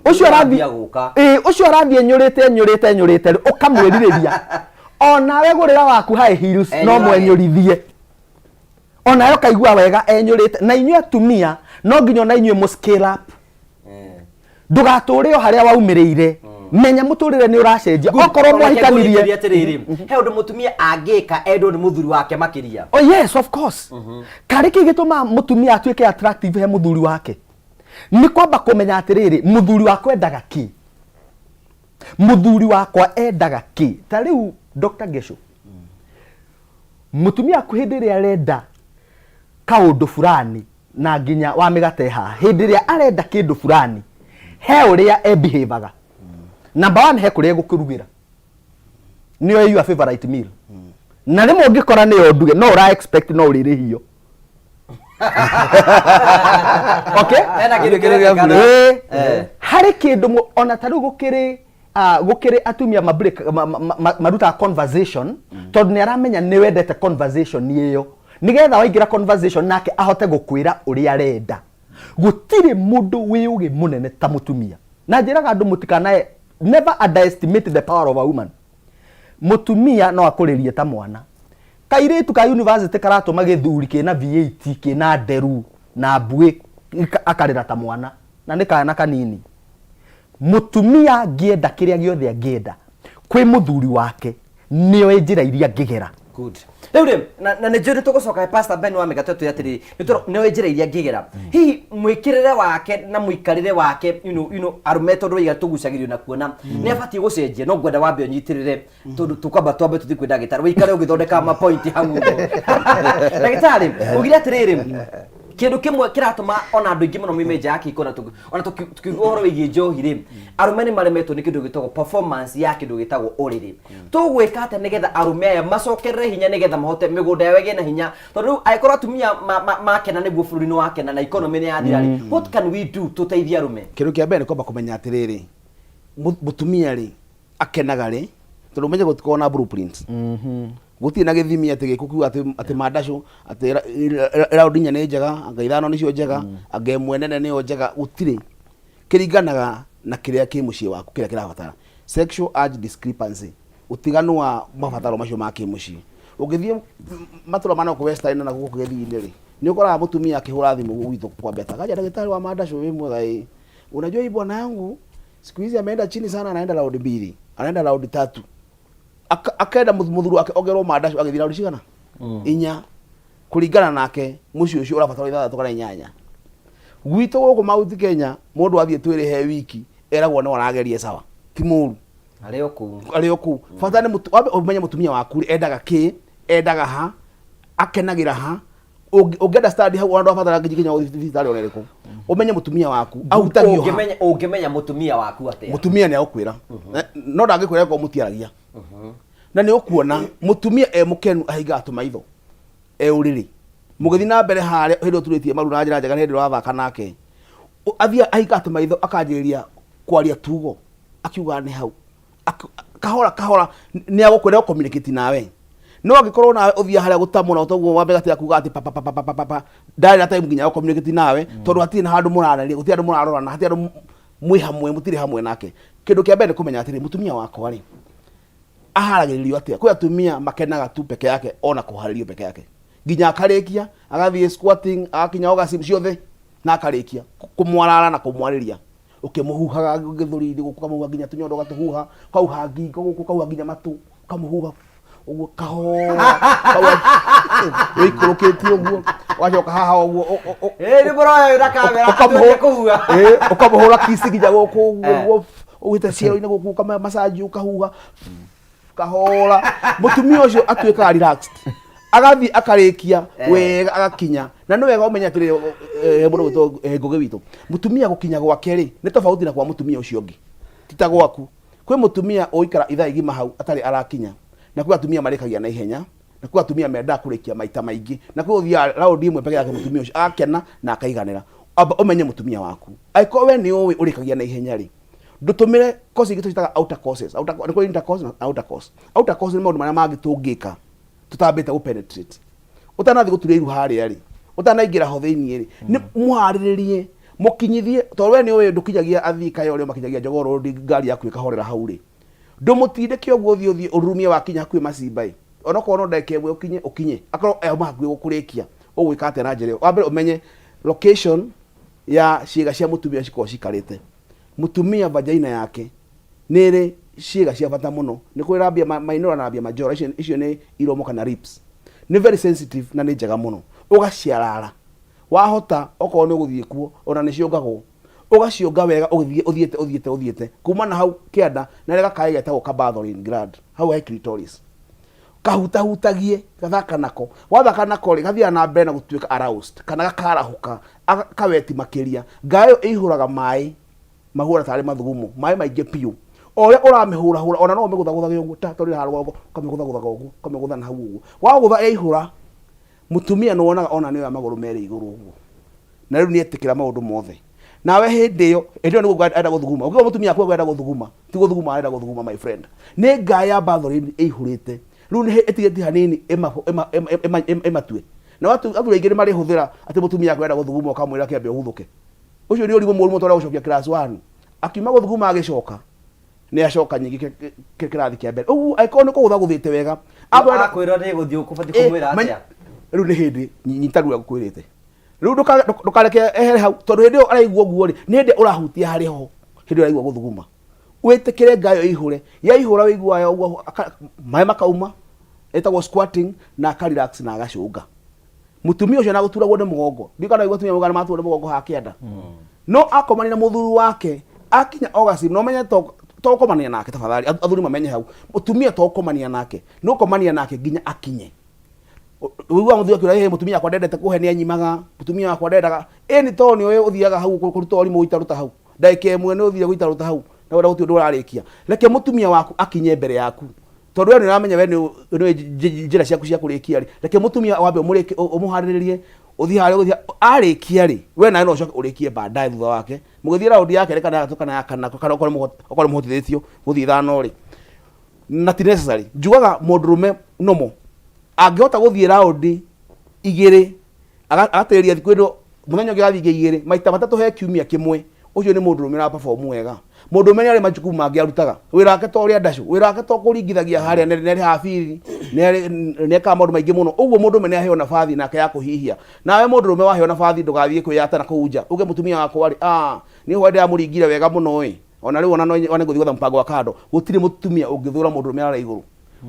ũcio arathiĩ gũka. Ĩĩ, ũcio arathiĩ enyũrĩte enyũrĩte enyũrĩte rĩ, ũkamwĩrirĩria onawe gũrĩra waku high heels, no Enyũrage. Mwenyũrithie onawe ũkaigua wega enyũrĩte. Na inyuĩ atumia no nginya ona inyuĩ mũ scale up, ndũgatũre o harĩa waumĩrĩire. Menya mũtũrĩre nĩ ũracenjia okorwo mwahikanirie. Atĩrĩrĩ, he ũndũ mũtumia angĩka endwo nĩ mũthuri wake makĩria? Oh yes, of course. Karĩ kĩ gĩtũmaga mũtumia atuĩke attractive he mũthuri wake? Nĩ kwamba kũmenya atĩrĩrĩ, mũthuri wakwa endaga kĩ, mũthuri wakwa endaga kĩ. Ta rĩu Dr. Gesho, mũtumia waku hĩndĩ ĩrĩa arenda kaũndũ fulani, na nginya wa mĩgate haha, hĩndĩ ĩrĩa arenda kĩndũ fulani, he ũrĩa ebehavaga. Number one, he kũrĩa egũkĩrugĩra, nĩyo your favorite meal, na rĩmwe ũngĩkora nĩyo nduge no ũra expect no ũrĩrĩhio. Okay. Hena kĩndũ kĩrekĩka. Ĩĩ. Harĩ kĩndũ ona ta rĩu gũkĩrĩ gũkĩrĩ atumia ma break, marutaga conversation, tondũ nĩ aramenya nĩ wendete conversation ĩyo, nĩgetha waingĩra conversation nake ahote gũkwĩra ũrĩa arenda. Gũtirĩ mũndũ wĩ ũgĩ mũnene ta mũtumia, na njĩraga andũ mũtikanae, never underestimate the power of a woman. Mũtumia no akũrĩrie ta mwana. Kairĩtu ka university karatũma gĩthuri kĩna V8 kĩna nderu na mbuĩ, akarĩra ta mwana na nĩ kana kanini. Mũtumia angĩenda kĩrĩa gĩothe angĩenda kwĩ mũthuri wake, nĩoĩ njĩra iria angĩgera. Good. Rĩu rĩ, na nĩ njũĩ nĩ tũgũcoka he Pastor Ben wa mĩgate twĩre atĩrĩrĩ, nĩ njĩra iria angĩgera, hihi mwĩkĩrĩre wake na mũikarĩre wake, arũme tondũ waiga tũgucagĩrĩrio na kuona, nĩ abatiĩ gũcenjia. No ngwenda wambe ũnyitĩrĩre, tondũ tũkwamba twambe tũthiĩ kwĩ ndagĩtarĩ, ũikare ũgĩthondeka mapointi hau ũguo. Ndagĩtarĩ, ugire atĩrĩrĩ, kĩndũ kĩmwe kĩratũma ona andũ aingĩ mũno moime nja ya kĩhiko na ona tũkiuga ũhoro wĩgiĩ njohi rĩ, arũme nĩ maremetwo nĩ kĩndũ gĩtagwo performance ya kĩndũ gĩtagwo ũrĩrĩ. Tũgwĩka atĩa nĩgetha arũme aya macokerere hinya, nĩgetha mahote mĩgũnda yao ĩgĩe na hinya? Tondũ rĩu angĩkorwo atumia makena nĩguo bũrũri nĩ wakena na economy nĩ yathira rĩ, what can we do tũteithie arũme? Kĩndũ kĩa mbere nĩ kwamba kũmenya atĩrĩrĩ, mũtumia rĩ akenaga rĩ, tondũ ũmenye gũtikoragwo na blueprint, gũtirĩ na gĩthimi atĩ gĩkũkiuga atĩ mandacũ atĩ raundi inya nĩ njega, anga ithano nĩcio njega, anga ĩmwe nene nĩyo njega. Gũtirĩ, kĩringanaga na kĩrĩa kĩ mũciĩ waku, kĩrĩa kĩrabatara. Sexual urge discrepancy, ũtiganu wa mabataro macio ma kĩmũciĩ. Ũngĩthiĩ matũra ma gũkũ Western na gũkũ gĩthii-inĩ rĩ, nĩ ũkoraga mũtumia akĩhũra thimũ gwitũ kwa Betha, kaja ndagĩtarĩ wa mandacũ wĩ mwega? Ĩ, unajua hii bwana yangu siku hizi ameenda chini sana, anaenda raundi mbili, anaenda raundi tatu. Akenda mũthuri wake ongerwo mandacũ agĩthiĩ raundi cigana? Inya. Kũringana nake mũciĩ ũcio ũrabatara ithathatũ kana inyanya. Gwitũ gũkũ Mount Kenya mũndũ athiĩ twĩrĩ he wiki eragwo no arageria sawa, ti mũru. Arĩ o kũu. Arĩ o kũu. Bata nĩ wambe ũmenye mũtumia waku rĩ, endaga kĩ, endaga ha, akenagĩra ha. Ũngĩenda stand hau ona ndwabatara nginya gũthiĩ thibitarĩ ona ĩrĩkũ. Ũmenye mũtumia waku ahutagio ha. Ũngĩmenya mũtumia waku atĩa? Mũtumia nĩ agũkwĩra. No ndangĩkwĩra angĩkorwo mũtiaragia. Na nĩ ũkuona mũtumia e mũkenu ahingaga tũmaitho e ũrĩrĩ. Mũgĩthiĩ na mbere harĩa hĩndĩ ĩyo ũturĩtie maru na njĩra njega nĩ hĩndĩ ũrathaka nake. Athiĩ ahingaga tũmaitho akanjĩrĩria kwaria tugo akiugaga nĩ hau. Kahora kahora nĩ agũkwĩra ũ communicate nawe. No angĩkorwo nawe ũthiaga harĩa gũtamũra toguo wambe gatiga kuga atĩ pa pa pa pa pa pa pa, ndarĩ na time nginya ya communicate nawe tondũ hatirĩ na handũ mũraranĩria, gũtirĩ handũ mũrarorana, hatirĩ handũ mwĩ hamwe, mũtirĩ hamwe nake. Kĩndũ kĩa mbere nĩ kũmenya atĩrĩ, mũtumia wakwa rĩ, aharagĩrĩrio atĩa? Kwĩ atumia makenaga tu peke yake ona kũharĩrio peke yake. Nginya akarĩkia, agathiĩ squatting, agakinya orgasm ciothe na akarĩkia kũmwarara na kũmwarĩria. Ũkĩmũhuhaga gĩthũri-inĩ gũkũ, ũkamũhuha nginya tũnyondo ũgatũhuha, ũkahuha ngingo gũkũ, ũkahuha nginya matũ, ũkamũhuha ũguo kahora, ũikũrũkĩtie ũguo, ũgacoka haha ũguo, Ĩ, nĩ mũroya wĩna kamera, atuĩke kũhuha. Ũkamũhũra kiss nginya gũkũ ũguo, ũguo, ũgĩte ciero-inĩ gũkũ, ũkama massage ũkahuha kahora. Mũtumia ũcio atuĩkaga relaxed, agathiĩ akarĩkia wega agakinya. Na nĩ wega ũmenye atĩrĩrĩ, mũndũ gwĩtwo Ngũgĩ witũ, mũtumia gũkinya gwake rĩ nĩ tofauti na kwa mũtumia ũcio ũngĩ, ti ta gwaku. Kwĩ mũtumia ũikara ithaa igima hau atarĩ arakinya, na kwĩ atumia marĩkagia na ihenya, na kwĩ atumia mendaga kũrĩkia maita maingĩ, na kwĩ ũthiaga raundi ĩmwe peke yake mũtumia ũcio agakena na akaiganĩra. Amba ũmenye mũtumia waku. Angĩkorwo we nĩ ũĩ ũrĩkagia na ihenya rĩ, ndũtũmĩre course ingĩ tũciĩtaga outer courses. Outer, nĩ kũrĩ intercourse na outer course. Outer course nĩ maũndũ marĩa mangĩ tũngĩka tũtambĩte gũ penetrate. Ũtanathiĩ gũturia iru harĩa rĩ, ũtanaingĩra ho thĩinĩ rĩ, nĩ mũharĩrĩrie, mũkinyithie, tondũ we nĩ ũĩ ndũkinyagia athii kaya ũrĩa makinyagia Jogoo Road ngari yaku ĩkahorera hau rĩ, ndũmũtindĩke ũguo ũthiĩ ũthiĩ ũrurumie wakinya hakuhĩ Macimba ĩ, onokorwo no ndagĩka ĩmwe ũkinye, ũkinye, akorwo auma hakuhĩ gũkũrĩkia, ũgwĩka atĩa na njĩra ĩyo? Wa mbere ũmenye location ya ciĩga cia mũtumia cikoragwo cikarĩte. Mũtumia vagina yake nĩ ĩrĩ ciĩga cia bata mũno. Nĩ kũrĩ labia minora na labia majora, icio nĩ iromo kana lips. Nĩ very sensitive na nĩ njega mũno. Ũgaciarara. Wahota okorwo nĩ ũgũthiĩ kuo, ona nĩ ciũngagwo. Ũgaciũnga wega ũgĩthiĩ ũthiĩte ũthiĩte ũthiĩte. Kuma na hau kĩanda nĩ harĩ gakaĩ getagwo ka Bartholin gland, hau he clitoris. Kahutahutagie, gathaka nako. Wathaka nako rĩ, gathiaga na mbere na gũtuĩka aroused, kana gakarahũka, kaweti makĩria. Ngaĩ ĩyo ĩihũraga maĩ mahuana tarĩ mathugumo, maĩ maingĩ biũ. O ũrĩa ũramĩhũrahũra, ona no ũmĩgũthagũthage ũguo, ta tondũ ĩrĩ haha rũgongo, ũkamĩgũthagũthaga ũguo, ũkamĩgũtha na hau ũguo. Wagũtha yaihũra, mũtumia nĩ wonaga ona nĩ oya magũrũ merĩ igũrũ ũguo. Na rĩu nĩ etĩkĩra maũndũ mothe. Nawe hĩndĩ ĩyo, hĩndĩ ĩyo nĩguo arenda gũthuguma. Ũngĩigua mũtumia waku arenda gũthuguma, ti gũthuguma arenda gũthuguma my friend. Nĩ ngaĩ ya Bartholin ĩihũrĩte. Rĩu nĩ ĩtigĩtie hanini ĩmatue. Na athuri aingĩ nĩ marĩhũthĩra atĩ mũtumia waku arenda gũthuguma ũkamwĩra kĩambe ũguthũke. Ũcio nĩ ũrimũ mũru mũno tondũ agũcokia class one. Akiuma gũthuguma agĩcoka, nĩ acoka nyingĩ kĩrathi kĩa mbere. Ũguo angĩkorwo nĩ kũgũthagũthĩte wega, Akwĩrwo nĩ gũthiĩ ũkũbatiĩ kũmwĩra atĩa? Rĩu nĩ hĩndĩ nyita ruo ngũkwĩrĩte. Rĩu ndũkareke ehere hau tondũ hĩndĩ ĩyo araigua ũguo rĩ, nĩ hĩndĩ ũrahutia harĩ ho, hĩndĩ ĩyo araigua gũthuguma. Wĩtĩkĩre ngayo ĩihũre, yaihũra wĩiguaga ũguo maĩ makauma, ĩtagwo squirting na aka relax na agacũnga. Mũtumia ũcio na gũturagwo nĩ mũgongo, ndiũĩ kana waigua atumia maugaga nĩ maturagwo nĩ mũgongo haha kĩanda. No akomania na mũthuri wake, akinya orgasm, na ũmenye to gũkomania nake tafadhali, athuri mamenye hau, mũtumia to gũkomania nake, nĩ gũkomania nake nginya akinye. Ũiguaga mũthuri akiuga, ĩĩ mũtumia wakwa ndendete kũhe nĩ anyimaga, mũtumia wakwa ndendaga. Ĩni tondũ nĩ ũĩ ũthiaga hau kũruta ũrimũ gũitaruta hau. Ndagĩka ĩmwe nĩ ũthire gũitaruta hau, na wona gũtirĩ ũndũ ũrarĩkia. Reke mũtumia waku akinye mbere yaku. Tondũ we nĩ ũramenya we nĩ ũĩ njĩra ciaku cia kũrĩkia rĩ, reke mũtumia wambe ũmũharĩrĩrie, ũthiĩ harĩa ũgũthiĩ, arĩkia rĩ, we nawe no ũcoke ũrĩkie baadaye thutha wake. Mũgĩthiĩ raundi ya kerĩ kana ya gatatũ kana ya kana, kana okorwo nĩ mũhotithĩtio gũthiĩ ithano rĩ, na ti necessary. Njugaga mũndũrũme normal angĩhota gũthiĩ raundi igĩrĩ, agatĩrĩria thikũ ĩno, mũthenya ũngĩ agathiĩ ingĩ igĩrĩ, maita matatũ he kiumia kĩmwe, ũcio nĩ mũndũrũme ũra perform wega. Mũndũrũme nĩ arĩ majukumu mangĩ arutaga. Wĩra wake to ũrĩa ndacũ, wĩra wake to kũringithagia harĩa, nĩ arĩhaga bithi, nĩ ekaga maũndũ maingĩ mũno. Ũguo mũndũrũme nĩ aheo nabathi nake ya kũhihia. Nawe mũndũrũme waheo nabathi ndũgathiĩ kwĩyata na kũu nja. Uge mũtumia wakwa rĩ, niĩ hwaĩ ndĩramũringire wega mũno ĩ, ona rĩu ona no one ngũthiĩ gwetha mũbango wa kando. Gũtirĩ mũtumia ũngĩthũra mũndũrũme arare igũrũ.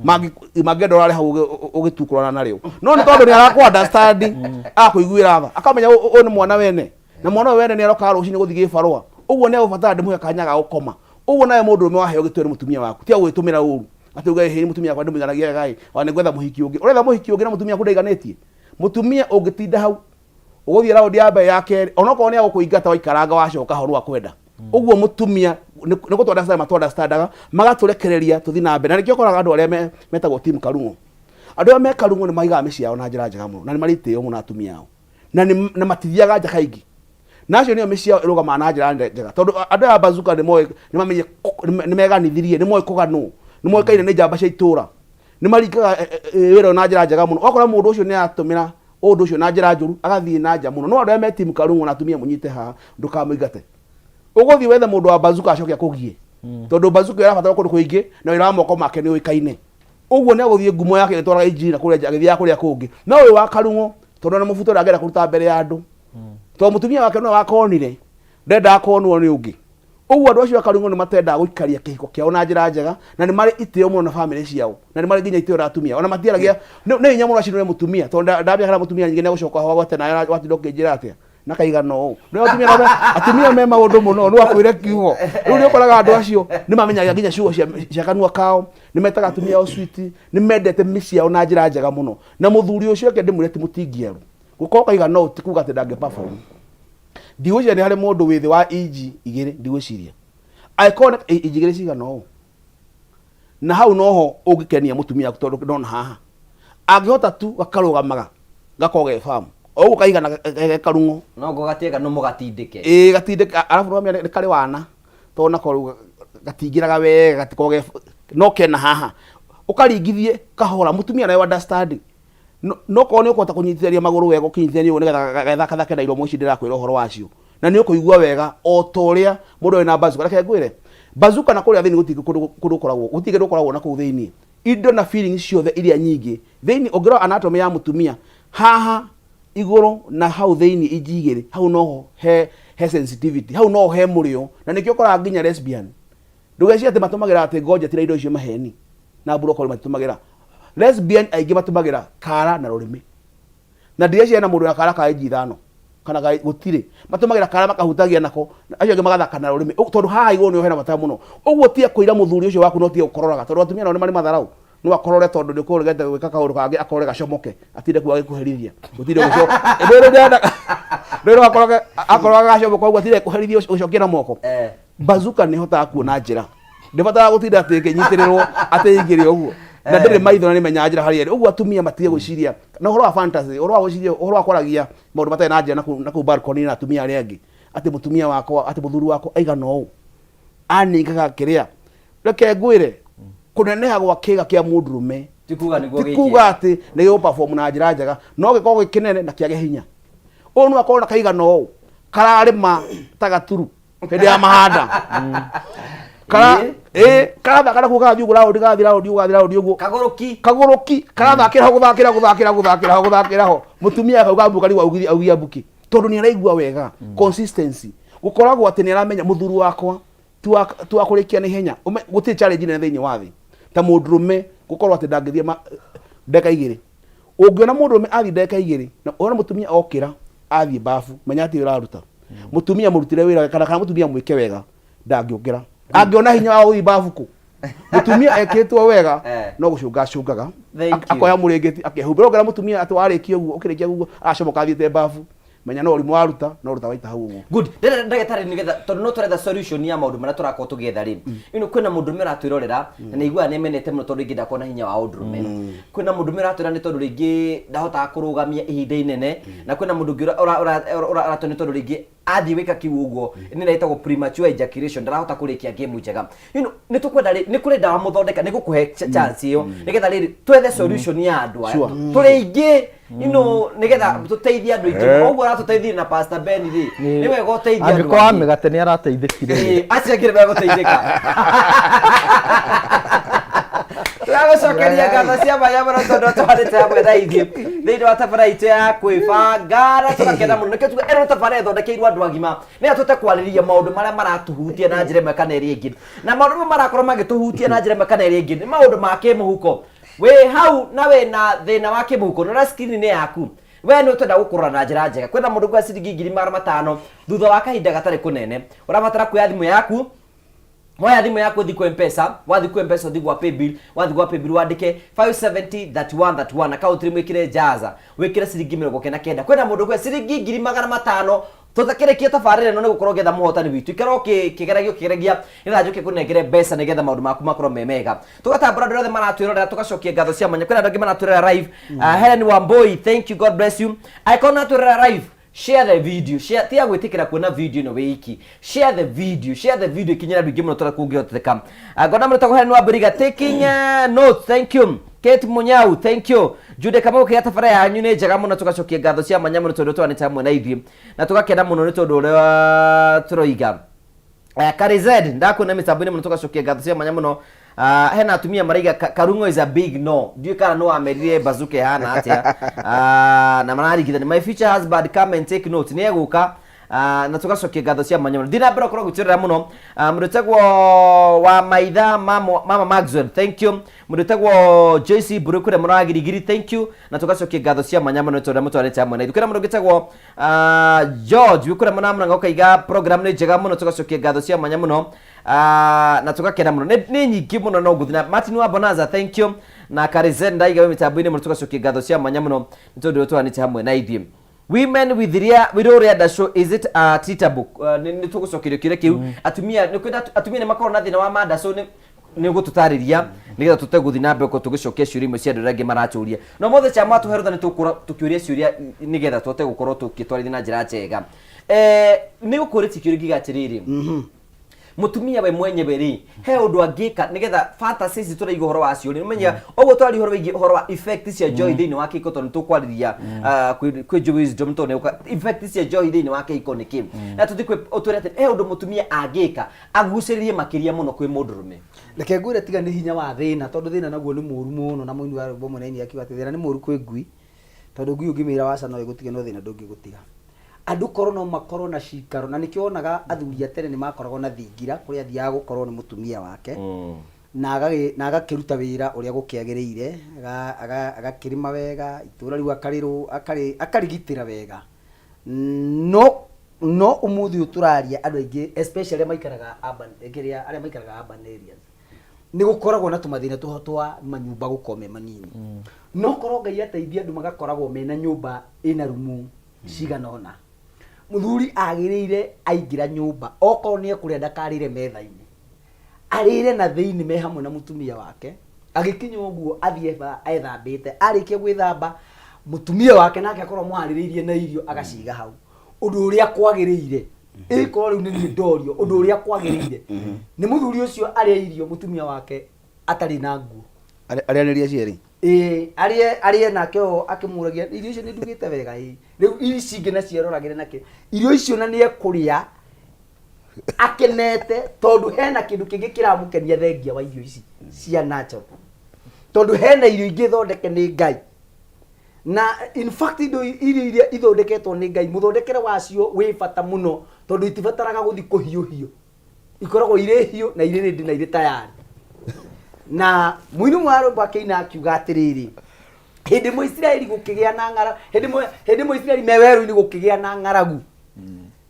Mangĩenda ũrare hau ũgĩtukũrana narĩo, no nĩ tondũ nĩ arakũ understand, akũiguĩra tha, akamenya ũyũ nĩ mwana wene, na mwana ũyũ wene nĩ arokaga rũcinĩ gũthiĩ gĩbarũa, ũguo nĩ agũbatara ndĩmũhe kanya ga gũkoma. Ũguo nawe mũndũrũme waheo gĩtĩo nĩ mũtumia waku, tiga gwĩtũmĩra ũru atĩ uge hĩ mũtumia wakwa ndĩmũiganagia wega ĩ, ona nĩngwetha mũhiki ũngĩ. Ũretha mũhiki ũngĩ na mũtumia waku ndaiganĩtie? Mũtumia ũngĩtinda hau ũgũthiĩ raundi ya mbere, ya kerĩ, onokorwo nĩ agũkũingata, waikaranga wacoka ho nĩwakwenda. Ũguo mũtumia nĩ gũtũ understand matũ understandaga, magatũrekereria tũthiĩ na mbere. Na nĩkĩo ũkoraga andũ arĩa metagwo team Karung'o, andũ arĩa me Karung'o nĩ maigaga mĩciĩ yao na njĩra njega mũno, na nĩ marĩ itĩo mũno atumia ao, na matithiaga nja kaingĩ, na acio nĩo mĩciĩ yao ĩrũgamaga na njĩra njega, tondũ andũ aya a Bazooka nĩ moĩ, nĩ mamenye, nĩ meganithirie, nĩ moĩ kũganwo, nĩ moĩkaine nĩ njamba cia itũra, nĩ maringaga wĩra ũyũ na njĩra njega mũno. Ũgakora mũndũ ũcio nĩ aratũmĩra ũndũ ũcio na njĩra njũru, agathiĩ na nja mũno. No andũ arĩa me team Karung'o na atumia mũnyite haha, ndũkamũingate. Ũgũthiĩ wethe mũndũ wa Bazooka acoke akũgie, tondũ Bazooka ĩrabatara kũndũ kũingĩ na wĩra wa moko make nĩ ũĩkaine. Ũguo nĩ agũthiĩ ngumo yake ĩgĩtwaraga injiri na kũrĩa nja, agĩthiaga kũrĩa kũngĩ. No ũyũ wa Karung'o, tondũ ona mũbuto ndangĩenda kũruta mbere ya andũ, tondũ mũtumia wake nĩwe wakonire, ndendaga konwo nĩ ũngĩ. Ũguo andũ acio a Karung'o nĩ matendaga gũikaria kĩhiko kĩao na njĩra njega, na nĩ marĩ itĩo mũno na bamĩrĩ ciao, na nĩ marĩ nginya itĩo na atumia. Ona matiaragia, nĩ hinya mũno acinũre mũtumia, tondũ ndamenya kana mũtumia nyingĩ nĩ egũcoka ho agwate nawe watinda ũkĩnjĩra atĩa na kaigana ũũ. Nĩ atumia nao atumia me maũndũ mũno, no akwĩre kiugo. Rĩu nĩ ũkoraga andũ acio nĩ mamenyaga nginya ciugo cia kanua kao, nĩ metaga atumia ao sweet, nĩ mendete mĩciĩ yao na njĩra njega mũno. Na mũthuri ũcio reke ndĩmwĩre ti mũtingiaru. Gũkorwo kaigana ũũ ti kuga atĩ ndangĩ perform. Ndigwĩciria nĩ harĩ mũndũ wĩ thĩ wa inji 2, ndigwĩciria. Angĩkorwo nĩ inji 2 cigana ũũ, na hau noho ũngĩkenia mũtumia waku, tondũ ndona haha angĩhota tu gakarũgamaga gakorwo ge firm o ũguo kaigana ge karung'o. No ngo gatiega no mũgatindĩke. Ĩĩ, gatindĩka, arabu nĩwamenya nĩ karĩ wana, tondũ nako rĩu gatingĩraga wega, gatikoragwo ge no kena haha ũkaringithie kahora, mũtumia nawe understand. No korwo nĩ ũkũhota kũnyitithania magũrũ wega, ũkĩnyitithania ũguo nĩgetha gethakathake na iromo ici ndĩrakwĩra ũhoro wacio, na nĩ ũkũigua wega o ta ũrĩa mũndũ arĩ na bazooka. Reke ngwĩre, bazooka na kũrĩa thĩinĩ gũtirĩ kũndũ kũndũ gũkoragwo, gũtirĩ kĩndũ gũkoragwo na kũu thĩinĩ, indo na feelings ciothe iria nyingĩ thĩinĩ. Ũngĩrora anatomy ya mũtumia, haha igũrũ na hau thĩinĩ inji 2, hau noho he sensitivity, hau noho he mũrĩo. Na nĩkĩo ũkoraga nginya lesbian, ndũgecirie atĩ matũmagĩra atĩ ngojeti na indo icio maheni na brokoli matitũmagĩra. Lesbian aingĩ matũmagĩra kara na rũrĩmĩ, na ndireciria na mũndũ na kara ka inji 5 kana ka gũtirĩ. Matũmagĩra kara makahutagia nako, acio angĩ magathaka na rũrĩmĩ, tondũ haha igũrũ nĩho hena bata mũno. Ũguo tiga kũira mũthuri ũcio waku, no tiga gũkororaga, tondũ atumia nao nĩ marĩ matharau. No akorore tondũ nĩ ũkũregete gwĩka kaũndũ kangĩ, akorore gacomoke, atinde kuo agĩkũherithia, gũtirĩ gũco rĩrĩ ndĩrenda rĩrĩ akoroge akoroga gacomoka ũguo, atinde kũherithia ũcokie na moko. Bazooka nĩ hotaga kuona njĩra, ndĩbataraga gũtinda atĩ ĩkĩnyitĩrĩrwo atĩ ĩingĩre ũguo, na ndĩrĩ maitho na nĩmenyaga njĩra harĩa ĩrĩ. Ũguo atumia matige gwĩciria na ũhoro wa fantasy, ũhoro wa gwĩciria, ũhoro wa kwaragia maũndũ matarĩ na njĩra na kũu balcony na atumia arĩa angĩ, atĩ mũtumia wakwa, atĩ mũthuri wakwa aigana ũũ aningaga kĩrĩa. Reke ngwĩre, kũneneha gwa kĩga kĩa mũndũrũme ti kuga nĩguo ti kuga atĩ nĩ gĩgũ perform na njĩra njega. No gĩkorwo gĩ kĩnene na kĩage hinya, ũyũ no akorwo na kaigana ũũ kararĩma ta gaturu hĩndĩ ya mahanda, kara ĩ karathaka nakuo, karathiĩ ũguo raundi, karathiĩ raundi ũguo, karathiĩ raundi ũguo. Kagũrũki. Kagũrũki karathakĩra ho, gũthakĩra gũthakĩra gũthakĩra ho gũthakĩra ho, mũtumia akauga mbu karigwo augia mbuki, tondũ nĩ araigua wega. Consistency gũkoragwo atĩ nĩ aramenya mũthuri wakwa ti wa kũrĩkia na ihenya. Gũtirĩ challenge nene thĩinĩ wa thĩ ta mũndũrũme gũkorwo atĩ ndangĩthiĩ ndagĩka 2. Ũngĩona mũndũrũme athiĩ ndagĩka 2 na ũrona mũtumia okĩra athiĩ babu, menya atĩ ũraruta mũtumia mũrutĩre wĩra kana mũtumia mwĩke wega ndangĩũkĩra. Angĩona hinya wa gũthiĩ babu kũ mũtumia ekĩtwo wega, no gũcũnga acũngaga. Thank you. Akoya mũrĩngĩti akehumbĩra. Ũngĩra mũtumia atĩ warĩkia ũguo, ũkĩrĩkia ũguo aracomoka athiĩte babu, menya no ũrimũ waruta, no ruta waita hau ũguo. Good. Ndĩrenda ndagĩtarĩ, nĩgetha tondũ no tũretha solution ya maũndũ marĩa tũrakorwo tũgĩetha rĩ, ĩno kwĩna mũndũrũme ũratwĩrorera na nĩ aiguaga nĩ amenete mũno tondũ rĩngĩ ndakorwo na hinya wa ũndũrũme. Kwĩna mũndũrũme ũratwĩra nĩ tondũ rĩngĩ ndahotaga kũrũgamia ihinda inene, na kwĩna mũndũ ũngĩ ũratwĩra nĩ tondũ rĩngĩ athiĩ gwĩka kiu ũguo nĩ ĩtagwo premature ejaculation, ndarahota kũrĩkia game njega. Nĩ tũkwenda rĩ, nĩ kũrĩ ndawa mũthondeka nĩ gũkũhe chance ĩyo nĩgetha rĩrĩ twethe solution ya andũ aya. Tũrĩ aingĩ, nĩgetha tũteithie andũ aingĩ. Ũguo aratũteithirie na Pastor Ben rĩ, nĩ wega ũteithie andũ Angĩkorwo wa angĩ. mĩgate nĩ arateithĩkire rĩ. Ĩĩ, acio angĩ nĩ megũteithĩka. Tũragũcokeria. Ngũcokeria ngatho cia mwanya mũno tondũ tũhanĩte hamwe na ithuĩ thĩinĩ wa tabara itũ ya kwĩbanga na tũgakena mũno. Nĩkĩo tuga ĩno nĩ tabara ĩthondekeirwo andũ agima nĩgetha tũhote kwarĩrĩria maũndũ marĩa maratũhutia na njĩra ĩmwe kana ĩrĩa ĩngĩ. Na maũndũ mamwe marakorwo magĩtũhutia na njĩra ĩmwe kana ĩrĩa ĩngĩ nĩ maũndũ ma kĩmũhuko. Wĩ hau na wĩna thĩna wa kĩmũhuko na ũrĩa screen-inĩ yaku we nĩ ũtwenda gũkũrora na njĩra njega. Kwĩna mũndũ ũkuoya ciringi 500,000 thutha wa kahinda gatarĩ kũnene. Ũrabatara kuoya thimũ yaku woya thimũ yaku ũthiĩ kwĩ mpesa wathiĩ kwĩ mpesa ũthiĩ gwa paybill wathiĩ gwa paybill wandĩke 570 31 31 akaunti rĩmwe ĩkĩre jaza wĩkĩre ciringi 99 kwĩna mũndũ ũkuoya ciringi 500,000 tũtakĩrĩkia tabarĩra ĩno nĩ gũkorwo ngĩetha mũhotani witũ ikara ũkĩgeragia ũkĩgeragia nĩgetha njũke kũnengere mbeca nĩgetha maũndũ maku makorwo me mega tũgatambũra andũ othe maratwĩrorera tũgacokia ngatho cia mwanya kwĩna andũ angĩ maratwĩrorera live. Helen Wambui, thank you, God bless you. Angĩkorwo nĩũratwĩrorera live, share the video, share tiga gwĩtĩkĩra kuona video ĩno wĩ iki, share the video, share the video ikinyĩre andũ aingĩ mũno tũrĩa kũngĩhoteka. Ngona mũndũ ũtagwo Helen Wambũriga taking notes, thank you. Kate Munyau, thank you. Jude Kamau kĩa tabara yanyu nĩ njega mũno, tũgacokia ngatho cia mwanya mũno tondũ twanĩte hamwe na ithuĩ na tũgakena mũno nĩ tondũ ũrĩa tũroiga. Karized ndakuona mĩtambo-inĩ mũno, tũgacokia ngatho cia mwanya mũno. Hena atumia maraiga Karung'o is a big no, ndiũĩ kana nĩ wamerire bazooka ĩhana atĩa. Na mararingithania my future husband, come and take note, nĩ egũka. Na tũgacokia ngatho cia mwanya mũno. Thiĩ na mbere ũkorwo ũgĩtwĩrora mũno. Mũndũ ũtagwo wa maitha mama, mama Maxwell, thank you. Mũndũ ũtagwo Joyce Mburu kũrĩa mũno wa Girigiri, thank you. Na tũgacokia ngatho cia mwanya mũno tondũ mũtwarĩte hamwe na ithuĩ. Kwĩna mũndũ ũngĩ ũtagwo George wĩ kũrĩa mũno Mũrang'a ũkaiga program nĩ njega mũno, tũgacokia ngatho cia mwanya mũno. Na tũgakena mũno. Nĩ nyingĩ mũno no ngũthiĩ na Martin wa Bonanza, thank you. Na Karizen ndaiga wĩ mĩtambo-inĩ mũno, tũgacokia ngatho cia mwanya mũno nĩ tondũ tũranĩte hamwe na ithuĩ. Women with ria with rĩa ndacũ, is it treatable? Nĩ tũgũcokerio kĩũria kĩu. Atumia nĩ kwĩna atumia nĩ makoragwo na thĩna wa mandacũ, nĩ ũgũtũtarĩria nĩgetha tũte gũthiĩ na mbere gũkorwo tũgĩcokia ciũria imwe cia andũ arĩa angĩ maratũria. No mothe cha matũhe rũtha nĩ tũgũkorwo tũkĩũria ciũria nĩgetha tũhote gũkorwo tũgĩtwarithia na njĩra njega. Nĩ gũkũrĩtie kĩũria ngiuga atĩrĩrĩ, mũtumia we mwenyewe rĩ, he ũndũ angĩka nĩgetha fantasy ici tũraigua ũhoro wacio rĩ, ũmenye ũguo twaria ũhoro wĩgiĩ ũhoro wa effect cia njohi thĩinĩ wa kĩhiko, tondũ nĩ tũkwarĩria kwĩ Joy Wisdom, tondũ nĩ effect cia njohi thĩinĩ wa kĩhiko nĩ kĩ, na tũthiĩ kwĩ ũtwĩre atĩ he ũndũ mũtumia angĩka agucĩrĩrie makĩria mũno kwĩ mũndũrũme. Reke ngwĩre, tiga nĩ hinya wa thĩna, tondũ thĩna naguo nĩ mũru mũno, na mũini wa rwĩmbo mũnene akiuga atĩ thĩna nĩ mũru kwĩ ngui, tondũ ngui ũngĩmĩra waca no ĩgũtige, no thĩna ndũngĩgũtiga. Andũ korwo no makorwo na cikaro, na nĩkĩo wonaga athuri a tene nĩ makoragwo na thingira kũrĩa athiaga gũkorwo nĩ mũtumia wake, na agakĩruta wĩra ũrĩa gũkĩagĩrĩire, agakĩrĩma wega itũra rĩu akarĩgitĩra wega. No ũmũthĩ ũyũ tũraria, andũ aingĩ especially arĩa maikaraga urban, kĩrĩa arĩa maikaraga urban areas, nĩ gũkoragwo na tũmathĩna tũho twa manyũmba gũkorwo me manini. No korwo Ngai ateithia andũ magakoragwo mena nyũmba ĩna rumu cigana ũna, mũthuri agĩrĩire aingĩra nyũmba, okorwo nĩ ekũrĩa ndakarĩre metha-inĩ, arĩre na thĩinĩ me hamwe na mũtumia wake. Agĩkinya ũguo athiĩ ethambĩte, arĩkia gwĩthamba mũtumia wake nake akorwo amũharĩrĩirie na irio agaciga hau ũndũ ũrĩa kwagĩrĩire. Ĩkorwo rĩu nĩ niĩ ndorio ũndũ ũrĩa kwagĩrĩire nĩ mũthuri ũcio arĩe irio mũtumia wake atarĩ na nguo. Arĩanĩria cierĩ. Ĩĩ, arĩe nake o akĩmũragia irio icio nĩ ndugĩte wega. Ĩĩ, rĩu ici ingĩ nacio aroragĩre nakĩ irio icio, na nĩ ekũrĩa akenete tondũ hena kĩndũ kĩngĩ kĩramũkenia thengia wa irio ici cia natural, tondũ hena irio ingĩ thondeke nĩ Ngai. Na in fact indo irio iria ithondeketwo nĩ Ngai, mũthondekere wacio wĩ bata mũno, tondũ itibataraga gũthiĩ kũhiũhio, ikoragwo irĩ hiũ na irĩ ready na irĩ tayari. Na mũini ũmwe wa rwĩmbo akĩina akiuga atĩrĩrĩ, hĩndĩ ĩmwe Isiraeli gũkĩgĩa na ng'ara, hĩndĩ ĩmwe Isiraeli me werũ-inĩ gũkĩgĩa na ng'aragu,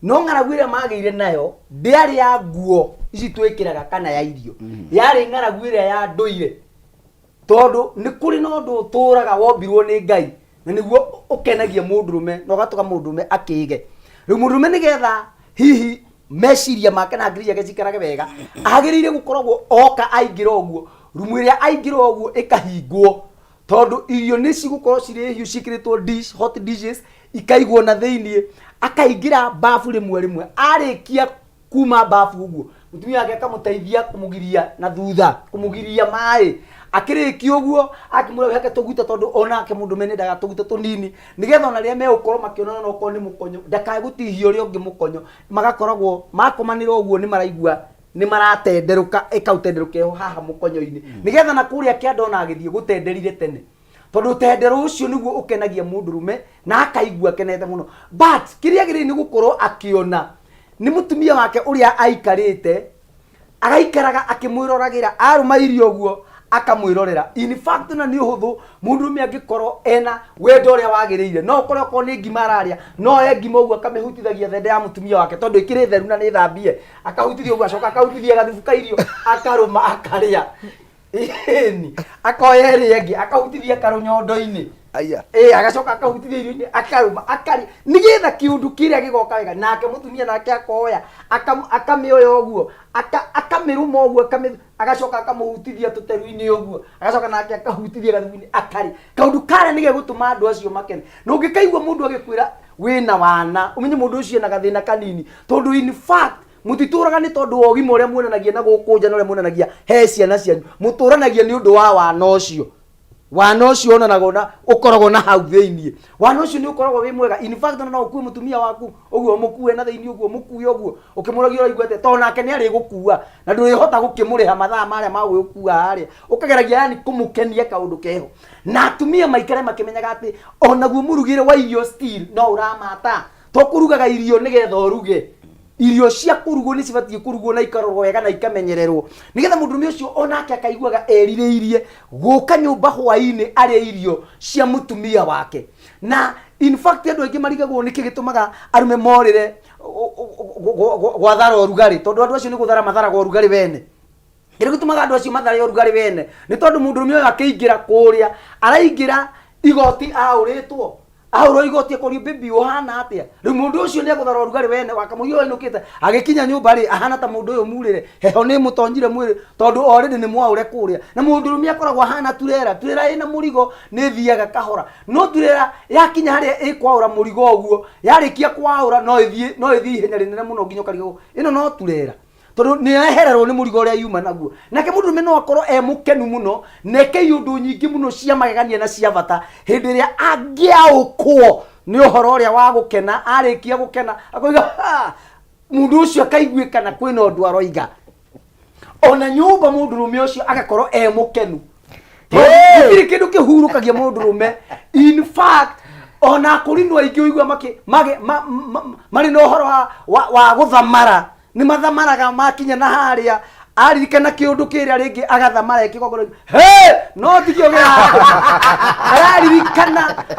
no ng'aragu ĩrĩa magĩire nayo ndĩarĩ ya nguo ici twĩkĩraga kana ya irio, yarĩ ng'aragu ĩrĩa ya ndũire, tondũ nĩ kũrĩ na ũndũ ũtũraga wombirwo nĩ Ngai na nĩguo ũkenagia mũndũrũme na ũgatũma mũndũrũme akĩge. Rĩu mũndũrũme nĩgetha hihi meciria make na ngiri ciake cikarage wega, agĩrĩire gũkoragwo oka aingĩra ũguo, rumu ĩrĩa aingĩra ũguo ĩkahingwo, tondũ irio nĩ cigũkorwo cirĩ hiũ ciĩkĩrĩtwo dish, hot dishes ikaigwo na thĩiniĩ. Akaingĩra bafu rĩmwe rĩmwe, arĩkia kuma bafu ũguo mũtumia wake akamũteithia kũmũgiria na thutha, kũmũgiria maĩ. Akĩrĩkia ũguo akĩmwĩra wĩhake tũguta, tondũ onake mũndũme nĩendaga tũguta tũnini, nĩgetha ona rĩrĩa megũkorwo makĩonana, no okorwo nĩ mũkonyo, ndakae gũtihia ũrĩa ũngĩ mũkonyo, magakoragwo makomanĩra ũguo nĩ maraigua. Nĩ maratenderũka, ĩkaũtenderũka ĩho haha mũkonyo-inĩ, nĩgetha na kũrĩa kĩanda ona agĩthiĩ gũtenderire tene, tondũ tendero ũcio nĩguo ũkenagia mũndũrũme na akaigua akenete mũno. But kĩrĩa agĩrĩire nĩ gũkorwo akĩona nĩ mũtumia wake ũrĩa aikarĩte, agaikaraga akĩmwĩroragĩra, arũma irio ũguo akamwĩrorera. In fact, na nĩ ũhũthũ mũndũrũme angĩkorwo ena wendo ũrĩa wagĩrĩire, no ũkore okorwo nĩ ngima ararĩa, no oe ngima ũguo akamĩhutithagia thende ya mũtumia wake, tondũ ĩkĩrĩ theru na nĩ thambie, akahutithia ũguo, acoka akahutithia gathubu ka irio, akarũma, akarĩa. Ĩni, akoya ĩrĩa ĩngĩ akahutithia karũnyondo-inĩ. Aya. Ĩ, agacoka akahutithia irio-inĩ, akarũma, akarĩa, nĩgetha kĩũndũ kĩrĩa gĩgoka wega. Nake mũtumia nake akoya akamĩoya ũguo, akamĩrũma ũguo, agacoka akamũhutithia tũteru-inĩ ũguo, agacoka nake akahutithia gathubu-inĩ, akarĩa. Kaũndũ karĩa nĩ gegũtũma andũ acio makene. Na ũngĩkaigua mũndũ agĩkwĩra wĩna wana, ũmenye mũndũ ũcio ena gathĩna kanini, tondũ in fact mũtitũraga nĩ tondũ wa ũgima ũrĩa muonanagia na gũkũ nja na ũrĩa muonanagia he ciana cianyu, mũtũranagia nĩ ũndũ wa wana ũcio. Wana ũcio wonanagwo na ũkoragwo na hau thĩiniĩ. Wana ũcio nĩ ũkoragwo wĩ mwega. In fact, ona no ũkue mũtumia waku ũguo, ũmũkue na thĩiniĩ ũguo, ũmũkue ũguo ũkĩmũragia ũraigua atĩa, tondũ nake nĩ arĩgũkua na ndũrĩhota gũkĩmũrĩha mathaa marĩa ma gũgĩkua harĩa, ũkageragia yani kũmũkenia kaũndũ keho. Na atumia maikare makĩmenyaga atĩ onaguo mũrugĩre wa irio still no ũramata, to kũrugaga irio nĩgetha ũruge irio cia kũrugwo, nĩ cibatiĩ kũrugwo na ikarorwo wega na ikamenyererwo, nĩgetha mũndũrũme ũcio onake akaiguaga erirĩirie gũka nyũmba hwaĩ-inĩ arĩe irio cia mũtumia wake. Na in fact, andũ aingĩ marigagwo nĩkĩ gĩtũmaga arũme morĩre gwathara ũrugarĩ, tondũ andũ acio nĩ gũthara matharaga ũrugarĩ wene. Kĩrĩa gĩtũmaga andũ acio mathare ũrugarĩ wene nĩ tondũ mũndũrũme ũyũ akĩingĩra kũrĩa araingĩra igoti aũrĩtwo, ahũrwo igoti, akorio, "Baby, ũhana atĩa?" Rĩu mũndũ ũcio nĩ egũthara ũrugarĩ wene wakamũiyũ ainũkĩte, agĩkinya nyũmba rĩ, ahana ta mũndũ ũyũ murĩre heho nĩ mũtonyire mwĩrĩ, tondũ already nĩ mwaũre kũrĩa. Na mũndũrũme akoragwo ahana turera. Turera ĩna mũrigo nĩ ĩthiaga kahora, no turera yakinya harĩa ĩkwaũra mũrigo ũguo, yarĩkia kwaũra no ĩthiĩ ihenya rĩnene mũno nginya ũkarigwo ĩno no turera, tondũ nĩ ehererwo nĩ mũrigo ũrĩa yuma naguo. Nake mũndũrũme no akorwo e mũkenu mũno na eke iũndũ nyingĩ mũno cia magegania na cia bata hĩndĩ ĩrĩa angĩaũkwo nĩ ũhoro ũrĩa wa gũkena. Arĩkia gũkena akoiga, "Ha!" Mũndũ ũcio akaiguĩkana kwĩna ũndũ aroiga ona nyũmba, mũndũrũme ũcio agakorwo e mũkenu. Gũtirĩ kĩndũ kĩhurũkagia mũndũrũme. In fact, ona akũrinũ aingĩ ũigua makĩ mage marĩ na ũhoro wa gũthamara, nĩ mathamaraga makinya na harĩa aririkana kĩũndũ kĩrĩa rĩngĩ agathamara ĩkĩgongona he no tikio gĩa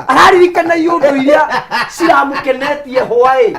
araririkana iũndũ iria ciramũkenetie hwaĩ.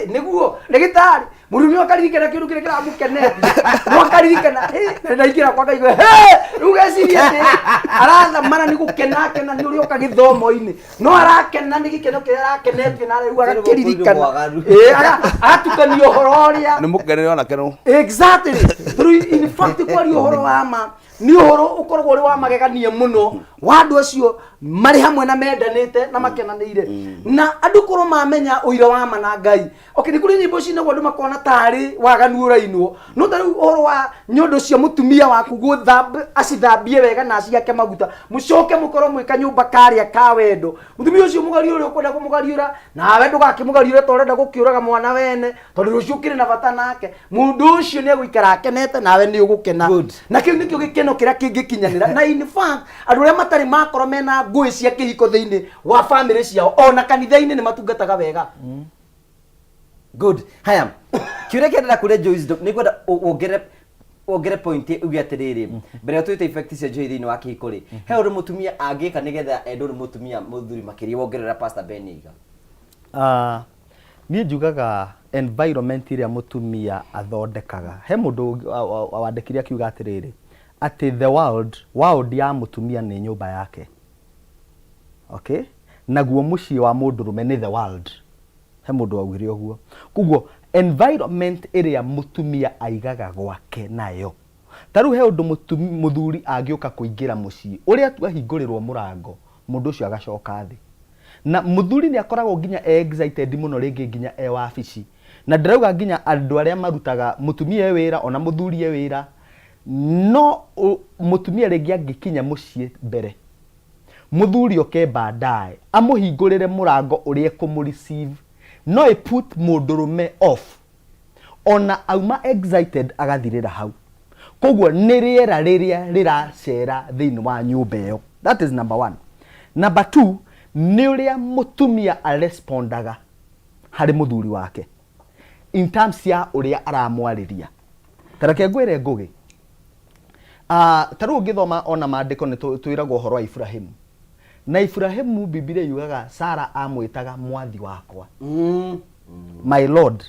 Nĩguo ndagĩtarĩ mũndũ akaririkana kĩndũ kĩrĩa kĩramũkenetie, no akaririkana na ndaingĩra kwa ngaigua he rĩu geciria atĩ arathamara nĩ gũkena akena nĩ ũrĩa ũka gĩthomo-inĩ, no arakena nĩ gĩkeno kĩrĩa arakenetio na rĩu agakĩririkana. Ĩ, agatukania ũhoro ũrĩa nĩ mũkenere onake no Exactly. Rĩu in fact, kwaria ũhoro wa ma, nĩ ũhoro ũkoragwo ũrĩ wa magegania mũno wa andũ acio marĩ hamwe na mendanĩte na makenanĩire, na andũ korwo mamenya ũira wa ma na Ngai. Okay, nĩ kũrĩ nyĩmbo cinagwo andũ makona tarĩ waganu ũrainwo, no ta rĩu ũhoro wa nyondo cia mũtumia waku gũthamba, acithambie wega na aciake maguta, mũcoke mũkorwo mwĩ kanyũmba karĩa ka wendo, mũtumia ũcio mũgariũre ũkwenda kũmũgariũra, nawe ndũgakĩmũgariũre ta ũrenda gũkĩũraga mwana wene, tondũ rũciũ ũkĩrĩ na bata nake. Mũndũ ũcio nĩ egũikara akenete nawe nĩ ũgũkena, na kĩu nĩkĩo gĩkeno kĩrĩa kĩngĩkinyanĩra. Na in fact, andũ arĩa matarĩ makorwo mena ngũĩ cia kĩhiko thĩinĩ wa famĩlĩ ciao, ona kanitha-inĩ nĩ matungataga wega. Good. Haya, kiuria kĩa ndĩrenda kũria Joyce nĩ ngwenda wongere point uge atĩrĩrĩ, mbere ya twĩte effect cia njohi thĩinĩ wa kĩhiko rĩ, he ũndũ mũtumia angĩka nĩgetha endwo nĩ mũtumia mũthuri makĩria, wongerera Pastor Ben Iga? Ah, niĩ njugaga environment ĩrĩa mũtumia athondekaga. He mũndũ wandĩkire akiuga atĩrĩrĩ, atĩ the world ya mũtumia nĩ nyũmba yake, okay, naguo mũciĩ wa mũndũrũme nĩ the world. He mũndũ waugire ũguo. Koguo environment ĩrĩa mũtumia aigaga gwake nayo, ta rĩu he ũndũ mũthuri angĩũka kũingĩra mũciĩ, ũrĩa tu ahingũrĩrwo mũrango, mũndũ ũcio agacoka thĩ. Na mũthuri nĩ akoragwo nginya e excited mũno, rĩngĩ nginya e wabici, na ndĩrauga nginya andũ arĩa marutaga mũtumia e wĩra ona mũthuri e wĩra, no mũtumia rĩngĩ angĩkinya mũciĩ mbere, mũthuri oke baadaye, amũhingũrĩre mũrango ũrĩa ekũmũ receive, no ĩ put mũndũrũme off. Ona auma excited agathirĩra hau. Koguo nĩ rĩera rĩrĩa rĩracera thĩinĩ wa nyũmba ĩyo. That is number one. Number two, nĩ ũrĩa mũtumia arespondaga harĩ mũthuri wake in terms ya ũrĩa aramwarĩria. Ta reke ngwĩre Ngũgĩ, ah, ta rĩu ũngĩthoma ona maandĩko nĩ twĩragwo ũhoro wa Iburahĩmu. Na Iburahĩmu Bibilia yugaga Sara amwĩtaga mwathi wakwa. My lord.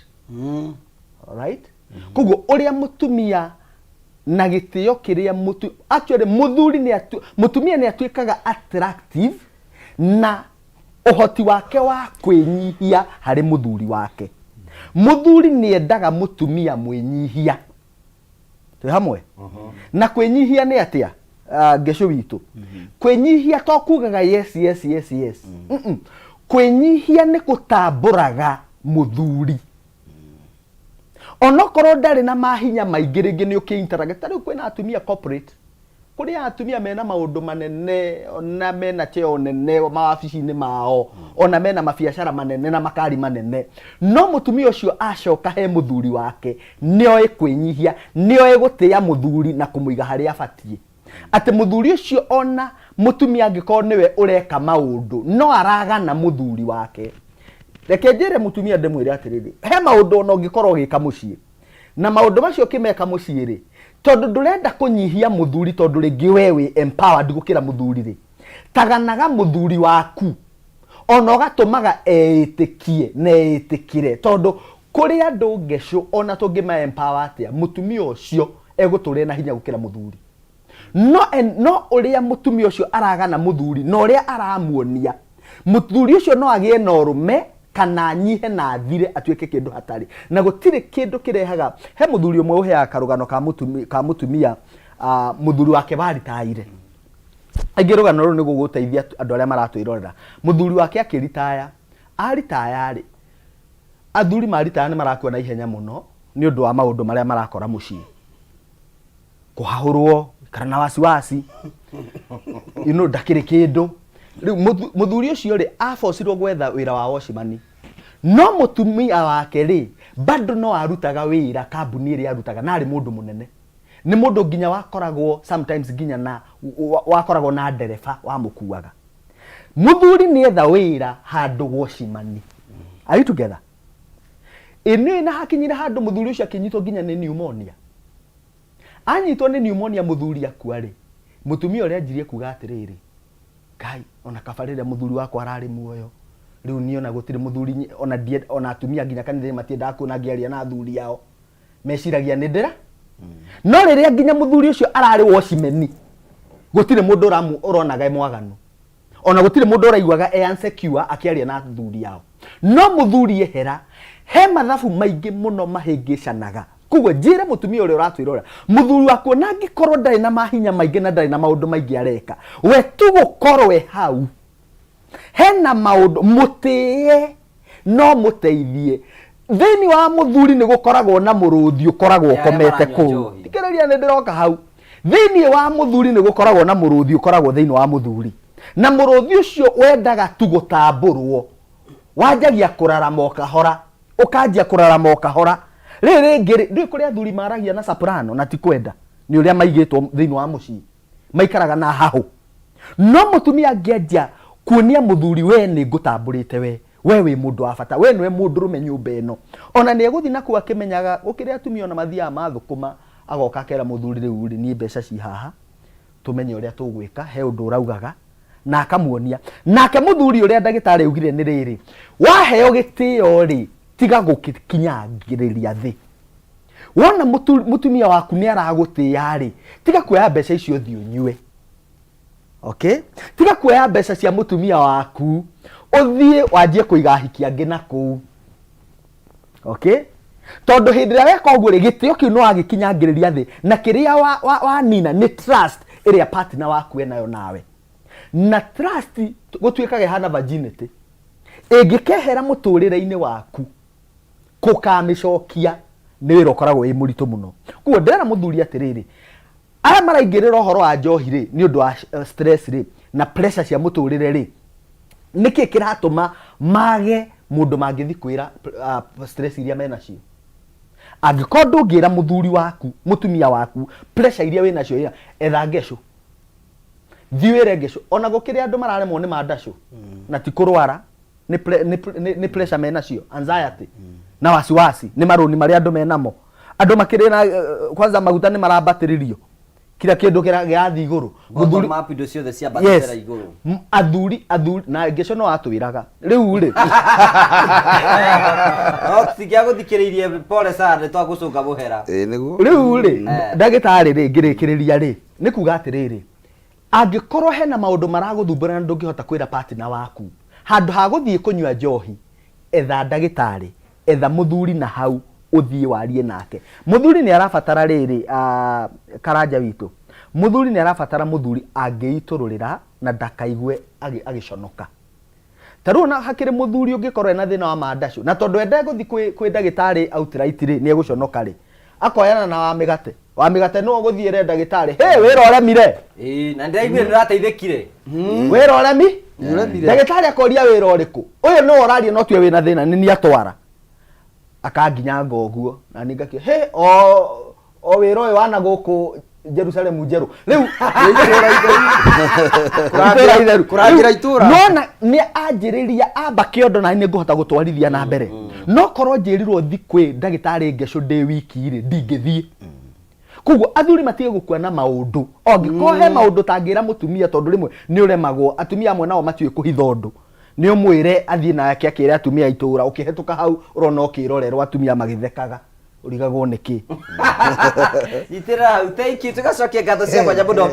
Alright? Koguo ũrĩa mũtumia na gĩtĩo kĩrĩa mũtu actually mũthuri nĩ atu, mũtumia nĩ atuĩkaga attractive na ũhoti wake wa kwĩnyihia harĩ mũthuri wake. Mũthuri nĩ endaga mũtumia mwĩnyihia. Twĩ hamwe? Na kwĩnyihia nĩ atĩa? Uh, ngecũ witũ kwĩnyihia to kugaga yes yes yes yes Mm-mm. Kwĩnyihia nĩ gũtambũraga mũthuri onokorwo ndarĩ na mahinya maingĩ rĩngĩ nĩ ũkĩ ta rĩu kwĩna atumia corporate kũrĩ atumia mena maũndũ manene na mena cheo nene mawabici-inĩ mao ona mena mabiacara manene na makari manene no mũtumia ũcio acoka he mũthuri wake nĩoĩ kwĩnyihia nĩoĩ gũtĩa mũthuri na kũmũiga harĩa abatiĩ atĩ mũthuri ũcio ona mũtumia angĩkorwo nĩwe ũreka maũndũ no aragana mũthuri wake. Reke njĩre mũtumia ndĩmwĩre atĩrĩrĩ, he maũndũ ona ũngĩkorwo ũgĩka mũciĩ na maũndũ macio ũkĩmeka mũciĩ rĩ, tondũ ndũrenda kũnyihia mũthuri tondũ rĩngĩ we wĩ empowered gũkĩra mũthuri rĩ, taganaga mũthuri waku ona ũgatũmaga eĩtĩkie na eĩtĩkĩre tondũ kũrĩ andũ ngecũ ona tũngĩma empower atĩa mũtumia ũcio egũtũra ena hinya gũkĩra mũthuri. No, no ũrĩa mũtumia ũcio aragana mũthuri na ũrĩa aramuonia, mũthuri ũcio no agĩe na ũrũme kana anyihe na athire atuĩke kĩndũ hatarĩ. Na gũtirĩ kĩndũ kĩrehaga, he mũthuri ũmwe ũheaga karũgano ka mũtumia, ka mũtumia uh, mũthuri wake waritaire. Aingĩ rũgano rũrũ nĩ gũgũteithia andũ arĩa maratwĩrorera. Mũthuri wake akĩritaya, aritaya rĩ, athuri maritaya nĩ marakua na ihenya mũno nĩ ũndũ wa maũndũ marĩa marakora mũciĩ. Kũhahũrwo, gũikara na wasiwasi, you know, ndakĩrĩ kĩndũ. Rĩu mũthuri ũcio rĩ, abocirwo gwetha wĩra wa wocimani. No mũtumia wake rĩ, bado no arutaga wĩra kambuni ĩrĩa arutaga na arĩ mũndũ mũnene. Nĩ mũndũ nginya wakoragwo sometimes nginya na wakoragwo na ndereba wamũkuaga. Mũthuri nĩ etha wĩra handũ wocimani. Are you together? Ĩ nĩ na hakinyire handũ mũthuri ũcio akĩnyitwo nginya nĩ pneumonia. Anyitwo nĩ pneumonia mũthuri akua rĩ, mũtumia ũrĩa anjirie kuga atĩrĩrĩ, Ngai, ona kaba rĩrĩa mũthuri wakwa ararĩ muoyo, rĩu niĩ ona gũtirĩ mũthuri, ona ndie, ona atumia nginya kanitha-inĩ matiendaga kuona ngĩaria na athuri ao. Meciragia nĩ ndĩra. No rĩrĩa nginya mũthuri ũcio ararĩ wocimeni, gũtirĩ mũndũ ũronaga e mwaganu. Ona gũtirĩ mũndũ ũraiguaga e insecure akĩaria na athuri ao. No mũthuri ehera, he mathabu maingĩ mũno mahĩngĩcanaga. Koguo njĩre mũtumia ũrĩa ũratwĩrora, mũthuri waku ona angĩkorwo ndarĩ na mahinya maingĩ na ndarĩ na maũndũ maingĩ areka, we tu gũkorwo e hau, hena maũndũ, mũtĩe no mũteithie. Thĩinĩ wa mũthuri nĩ gũkoragwo na mũrũthi ũkoragwo Arĩa ũkomete maranyua kũu. njohi. Thikĩrĩria nĩ ndĩroka hau. Thĩinĩ wa mũthuri nĩ gũkoragwo na mũrũthi ũkoragwo thĩinĩ wa mũthuri. Na mũrũthi ũcio wendaga tu gũtambũrwo. Wanjagia kũrarama o kahora. Ũkanjia kũrarama o kahora. Rĩrĩ rĩngĩ rĩ, ndũĩ kũrĩ athuri maragia na soprano na ti kwenda. Nĩ ũrĩa maigĩtwo thĩinĩ wa mũciĩ. Maikaraga na hahũ. No mũtumia angĩanjia kuonia mũthuri we nĩ ngũtambũrĩte we, we wĩ mũndũ wa bata, we nĩwe mũndũrũme nyũmba ĩno. Ona nĩ egũthiĩ na kũu akĩmenyaga, gũkĩrĩ atumia ona mathiaga mathũkũma, agoka akera mũthuri rĩu rĩ, niĩ mbeca ci haha, tũmenye ũrĩa tũgwĩka, he ũndũ ũraugaga, na akamuonia. Nake mũthuri ũrĩa ndagĩtarĩ augire nĩ rĩrĩ, waheo gĩtĩo rĩ, tiga gũkĩkinyangĩrĩria thĩ. Wona mũtumia waku nĩ aragũtĩĩa rĩ, tiga kuoya mbeca icio ũthiĩ ũnyue. Okay? Tiga kuoya mbeca cia mũtumia waku ũthiĩ wanjie kũiga ahiki angĩ na kũu. Okay? Tondũ hĩndĩ ĩrĩa weka ũguo rĩ, gĩtĩo kĩu nĩ wagĩkinyangĩrĩria thĩ na kĩrĩa wanina nĩ trust ĩrĩa partner waku enayo nawe. Na trust gũtuĩkaga ĩhana virginity. Ĩngĩkehera mũtũrĩre-inĩ waku, kũkamĩcokia nĩ wĩra ũkoragwo wĩ mũritũ mũno. Koguo ndĩrera mũthuri atĩrĩrĩ, aya maraingĩrĩra ũhoro wa njohi rĩ, nĩ ũndũ wa stress rĩ, na pressure cia mũtũrĩre rĩ, nĩkĩ kĩratũma mage mũndũ mangĩthiĩ kwĩra stress iria menacio? Angĩkorwo ndũngĩra mũthuri waku, mũtumia waku pressure iria wĩnacio ĩ, etha ngecũ. Thiĩ wĩre ngecũ. Ona gũkĩrĩ andũ mararemwo nĩ mandacũ na ti kũrwara, nĩ pre, nĩ, nĩ, nĩ pressure menacio, anxiety na wasiwasi nĩ marũni marĩa andũ menamo. Andũ makĩrĩ na kwanza maguta nĩ marambatĩrĩrio. Kila kĩndũ kĩrathiĩ igũrũ. Bottom up indo ciothe ciambatĩte Yes. na igũrũ. Athuri athuri na ngecũ no atwĩraga rĩu rĩ. No tũtingĩagũthikĩrĩirie, pole sana, nĩ twagũcũnga mũhera. Ĩĩ nĩguo. Rĩu rĩ, ndagĩtarĩ rĩ, ngĩrĩkĩrĩria rĩ, nĩ kuga atĩrĩrĩ, angĩkorwo hena maũndũ maragũthumbũra na ndũngĩhota kwĩra partner waku, handũ ha gũthiĩ kũnyua njohi, etha ndagĩtarĩ, etha mũthuri na hau ũthiĩ warie nake. Mũthuri nĩ arabatara rĩrĩ, Karanja witũ, mũthuri nĩ arabatara mũthuri angĩitũrũrĩra na ndakaigue agĩconoka. Ta rĩu ona hakĩrĩ mũthuri ũngĩkorwo ena thĩna wa mandacũ, na tondũ ndegũthiĩ kwĩ ndagĩtarĩ outright rĩ, nĩ egũconoka rĩ, akoyana na wa mĩgate. Wa mĩgate nĩwe ũgũthiĩ ere ndagĩtarĩ, hĩ, wĩra ũremire. Ĩĩ, na ndĩraiguire nĩ ũrateithĩkire. Wĩra ũremi? Ndagĩtarĩ akoria wĩra ũrĩkũ? Ũyũ nĩwe ũraria no tiwe wĩna thĩna, nĩ niĩ atwara. Akanginyanga ũguo, na niĩ ngakĩũria, hĩ, o wĩra ũyũ wa na gũkũ Jerusalemu njerũ. Rĩu, itũũra itheru. Kũrangĩra itũũra. Nona nĩ anjĩrĩria amba kĩondo na nĩ ngũhota gũtwarithia na mbere. No korwo njĩrirwo thi kwĩ ndagĩtarĩ ngecũ ndĩ wiki rĩ, ndingĩthiĩ. Koguo athuri matige gũkua na maũndũ. Angĩkorwo he maũndũ tangĩra mũtumia, tondũ rĩmwe nĩ ũremagwo, atumia amwe nao matiũĩ kũhitha ũndũ. Nĩ ũmwĩre athiĩ nake akĩre atumia a itũũra, ũkĩhetũka hau ũrona ũkĩrorerwo atumia magĩthekaga. Ũrigagwo nĩ kĩ? Nyitĩrĩra hau, thank you. Tũgacokia ngatho cia mwanya mũno.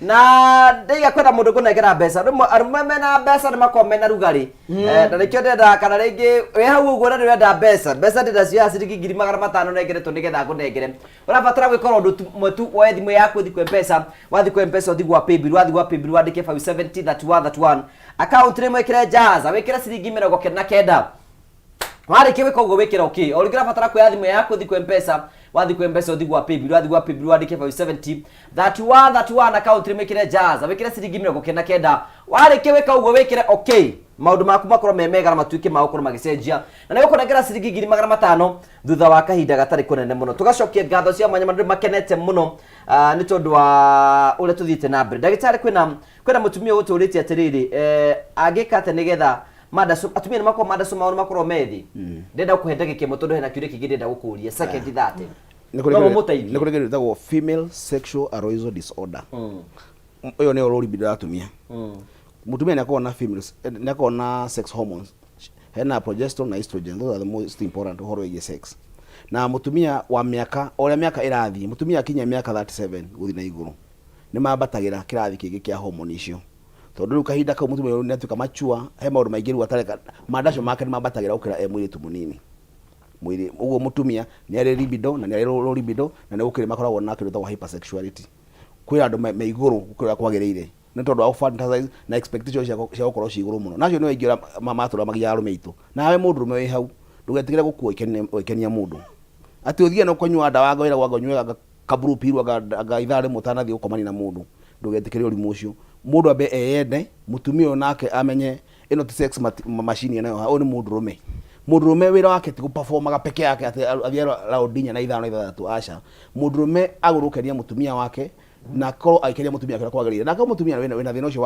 Na ndaiga kwĩna mũndũ ngũnengera mbeca. Rĩmwe arũme mena mbeca nĩ makoragwo mena rugarĩ. Na nĩkĩo ndĩrenda, kana rĩngĩ wĩ hau ũguo na nĩ ũrenda mbeca. Mbeca ndĩrenda cioya ciringi 500,000 nengeretwo nĩgetha ngũnengere. Ũrabatara gwĩka ũndũ ũmwe tu, woe thimũ yaku ũthiĩ kwĩ M-Pesa, wathiĩ kwĩ M-Pesa ũthiĩ gwa Paybill, wathiĩ gwa Paybill wandĩke 570 31 31. Account name wĩkĩre Jaza, wĩkĩre ciringi 99. Warĩkia gwĩka ũguo wĩkĩre okay. O rĩngĩ ũrabatara kuoya thimũ yaku ũthiĩ kwĩ M-Pesa, wathiĩ kwĩ M-Pesa ũthiĩ gwa Paybill, wathiĩ gwa Paybill wandĩke 570 31 31 account name wĩkĩre Jaza, wĩkĩre ciringi 99. Warĩkia gwĩka ũguo wĩkĩre okay. Maũndũ maku makorwo me mega na matuĩke ma gũkorwo magĩcenjia. Na nĩ gũkũnengera ciringi 500,000 thutha wa kahinda gatarĩ kũnene mũno. Tũgacokia ngatho cia mwanya, andũ makenete mũno nĩ tondũ wa ũrĩa tũthiĩte na mbere. Ndagĩtarĩ, kwĩna mũtumia ũtũrĩtie atĩrĩrĩ, angĩka atĩa nĩgetha mandacũ, atumia nĩ makoragwo mandacũ mao nĩ makoragwo me thĩ. Ndĩrenda gũkũhe ndagĩka ĩmwe tondũ hena kĩũria kĩngĩ ndĩrenda gũkũria, second 30. Nĩ kũrĩ No kĩndũ- mũmũteithie. nĩ kũrĩ kĩndũ gĩtagwo female sexual arousal disorder. Ũyũ nĩyo rũrimbi rwa atumia. Mũtumia nĩ akoragwo na female, nĩ akoragwo na sex hormones. Hena progesterone na estrogen, those are the most important ũhoro wĩgiĩ sex. Na mũtumia wa mĩaka, o ũrĩa mĩaka ĩrathiĩ, mũtumia akinyia mĩaka 37 gũthiĩ na igũrũ, nĩ mambatagĩra kĩrathi kĩngĩ kĩa hormone icio. Tondũ rĩu kahinda kau mũtumia ũyũ nĩ atuĩka mature, he maũndũ maingĩ rĩu atareka, mandaco make nĩ mambatagĩra gũkĩra e mũirĩtu mũnini. Mwĩrĩ, ũguo mũtumia nĩ arĩ libido na nĩ arĩ low libido, na nĩ gũkĩrĩ makoragwo na kĩndũ gĩtagwo hypersexuality. Kwĩra andũ me igũrũ gũkĩra ũrĩa kwagĩrĩire. Nĩ tondũ wa gũ-fantasize na expectation cia gũkorwo ciĩ igũrũ mũno. Na acio nĩo aingĩ arĩa matũraga magiaga arũme aitũ. Nawe mũndũrũme wĩ hau, ndũgetĩkĩre gũkua ũgĩkenia mũndũ. Atĩ ũthiĩ na ũkanyua ndawa anga wĩragwo anga ũnyue anga ka blue pill anga ithaa rĩmwe ũtanathiĩ gũkomania na mũndũ. Ndũgetĩkĩre ũrimũ ũcio. Mũndũ ambe eyende, mũtumia ũyũ nake amenye ĩno ti sex machine ĩno, ũyũ nĩ mũndũrũme. Mũndũrũme wĩra wake ti gũ-perform-aga peke yake atĩ athiĩ round inya na ithano na ithathatũ, aca. Mũndũrũme agĩrĩirwo gũkenia mũtumia wake na akorwo agĩkenia mũtumia wake ũrĩa kwagĩrĩire. Na akorwo mũtumia wĩna thĩna ũcio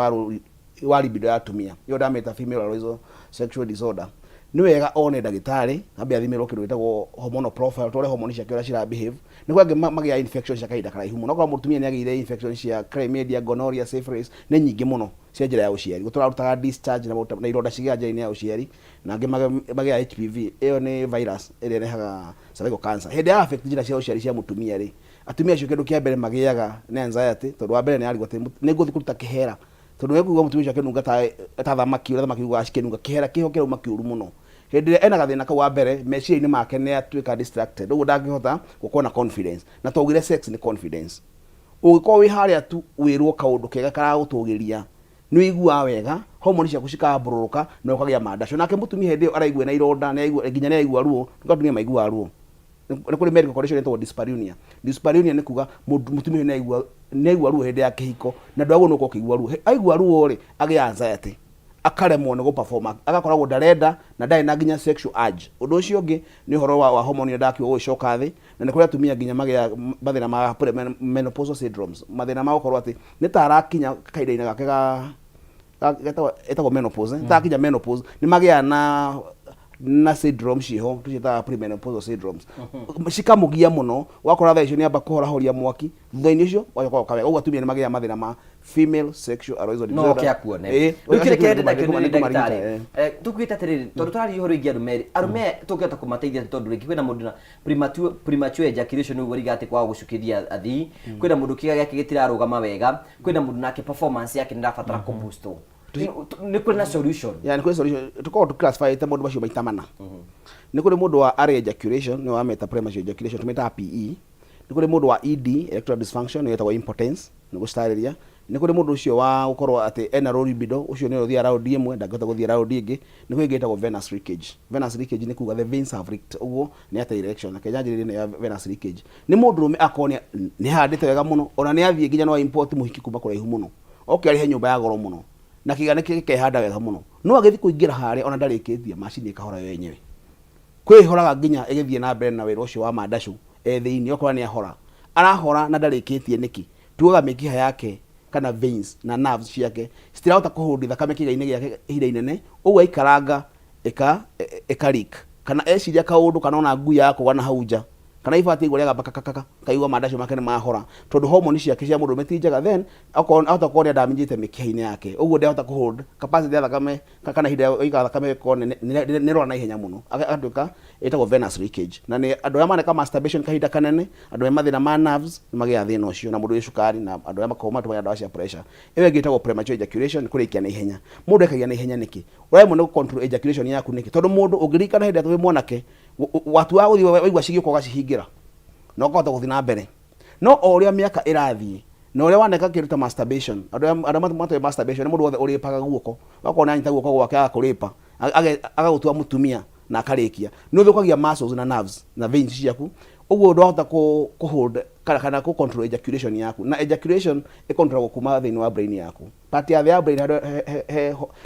wa libido ya atumia, ĩyo ndamĩta female arousal sexual disorder, nĩ wega one ndagĩtarĩ, ambe athimĩrwo kĩndũ gĩtagwo hormonal profile, tũrore hormone ciake ũrĩa cira behave. Nĩ kũrĩ angĩ magĩaga infection cia kahinda karaihu mũno. Okorwo mũtumia nĩ agĩire infection cia chlamydia, gonorrhea, syphilis, nĩ nyingĩ mũno cia njĩra ya ũciari. Gũtũra arutaga discharge na ironda cigĩaga njĩra-inĩ ya ũciari, na angĩ magĩaga HPV, ĩyo nĩ virus ĩrĩa ĩrehaga cervical cancer. Hĩndĩ ĩrĩa ya affect njĩra cia ũciari cia mũtumia rĩ, atumia acio kĩndũ kĩa mbere magĩaga nĩ anxiety, tondũ wa mbere nĩ arigwo atĩ nĩ ngũthiĩ kũruta kĩhera, tondũ nĩ ekũigua mũtumia ũcio akĩnunga ta thamaki, ũrĩa thamaki iguaga cikĩnunga, kĩhera kĩho kĩrauma kĩũru mũno. Hĩndĩ ĩrĩa ena gathĩna kau wa mbere, meciria-inĩ make nĩ atuĩka distracted, ũguo ndangĩhota gũkorwo na confidence. Na twaugire sex nĩ confidence. Ũngĩkorwo wĩ harĩa tu wĩrwo kaũndũ kega karagũtũgĩria, nĩ ũiguaga wega, hormone ciaku cikambũrũrũka na ũkagĩa mandaco. Nake mũtumia hĩndĩ ĩyo araigua ena ironda, nginya nĩ araigua ruo, nĩkĩo atumia maiguaga ruo. Nĩ kũrĩ medical condition ĩtagwo dyspareunia. Dyspareunia nĩ kuga mũtumia ũyũ nĩ aigua ruo hĩndĩ ya kĩhiko na ndwagĩrĩirwo nĩ gũkorwo ũkĩigua ruo. Aigua ruo rĩ, agĩa anxiety. Akaremwo nĩ gũ-perform, agakoragwo ndarenda na ndarĩ na nginya sexual urge. Ũndũ ũcio ũngĩ nĩ ũhoro wa hormone ĩrĩa ndakiuga gũgĩcoka thĩ, na nĩ kũrĩ atumia nginya magĩaga mathĩna ma menopausal syndromes, mathĩna ma gũkorwo atĩ nĩ ta arakinya kahinda-inĩ gake ga ĩtagwo menopause, ta akinya menopause nĩ magĩaga na syndrome ciĩho tũciĩtaga premenopausal syndromes, cikamũgia mũno, ũgakora thaa icio nĩ amba kũhorahoria mwaki, thutha-inĩ ũcio ũgacoka ũgoka wega. Ũguo atumia nĩ magĩaga mathĩna ma female sexual arousal No disorder. oke akuone. Ĩĩ, Rĩu kĩrĩa nĩngũmarigita, kĩrenda nakĩo nĩ ndagĩtarĩ. eh. Tũkuĩte atĩrĩrĩ, tondũ tũraria ũhoro wĩgiĩ arũme rĩ, arũme tũngĩhota kũmateithia atĩa? Tondũ rĩngĩ kwĩna mũndũ na premature ejaculation, ũguo riga atĩ kwaga gũcukithia athii, kwĩna mũndũ kĩga gĩake gĩtirarũgama wega, kwĩna mũndũ nake performance yake nĩ ĩrabatara kũboostwo. Nĩ kũrĩ na solution? Yeah, nĩ kũrĩ solution. Tũkoragwo tũ classify maũndũ macio maita mana. Nĩ kũrĩ mũndũ wa early ejaculation, nĩwe wameta premature ejaculation, tũmĩtaga PE. Nĩ kũrĩ mũndũ wa ED, erectile dysfunction, nĩyo ĩtagwo impotence, nĩ gũcitarĩria. Nĩ kũrĩ mũndũ ũcio wa gũkorwo atĩ ena low libido, ũcio nĩwe ũthiaga round ĩmwe, ndangĩhota gũthiĩ round ĩngĩ. Nĩ kũrĩ ĩngĩ ĩtagwo venous leakage. Venous leakage nĩ kuga the veins have leaked, ũguo nĩ ate erection. Reke nyanjĩrĩrie ĩno ya venous leakage. Nĩ mũndũrũme akorwo nĩ ahandĩte wega mũno, ona nĩ athiĩ nginya no import mũhiki kuma kũraihu mũno, oke arĩhe nyũmba ya goro mũno, na kĩga nĩ gĩkehanda wega mũno, no agĩthiĩ kũingĩra harĩa ona ndarĩkĩtie, macini ĩkahora yo yenyewe. Kwĩ ĩhoraga nginya ĩgĩthiĩ na mbere na wĩra ũcio wa mandacũ e thĩinĩ, okorwo nĩ ahora, arahora na ndarĩkĩtie nĩkĩ? Tugaga mĩkiha yake kana veins na nerves ciake citirahota kũhold thakame kĩga-inĩ gĩake ihinda inene, ũguo aikaranga ĩka leak, kana eciria kaũndũ, kana ona ngui yakũga na hau nja, kana ibati aigua rĩagamba kakakaka, kaigua mandacũ make nĩ mahora, tondũ hormone ciake cia mũndũrũme ti njega. Then okorwo ahota gũkorwo nĩ andamĩnjĩte mĩkiha-inĩ yake, ũguo ndahota kũhold capacity ya thakame kana ihinda rĩa gũikara thakame ĩkorwo nĩ ĩrora na ihenya mũno, agatuĩka ĩtagwo venous leakage. Na nĩ andũ arĩa maneka masturbation kahinda kanene, andũ arĩa mathĩna ma nerves nĩ magĩaga thĩna ũcio, na mũndũ wĩ cukari, na andũ arĩa makoragwo matũmagĩra ndawa cia pressure. Ĩyo ĩngĩ ĩtagwo premature ejaculation, nĩ kũrĩkia na ihenya. Mũndũ ekagia na ihenya nĩkĩ? Ũraremwo nĩ gũ-control ejaculation yaku nĩkĩ? Tondũ mũndũ ũngĩririkana hĩndĩ ĩrĩa wĩ mwanake, watuaga gũthiĩ waigua cigĩũka ũgacihingĩra na ũkahota gũthiĩ na mbere. No o ũrĩa mĩaka ĩrathiĩ na ũrĩa waneka kĩndũ ta masturbation, andũ arĩa matoĩ masturbation nĩ mũndũ wothe ũrĩpaga guoko, ũgakorwo nĩ anyita guoko gwake agakũrĩpa, agagũtua mũtumia na akarĩkia, nĩ ũthũkagia muscles na nerves na veins ciaku, ũguo ndwahota kũ hold kana kũ control ejaculation yaku. Na ejaculation ĩ-controlagwo kuma thĩinĩ wa brain yaku, part ya thĩ ya brain, handũ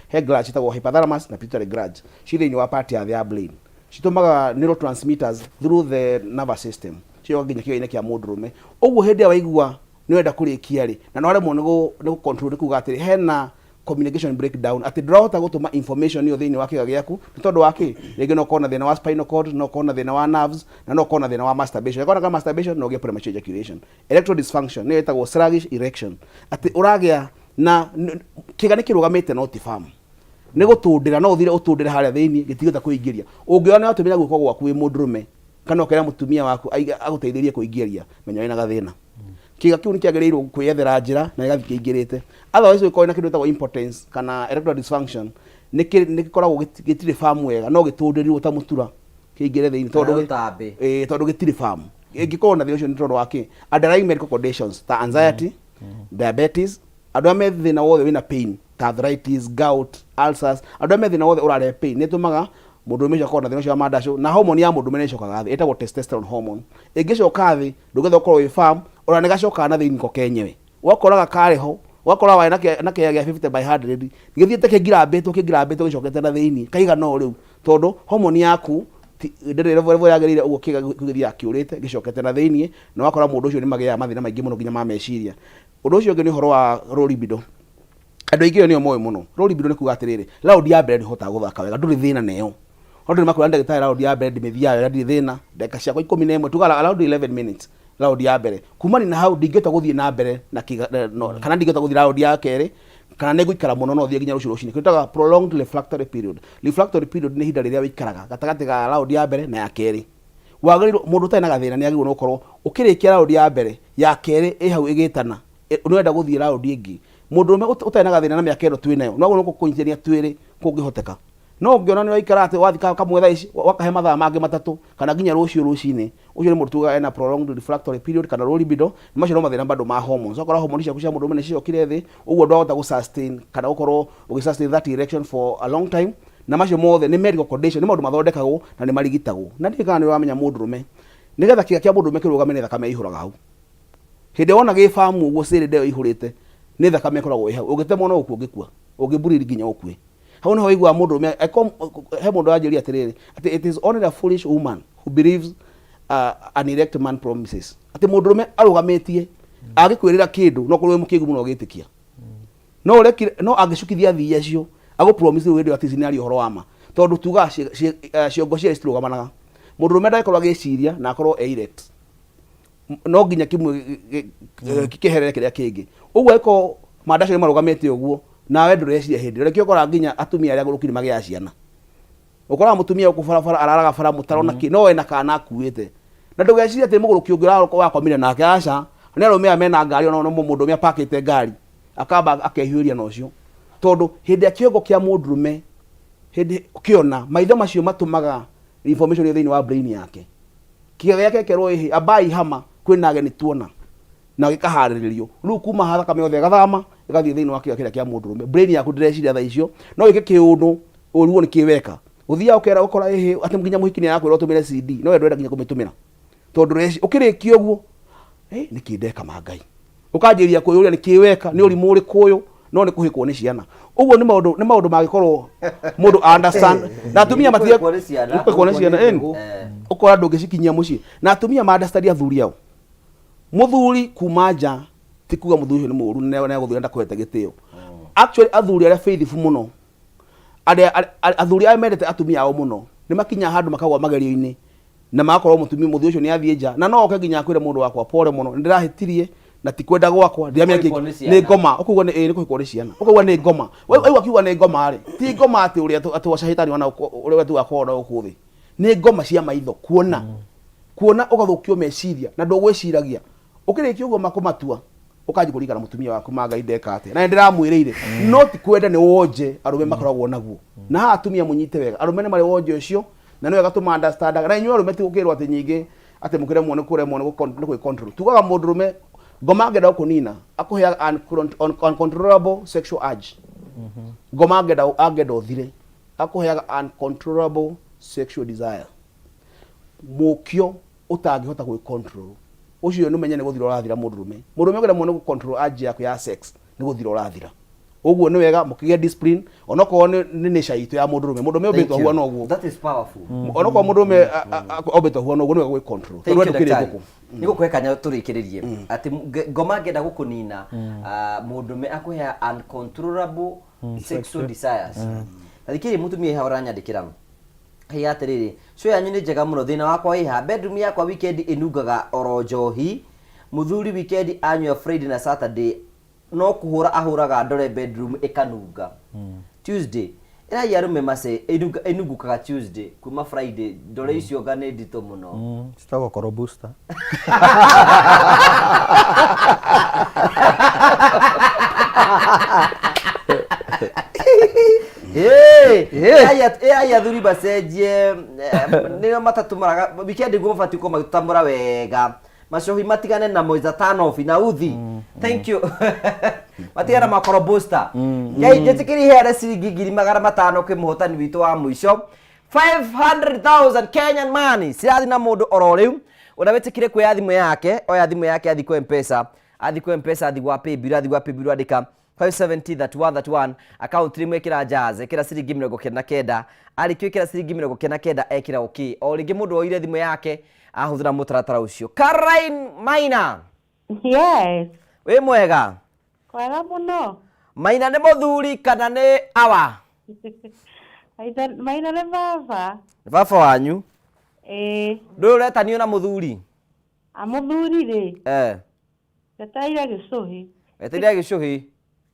he gland ciĩtagwo hypothalamus na pituitary gland, ci thĩinĩ wa part ya thĩ ya brain, citũmaga neurotransmitters through the nervous system, cigoka nginya kĩga-inĩ kĩa mũndũrũme. Ũguo hĩndĩ ĩrĩa waigua nĩ ũrenda kũrĩkia rĩ, na nĩ waremwo nĩ gũ control, nĩ kuga atĩrĩ hena communication breakdown, atĩ ndũrahota gũtũma information ĩyo thĩinĩ wa kĩga gĩaku. Nĩ tondũ wa kĩ? Rĩngĩ no ũkorwo na thĩna wa spinal cord, no ũkorwo na thĩna wa nerves, na no ũkorwo na thĩna wa masturbation. Angĩkorwo na masturbation, no ũgĩe premature ejaculation. Erectile dysfunction nĩyo ĩtagwo sluggish erection, atĩ ũragĩa na kĩga nĩ kĩrũgamĩte no ti firm, nĩ gũtũndĩra, no ũthire ũtũndĩre harĩa thĩinĩ, gĩtingĩhota kũingĩria. Ũngĩona nĩ watũmĩra guoko gwaku wĩ mũndũrũme, kana ũkera mũtumia waku agũteithĩrĩrie kũingĩria, menya wĩna gathĩna. Kĩga kĩu nĩ kĩagĩrĩirwo kwĩyethera njĩra na gĩgathiĩ kĩingĩrĩte. Otherwise ũngĩkorwo na kĩndũ gĩtagwo impotence kana erectile dysfunction, nĩ gĩkoragwo gĩtirĩ firm wega, no gĩtũndĩrirwo ta mũtura kĩingĩre thĩinĩ, tondũ Kana rũtambĩ. Ĩĩ, tondũ gĩtirĩ firm. Ĩngĩkorwo na thĩna ũcio nĩ tondũ wa kĩ? Underlying medical conditions ta anxiety, diabetes, andũ arĩa me thĩna wothe wĩna pain ta arthritis, gout, ulcers, andũ arĩa me thĩna wothe ũrarehe pain, nĩ ĩtũmaga mũndũrũme ũcio akorwo na thĩna ũcio wa mandacũ. Na hormone ya mũndũrũme nĩ ĩcokaga thĩ, ĩtagwo testosterone hormone. Ĩngĩcoka thĩ, ndũngĩhota gũkorwo wĩ firm, ona nĩ gacokaga na thĩinĩ ko kenyewe, ũgakoraga karĩ ho, ũgakora warĩ na kĩea gĩa 50 by 100 gĩthiĩte kĩngirambĩtwo kĩngirambĩtwo gĩcokete na thĩinĩ kaigana ũũ rĩu, tondũ hormone yaku ndĩrĩ level yagĩrĩire. Ũguo kĩga kĩu gĩthiaga kĩũrĩte gĩcokete na thĩinĩ, na ũgakora mũndũ ũcio nĩ magĩaga mathĩna maingĩ mũno nginya ma meciria. Ũndũ ũcio ũngĩ nĩ ũhoro wa low libido. Andũ aingĩ ĩyo nĩyo moĩ mũno. Low libido nĩ kuga atĩrĩrĩ, round ya mbere nĩ ũhotaga gũthaka wega, ndũrĩ thĩna nayo. Andũ nĩ makwĩra, ndagĩtarĩ, round ya mbere ndĩmĩthiaga wega, ndirĩ thĩna, ndagĩka ciakwa 11, tuga around 11 minutes round ya mbere. Kumania na hau ndingĩhota gũthiĩ na mbere na kĩga, no, kana ndingĩhota gũthiĩ round ya kerĩ, kana nĩ ngũikara mũno, no thiĩ nginya rũciũ rũcinĩ. Kĩtaga prolonged refractory period. Refractory period nĩ ihinda rĩrĩa wĩikaraga gatagatĩ ga round ya mbere na ya kerĩ. Wagĩrĩirwo, mũndũ ũtarĩ na gathĩna nĩ agĩrĩirwo nĩ gũkorwo ũkĩrĩkia round ya mbere, ya kerĩ ĩ hau ĩgĩtana, nĩ ũrenda gũthiĩ round ĩngĩ. Mũndũrũme ũtarĩ na gathĩna na mĩaka ĩno twĩ nayo no agĩrĩirwo nĩ kũnyitithania twĩrĩ kũngĩhoteka. No ũngĩona nĩ ũraikara atĩ wathiĩ kamwe thaa ici, wakahe mathaa mangĩ 3 kana nginya rũciũ rũcinĩ, ũcio nĩ mũndũ tugaga ena prolonged refractory period kana low libido. Nĩ macio no mathĩna bado ma hormones. Ũgakora hormones ciaku cia mũndũrũme nĩ cicokire thĩ, ũguo ndwahota gũ sustain kana gũkorwo ũgĩ sustain that erection for a long time. Na macio mothe nĩ medical condition, nĩ maũndũ mathondekagwo na nĩ marigitagwo. Na ndiũĩ kana nĩ ũramenya, mũndũrũme, nĩgetha kĩga kĩa mũndũrũme kĩrũgame, nĩ thakame ĩihũraga hau. Hĩndĩ ĩrĩa wona gĩ firm ũguo, cylinder ĩyo ĩihũrĩte nĩ thakame ĩkoragwo ĩ hau. Ũngĩtemwo no gũkua ũngĩkua, ũngĩmburiri nginya ũkue. Hau nĩho ũiguaga mũndũrũme he mũndũ wanjĩria atĩrĩrĩ atĩ it is only a foolish woman who believes an erect man promises. Atĩ mũndũrũme arũgamĩtie agĩkwĩrĩra kĩndũ no korwo wĩ mũkĩgu mũno ũgĩtĩkia. No ũrekire no angĩcukithia athii acio agũ promise rĩu hĩndĩ ĩyo atĩ ici nĩaria ũhoro wa ma. Tondũ tugaga ciongo cierĩ citirũgamanaga. Mũndũrũme ndangĩkorwo agĩciria na akorwo e erect. No nginya kĩmwe kĩherere kĩrĩa kĩngĩ. Ũguo angĩkorwo mandacio nĩ marũgamĩte ũguo nawe ndũreciria hĩndĩ ĩyo. Nĩkĩo ũkoraga nginya atumia arĩa agũrũki nĩ magĩaga ciana. Ũkoraga mũtumia gũkũ barabara araraga bara mũtaro na kĩ no ena kana akuĩte. Na ndũgecirie atĩ nĩ mũgũrũki ũngĩ ũrakomire nake aca. Nĩ arũme aya mena ngari ona mũndũrũme apakĩte ngari akamba akehiũria na ũcio. Tondũ hĩndĩ ĩrĩa kĩongo kĩa mũndũrũme hĩndĩ kĩona maitho macio matũmaga information ĩyo thĩinĩ wa brain yake. Kĩgego gĩake gĩkerwo ĩhĩ ambai hama kwĩna ageni tuona na gĩkaharĩrĩrio. Rĩu kuma haha thakame yothe ĩgathama ĩgathiĩ thĩinĩ wa kĩga kĩrĩa kĩa mũndũrũme. Brain yaku ndĩreciria thaa icio no wĩke kĩũndũ ũrigwo nĩkĩ weka. Ũthiaga ũkera ũkora ĩhĩ atĩ nginya mũhiki nĩ arakwĩra ũtũmĩre CD no we ndũrenda nginya kũmĩtũmĩra. Tondũ ndũreci ũkĩrĩkia ũguo ĩ nĩkĩ ndeka ma Ngai. Ũkanjĩrĩria kwĩyũria nĩkĩ weka nĩ ũrimũ ũrĩkũ ũyũ no nĩ kũhĩkwo nĩ ciana. Ũguo nĩ maũndũ nĩ maũndũ mangĩkorwo mũndũ understand na atumia matige Kũhĩkwo nĩ ciana. Nĩ kũhĩkwo nĩ ciana ĩni. Ũkora ndũngĩcikinyia mũciĩ. Na atumia ma understand athuri ao. Mũthuri kuma nja ti kuga mũthuri ũcio nĩ mũru nĩ egũthura ndakũhete gĩtĩo. Actually athuri arĩa faithful mũno arĩa athuri arĩa mendete atumia ao mũno nĩ makinyaga handũ makagwa magerio-inĩ na magakorwo mũtumia mũthuri ũcio nĩ athiĩ nja na no oke nginya akwĩre mũndũ wakwa pole mũno nĩ ndĩrahĩtirie na ti kwenda gwakwa ndiramenya Kũhĩkwo nĩ ciana. nĩ ngoma ũkauga nĩ ĩĩ, nĩ kũhĩkwo nĩ ciana ũkauga nĩ ngoma waigua akiuga nĩ ngoma rĩ ti ngoma atĩ ũrĩa atĩ wa cahĩtani ona ũrĩa tugaga korwo gũkũ thĩ nĩ ngoma cia maitho kuona kuona ũgathũkio meciria na ndũgwĩciragia ũkĩrĩkia ũguo makũmatua ũkanjia kũririkana mũtumia waku ma Ngai ndeka atĩa na nĩ ndĩramwĩrĩire no ti kwenda nĩ wonje arũme makoragwo naguo na haha atumia mũnyite wega arũme nĩ marĩ wonje ũcio na nĩ wega tũma understand na inyuĩ arũme ti gũkĩrwo atĩ nyingĩ atĩ mũkĩremwo nĩ kũremwo nĩ nĩ gwĩ control tugaga mũndũrũme ngoma angĩenda gũkũnina akũheaga uncontrollable sexual urge ngoma angĩenda angĩenda ũthire akũheaga uncontrollable sexual desire mũkio ũtangĩhota gwĩ control ũcio nĩ ũmenye nĩ gũthira ũrathira mũndũrũme mũndũrũme ũkĩremwo nĩ gũ control urge yaku ya sex nĩ gũthira ũrathira ũguo nĩ wega mũkĩgĩe discipline onokorwo nĩ nature itũ ya mũndũrũme mũndũrũme Thank ombĩtwo you. ahuana ũguo That is powerful. Onokorwo mũndũrũme ombĩtwo ahuana ũguo nĩ wega gwĩ control Thank tondũ we you, ndũkĩrĩ daktari. ngũkũ Nĩ gũkũhe kanya tũrĩkĩrĩrie atĩ ngoma angĩenda gũkũnina mũndũme akũhea uncontrollable sexual desires. Na thikĩrĩria mũtumia haha ũranyandĩkĩra hei atĩrĩrĩ show yanyu nĩ njega mũno thĩna wakwa wĩ ha bedroom yakwa weekend ĩnungaga oro njohi mũthuri weekend anyua Friday na Saturday no kũhũra ahũraga ndore bedroom ĩkanunga Tuesday ĩrai arũme mace ĩnungukaga Tuesday kuma Friday ndore icio nga nĩ nditũ mũno. Citagwo koro booster. Ĩrai athuri macenjie nĩo matatũmaraga weekend guo mabatiĩ gũkorwo magĩtũtamũra wega macohi matigane na moiza turn off na uthi thank you matigane na makoro booster ngai njĩtĩkĩrie heane ciringi 500,000 kwĩ mũhotani witũ wa mũico 500,000 Kenyan money cirathi na mũndũ oro rĩu ũrĩa wĩtĩkire kuoya thimũ yake oya thimũ yake athi kwa mpesa athi kwa mpesa athi gwa paybill athi gwa paybill andĩka 570 31 31 account rimwe ĩkĩra jazz ĩkĩra ciringi 99 arĩkio ĩkĩra ciringi 99 ekĩra okay o rĩngĩ mũndũ oire thimũ yake ahũthĩra mũtaratara ũcio Caroline Maina. Yes. Wĩ mwega? Kwega mũno. Maina nĩ mũthuri kana nĩ awa? Maina nĩ baba. Nĩ baba wanyu? Ĩĩ. Ndũĩ ũretanio na mũthuri? A mũthuri rĩ. Eh. Wetereire gĩcũhĩ. Wetereire gĩcũhĩ?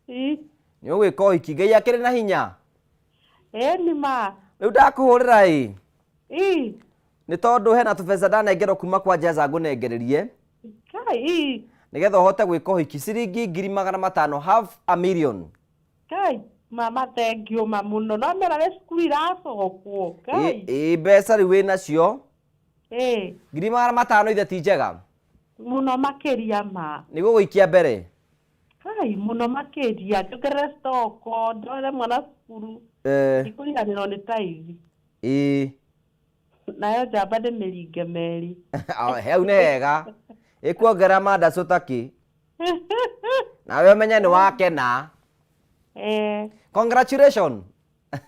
Ĩ. Nĩ ũgwĩka ũhiki Ngai akĩrĩ na hinya? Ĩĩ nĩ ma. Rĩu ndakũhũrĩra ĩ. Ĩ. Nĩ tondũ hena tũbeca ndanengerwo kuma kwa Jaza ngũnengererie. Kai ĩ. Nĩgetha ũhote gwĩka ũhiki ciringi 500,000 half a million. Kai mama thengiũ ma mũno no mera nĩ cukuru iracokwo. Kai. Ĩ mbeca rĩu wĩnacio. Ĩ. 500,000 ithe ti njega? Mũno makĩria ma. Nĩ gũgũikia mbere? Kai mũno makĩria njongerere stoko ndware mwana cukuru. Ndikũriganĩrwo nĩ taithi. Ĩĩ. Nayo njamba ndĩmĩringe meri. Hau nĩ hega. Ĩkuongerera mandacũ ta kĩ? Nawe ũmenye nĩ wakena. Ĩĩ. Congratulations.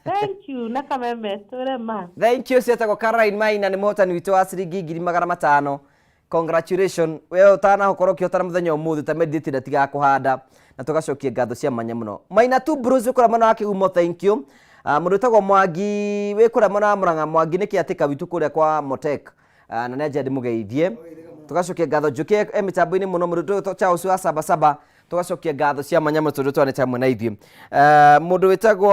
Thank you na kameme twĩre ma. Thank you cietagwo Caroline Maina nĩ mũhotani witũ wa ciringi 500,000. Congratulation we ũtanakorwo ũkĩhotana mũthenya ũmũthĩ ta mendĩte tiga kũhanda na tũgacokia ngatho cia mwanya mũno. Maina tu Bruce wĩ kũrĩa mwena wa Kĩgumo, thank you. Mũndũ wĩtagwo Mwangi wĩ kũrĩa mwena wa Mũrang'a, Mwangi nĩ kĩatĩka witũ kũrĩa kwa Motek. Na nĩ anjia ndĩmũgeithie. Tũgacokia ngatho Njũkĩ e mĩtambo-inĩ mũno, mũndũ wĩtagwo Charles wa Saba Saba, tũgacokia ngatho cia mwanya mũno tondũ twanĩte hamwe na ithuĩ. Mũndũ wĩtagwo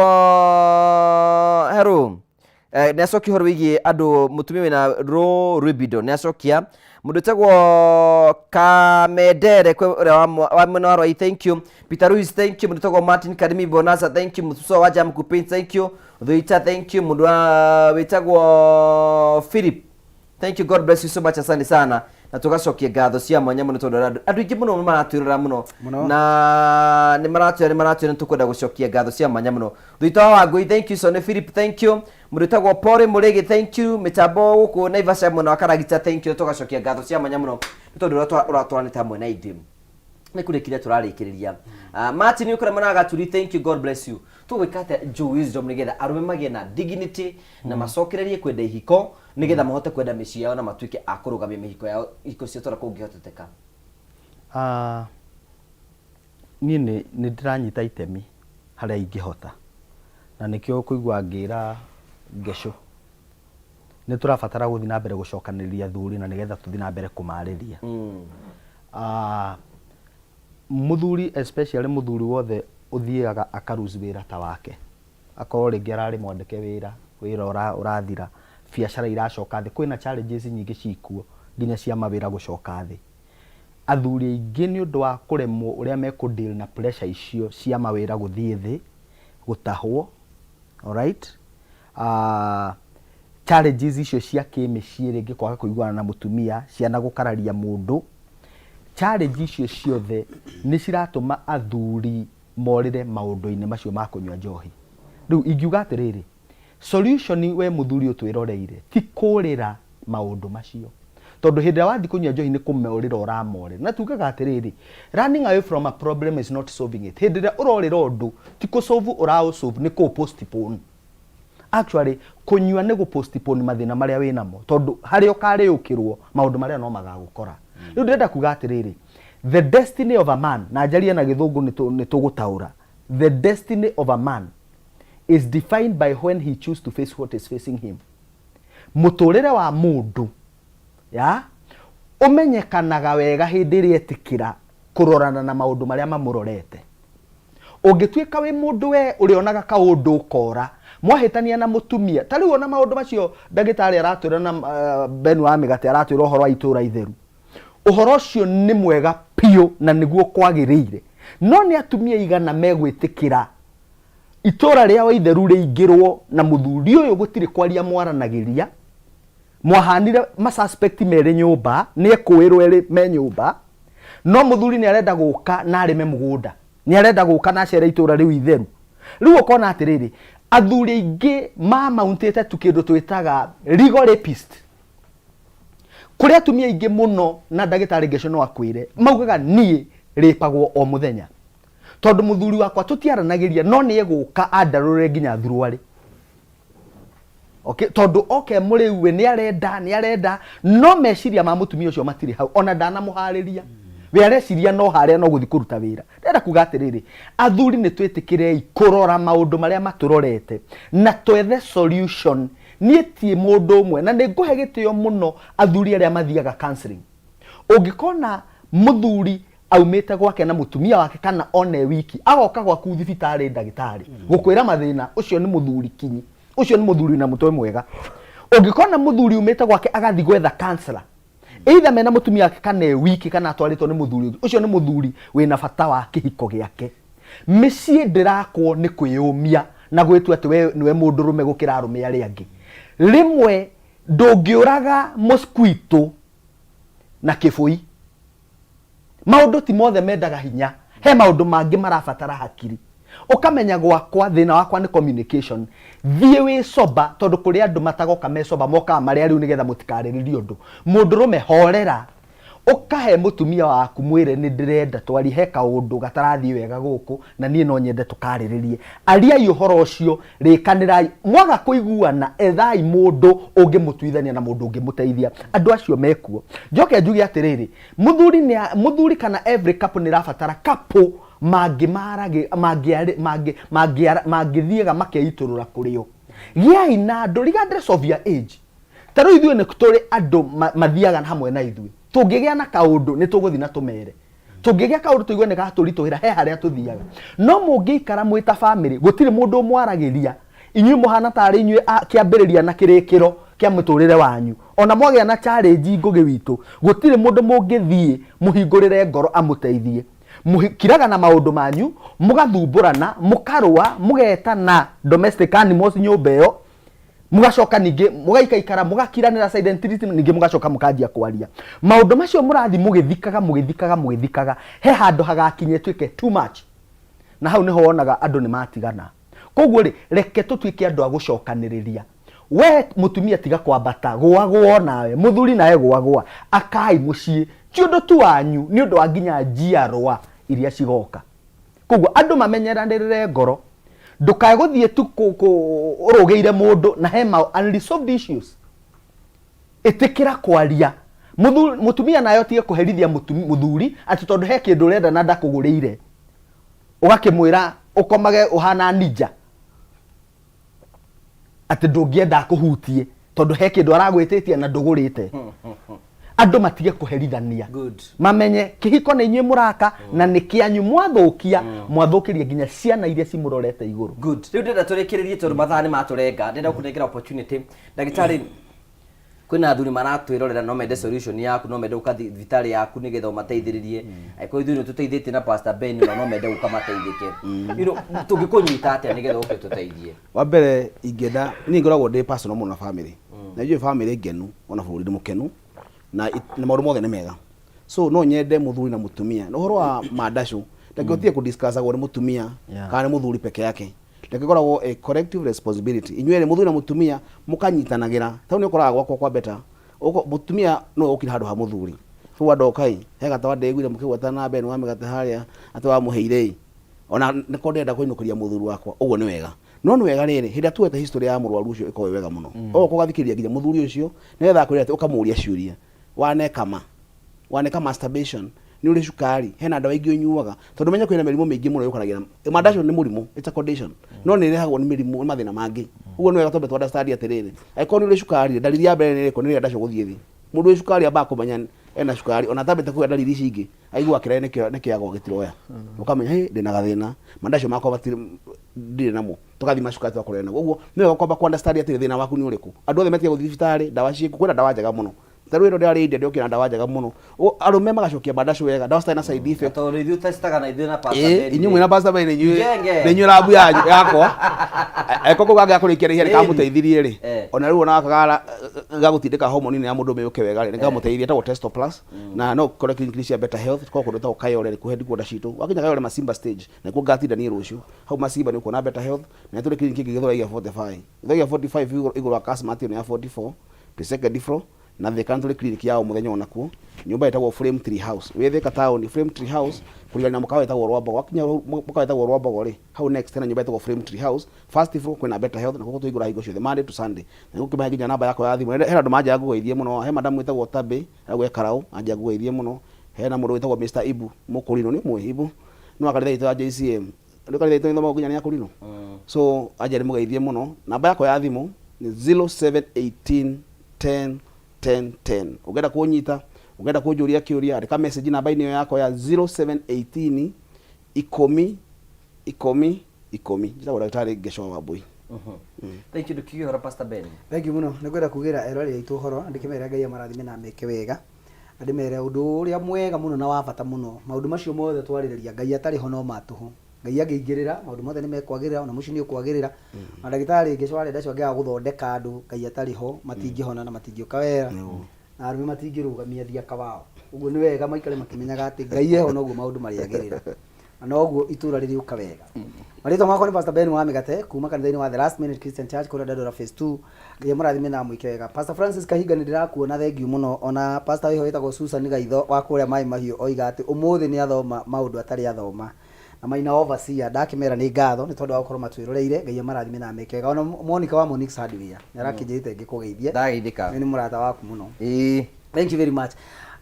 Hello nĩ acokia ũhoro wĩgiĩ andũ mũtumia wĩna low libido nĩ acokia. Mũndũ wĩtagwo Kamendere kwĩ ũrĩa wa mwena wa Rwai, thank you. Peter Ruiz, thank you. Mũndũ wĩtagwo Martin Karimi Bonasa, thank you. Mũtuso wa Jam Kupin, thank you. Thuita, thank you. Mũndũ wĩtagwo Philip, thank you, God bless you so much, asante sana. Na tũgacokia ngatho cia mwanya mũno tondũ andũ aingĩ mũno nĩ maratwĩrora mũno na nĩ maratwĩra nĩ maratwĩra nĩ tũkwenda gũcokia ngatho cia mwanya mũno. Thuita wa Wangũi, thank you. Sone Philip, thank you. Mũndũ wĩtagwo Paul Mũrĩgĩ, thank you. Mĩtambo gũkũ Naivasha mwena wa Karagita, thank you. Tũgacokia ngatho cia mwanya mũno nĩ tondũ ũrĩa ũratwaranĩte hamwe na ithuĩ nĩ kũrĩkĩria tũrarĩkĩrĩria. Martin ũkũrĩa mwena wa Gaturi, thank you, God bless you. Tũgwĩka atĩa Joe Wisdom nĩgetha arũme magĩe na dignity na macokererie kwenda ihiko nĩgetha mahote kwenda mĩciĩ yao na matuĩke a kũrũgamia mĩhiko yao ihiko ciao tũrĩa kũngĩhoteteka? Niĩ nĩ ndĩranyita itemi harĩa ingĩhota na nĩkĩo ũkũigua ngĩra Ngecũ nĩ tũrabatara gũthiĩ na mbere gũcokanĩrĩria athuri na nĩgetha tũthiĩ na mbere kũmarĩria. Mũthuri especially mũthuri wothe ũthiaga aka lose wĩra ta wake, akorwo rĩngĩ ararĩ mwandĩke wĩra, wĩra ũrathira, biacara iracoka thĩ, kwĩna challenges nyingĩ cikuo nginya cia mawĩra gũcoka thĩ. Athuri aingĩ nĩ ũndũ wa kũremwo ũrĩa mekũ deal na pressure icio cia mawĩra gũthiĩ thĩ, gũtahwo, alright, challenges icio cia kĩmĩciĩ rĩngĩ kwaga kũiguana na mũtumia, ciana gũkararia mũndũ, challenge icio ciothe nĩ ciratũma athuri morĩre maũndũ-inĩ macio ma kũnyua njohi. Rĩu ingiuga atĩrĩrĩ, solution we mũthuri ũtwĩroreire ti kũrĩra maũndũ macio, tondũ hĩndĩ ĩrĩa wathiĩ kũnyua njohi nĩ kũmorĩra ũramorĩra. Na tugaga atĩrĩrĩ, running away from a problem is not solving it. Hĩndĩ ĩrĩa ũrorĩra ũndũ ti kũ solve ũraũ solve, nĩ kũ postpone. Actually kũnyua nĩ gũ postpone mathĩna marĩa wĩnamo, tondũ harĩa ũkarĩũkĩrwo maũndũ marĩa no magagũkora. Rĩu ndĩrenda kuga atĩrĩrĩ, the destiny of a man, na njarie na gĩthũngũ nĩ tũgũtaũra, the destiny of a man is defined by when he choose to face what is facing him. Mũtũrĩre wa mũndũ ya ũmenyekanaga wega hĩndĩ ĩrĩa etĩkĩra kũrorana na maũndũ marĩa mamũrorete. Ũngĩtuĩka wĩ mũndũ we ũrĩonaga kaũndũ ũkora, mwahĩtania na mũtumia, ta rĩu ona maũndũ macio ndagĩtarĩ aratwĩra na Ben wa mĩgate aratwĩra ũhoro wa itũra itheru. Ũhoro ũcio nĩ mwega biũ na nĩguo kwagĩrĩire. No nĩ atumia aigana megwĩtĩkĩra itũra rĩao itheru rĩingĩrwo na mũthuri ũyũ gũtirĩ kwaria mwaranagĩria, mwahanire ma suspect merĩ nyũmba, nĩ ekũĩrwo erĩ me nyũmba, no mũthuri nĩ arenda gũka na arĩme mũgũnda, nĩ arenda gũka na acere itũra rĩu itheru. Rĩu ũkona atĩrĩrĩ, athuri aingĩ mamauntĩte tu kĩndũ twĩtaga legal rapist. Kũrĩ atumia aingĩ mũno na ndagĩtarĩ Ngeco no akwĩre, maugaga niĩ rĩpagwo o mũthenya. Tondũ mũthuri wakwa tũtiaranagĩria no nĩ egũka andarũrĩre nginya thuruarĩ. Okay, tondũ oke mũrĩu we nĩ arenda, nĩ arenda, no meciria ma mũtumia ũcio matirĩ hau, ona ndanamũharĩria. We areciria no harĩa no gũthiĩ kũruta wĩra. Ndĩrenda kuga atĩrĩrĩ, athuri nĩ twĩtĩkĩrei kũrora maũndũ marĩa matũrorete na twethe solution. Niĩ ti mũndũ ũmwe na nĩ ngũhe gĩtĩo mũno athuri arĩa mathiaga counseling. Ũngĩkona mũthuri aumĩte gwake na mũtumia wake kana one wiki agoka gwaku thibitarĩ ndagĩtarĩ gũkwĩra mathĩna, ũcio nĩ mũthuri kinyi, ũcio nĩ mũthuri na mũtwe mwega. Ũngĩkona mũthuri umĩte gwake agathiĩ gwetha counselor, either mena mũtumia wake kana e wiki kana atwarĩtwo nĩ mũthuri ũngĩ, ũcio nĩ mũthuri wĩna bata wa kĩhiko gĩake. Mĩciĩ ndĩrakwo nĩ kwĩyũmia na gwĩtua atĩ we nĩwe mũndũrũme gũkĩra arũme arĩa angĩ. Rĩmwe ndũngĩũraga mosquito na kĩbũi. Maũndũ ti mothe mendaga hinya, he maũndũ mangĩ marabatara hakiri. Ũkamenya gwakwa thĩna wakwa nĩ communication, thiĩ wĩ sober, tondũ kũrĩ andũ matagoka me sober, mokaga marĩ arĩu nĩgetha mũtikarĩrĩrie ũndũ. Mũndũrũme horera, Ũkahe mũtumia waku mwĩre nĩ ndĩrenda twarie he kaũndũ gatarathiĩ wega gũkũ na niĩ no nyende tũkarĩrĩrie. Ariai ũhoro ũcio, rĩkanĩrai. Mwaga kũiguana ethai mũndũ ũngĩmũtuithania na mũndũ ũngĩmũteithia. Andũ acio mekuo. Njoke njuge atĩrĩrĩ, mũthuri nĩ mũthuri kana every couple nĩ ĩrabatara couple mangĩmaragĩ mangĩarĩ mangĩ mangĩara mangĩthiaga makeitũrũra kũrĩ o. Gĩai na andũ regardless of your age. Ta rĩu ithuĩ nĩ tũrĩ andũ mathiaga hamwe na ithuĩ. Tũngĩgĩa na kaũndũ nĩ tũgũthiĩ na tũmere. Tũngĩgĩa kaũndũ tũigue nĩ gatũritũhĩra he harĩa tũthiaga. No mũngĩikara mwĩ ta bamĩrĩ gũtirĩ mũndũ ũmwaragĩria. Inyuĩ mũhana tarĩ inyuĩ a kĩambĩrĩria na kĩrĩkĩro kĩa mũtũrĩre wanyu. Ona mwagĩa na challenge Ngũgĩ witũ, gũtirĩ mũndũ mũngĩthiĩ mũhingũrĩre ngoro amũteithie. Mũkiraga na maũndũ manyu, mũgathumbũrana, mũkarũa, mũgetana domestic animals nyũmba ĩyo, mũgacoka ningĩ mũgaikaikara mũgakiranĩra silent treatment ningĩ mũgacoka mũkanjia kwaria maũndũ macio mũrathi mũgĩthikaga mũgĩthikaga mũgĩthikaga he handũ hagakinya ĩtuĩke too much na hau nĩho wonaga andũ nĩ matigana koguo rĩ reke tũtuĩke andũ a gũcokanĩrĩria we mũtumia tiga kwambata gũa gũa nawe mũthuri nawe gũa gũa akai mũciĩ ti ũndũ tu wanyu nĩ ũndũ wa nginya njiarwa iria cigoka Koguo andũ mamenyeranĩrĩre ngoro. Ndũkae gũthiĩ tu ũrũgĩire mũndũ na he ma unresolved issues. Ĩtĩkĩra kwaria. Mũtumia nawe ũtige kũherithia mũthuri atĩ tondũ he kĩndũ ũrenda na ndakũgũrĩire. Ũgakĩmwĩra ũkomage ũhana ninja. Atĩ ndũngĩenda akũhutie tondũ he kĩndũ aragwĩtĩtie na ndũgũrĩte. Andũ matige kũherithania. Mamenye kĩhiko nĩ inyuĩ mũraka na nĩ kĩanyu mwathũkia mwathũkĩria nginya ciana iria cimũrorete igũrũ. Good. Rĩu ndĩrenda tũrĩkĩrĩrie tondũ mathaa nĩ matũrenga. Ndĩrenda gũkũnengera opportunity. Ndagĩtarĩ, kwĩna athuri maratwĩrorera no mende solution yaku no mende gũka thibitarĩ yaku nĩgetha ũmateithĩrĩrie angĩkorwo ithuĩ nĩ tũteithĩtie na Pastor Ben no no mende gũka mateithĩke you know, tũngĩkũnyita atĩa nĩgetha ũke tũteithie wa mbere ingĩenda niĩ ngoragwo ndĩ personal mũno na family na njũĩ family ngenu ona bũrũri nĩ mũkenu na na maũndũ mothe nĩ mega so no nyende mũthuri na mũtumia na ũhoro wa mandacũ reke ũtige kũdiscussagwo nĩ mũtumia kana nĩ mũthuri peke yake reke ĩkoragwo a collective responsibility inyuĩ erĩ mũthuri na mũtumia mũkanyitanagĩra tondũ nĩ ũkoraga gwakwa kwa better mũtumia nĩwe ũkire handũ ha mũthuri rĩu andoka ĩ he gatawa ndĩguire mũkĩgwetana na Ben wa mĩgate harĩa atĩ wamũheire ĩ ona nĩko ndĩrenda kũinũkĩria mũthuri wakwa ũguo nĩ wega no nĩ wega rĩrĩ hĩndĩ ĩrĩa tuoete history ya mũrwaru ũcio ĩkorwo ĩ wega mũno ũgoka ũgathikĩrĩria nginya mũthuri ũcio nĩgetha akwĩre atĩ ũkamũria ciũria waneka ma waneka masturbation nĩ ũrĩ cukari hena ndawa ingĩ ũnyuaga tondũ menye kwĩna mĩrimũ mĩingĩ mũno yũkanagia na mandacio nĩ mũrimũ it's a condition no nĩ ĩrehagwo nĩ mĩrimũ nĩ mathĩna mangĩ ũguo nĩ wega twambe tũ understand atĩrĩrĩ angĩkorwo nĩ ũrĩ cukari ndariri ya mbere nĩ ĩrĩkũ nĩ rĩrĩa ndacio gũthiĩ thĩ mũndũ wĩ cukari ambaga kũmenya ena cukari ona atambĩte kũgĩa ndariri ici ingĩ aiguaga kĩrĩa nĩ kĩagwa gĩtiroya ũkamenya hĩ ndĩna gathĩna mandacio makwa matirĩ ndirĩ namo tũgathima cukari tũgakorwo naguo ũguo nĩ wega kwamba kũ understand atĩrĩ thĩna waku nĩ ũrĩkũ andũ othe metige gũthiĩ thibitarĩ ndawa ciĩkuo kwĩna ndawa njega mũno ta rĩu ĩno ndĩrarĩ India ndĩokire na ndawa njega mũno Ũguo arũme magacokia mandacu wega ndawa citarĩ na side effect tondũ ithuĩ testaga na ithuĩ na Pastor Ĩĩ, Ben inyuĩ mwĩna Pastor Ben inyuĩ Njenge. nĩ inyuĩ rabu yanyu yakwa angĩkorwo kau kangĩaga kũrĩkia rĩhia Ĩni. nĩkamũteithirie rĩ Eh. ona rĩu ona gaka gagũtindĩka homoni ya mũndũ ũme yũke wega rĩ nĩkamũteithia etagwo Testo Plus na no ũkore clinic cia Better Health korwo kũndũ gwĩtagwo Kayole nĩkuo headquarter citũ wakinya Kayole Masimba stage nĩkuo ngatinda niĩ rũciũ hau Masimba nĩ ũkuona Better Health na nĩtũrĩ clinic ĩngĩ Gĩthũrai ya 45 Gĩthũrai ya 45 igũrũ igũrũ wa Kasmart ĩno ya 44 twĩ second floor na Thika nĩtũrĩ clinic ya o mũthenya onakuo nyũmba ĩtagwo Flame Tree House wĩ Thika town Flame Tree House kũrigania na mũkawa wĩtagwo Rwambogo wakinya mũkawa wĩtagwo Rwambogo rĩ hau next hena nyũmba ĩtagwo Flame Tree House first floor kwĩna Better Health na kuo tũhingũraga hingo ciothe Monday to Sunday na nĩngũkĩmahe nginya namba yakwa ya thimũ hena andũ manjaga ngũgeithie mũno he madam wĩtagwo Tabby arauga e Karaũ anjaga ngũgeithie mũno hena mũndũ wĩtagwo Mr Ibu Mũkũrinũ nĩ ũmũĩ Ibu nĩ wa kanitha itũ ya JCM nĩ kanitha itũ nĩthomagwo nginya nĩ akũrinũ so anja nĩmũgeithie mũno namba yakwa ya thimũ nĩ 0718 10 10 10 ũngĩenda kũnyita ũngĩenda kũnjũria kĩũria andĩka message namba-inĩ ĩyo yakwa ya 0718 ikũmi ikũmi ikũmi njĩtagwo ndagĩtarĩ Ngecwa Wambui Thank you ndũkiuge ũhoro Pastor Ben. Thank you mũno nĩ ngwenda kugĩra eroreri aitũ ũhoro na ndĩkĩmere Ngai amarathime na ameke wega na ndĩmere ũndũ ũrĩa mwega mũno na wa bata mũno maũndũ macio mothe twarĩrĩria Ngai atarĩ ho no ma tũhũ Ngai angĩingĩrĩra maũndũ mothe nĩ mekwagĩrĩra ona mũciĩ nĩ ũkwagĩrĩra na ndagĩtarĩ Ngecwa arenda acio angĩaga gũthondeka andũ Ngai atarĩ ho matingĩhona na matingĩũka wega na arũme matingĩrũgamia thiaka wao ũguo nĩ wega maikare makĩmenyaga atĩ Ngai eho noguo maũndũ marĩagĩrĩra na noguo itũra rĩrĩũka wega. Marĩtwa makwa nĩ Pastor Ben wa Mĩgate kuma kanitha-inĩ wa The Last Minute Christian Church kũrĩa Dandora Phase 2. Ngai amũrathime na amwĩke wega. Pastor Francis Kahinga nĩ ndĩrakuona thengiũ mũno ona pastor wĩho wĩtagwo Susan Gaitho wa kũrĩa Maĩ Mahiũ oiga atĩ ũmũthĩ nĩ athoma maũndũ atarĩ athoma. Na Maina Overseer ndakĩmera nĩ ngatho nĩ tondũ wa gũkorwo matwĩroreire. Ngai amarathime na ameke wega. Ona Monica wa Monix Hardware nĩ arakĩnjĩrĩte ngĩkũgeithie. Ndageithĩka. Nĩ mũrata waku mũno. Ĩĩ. Thank you very much.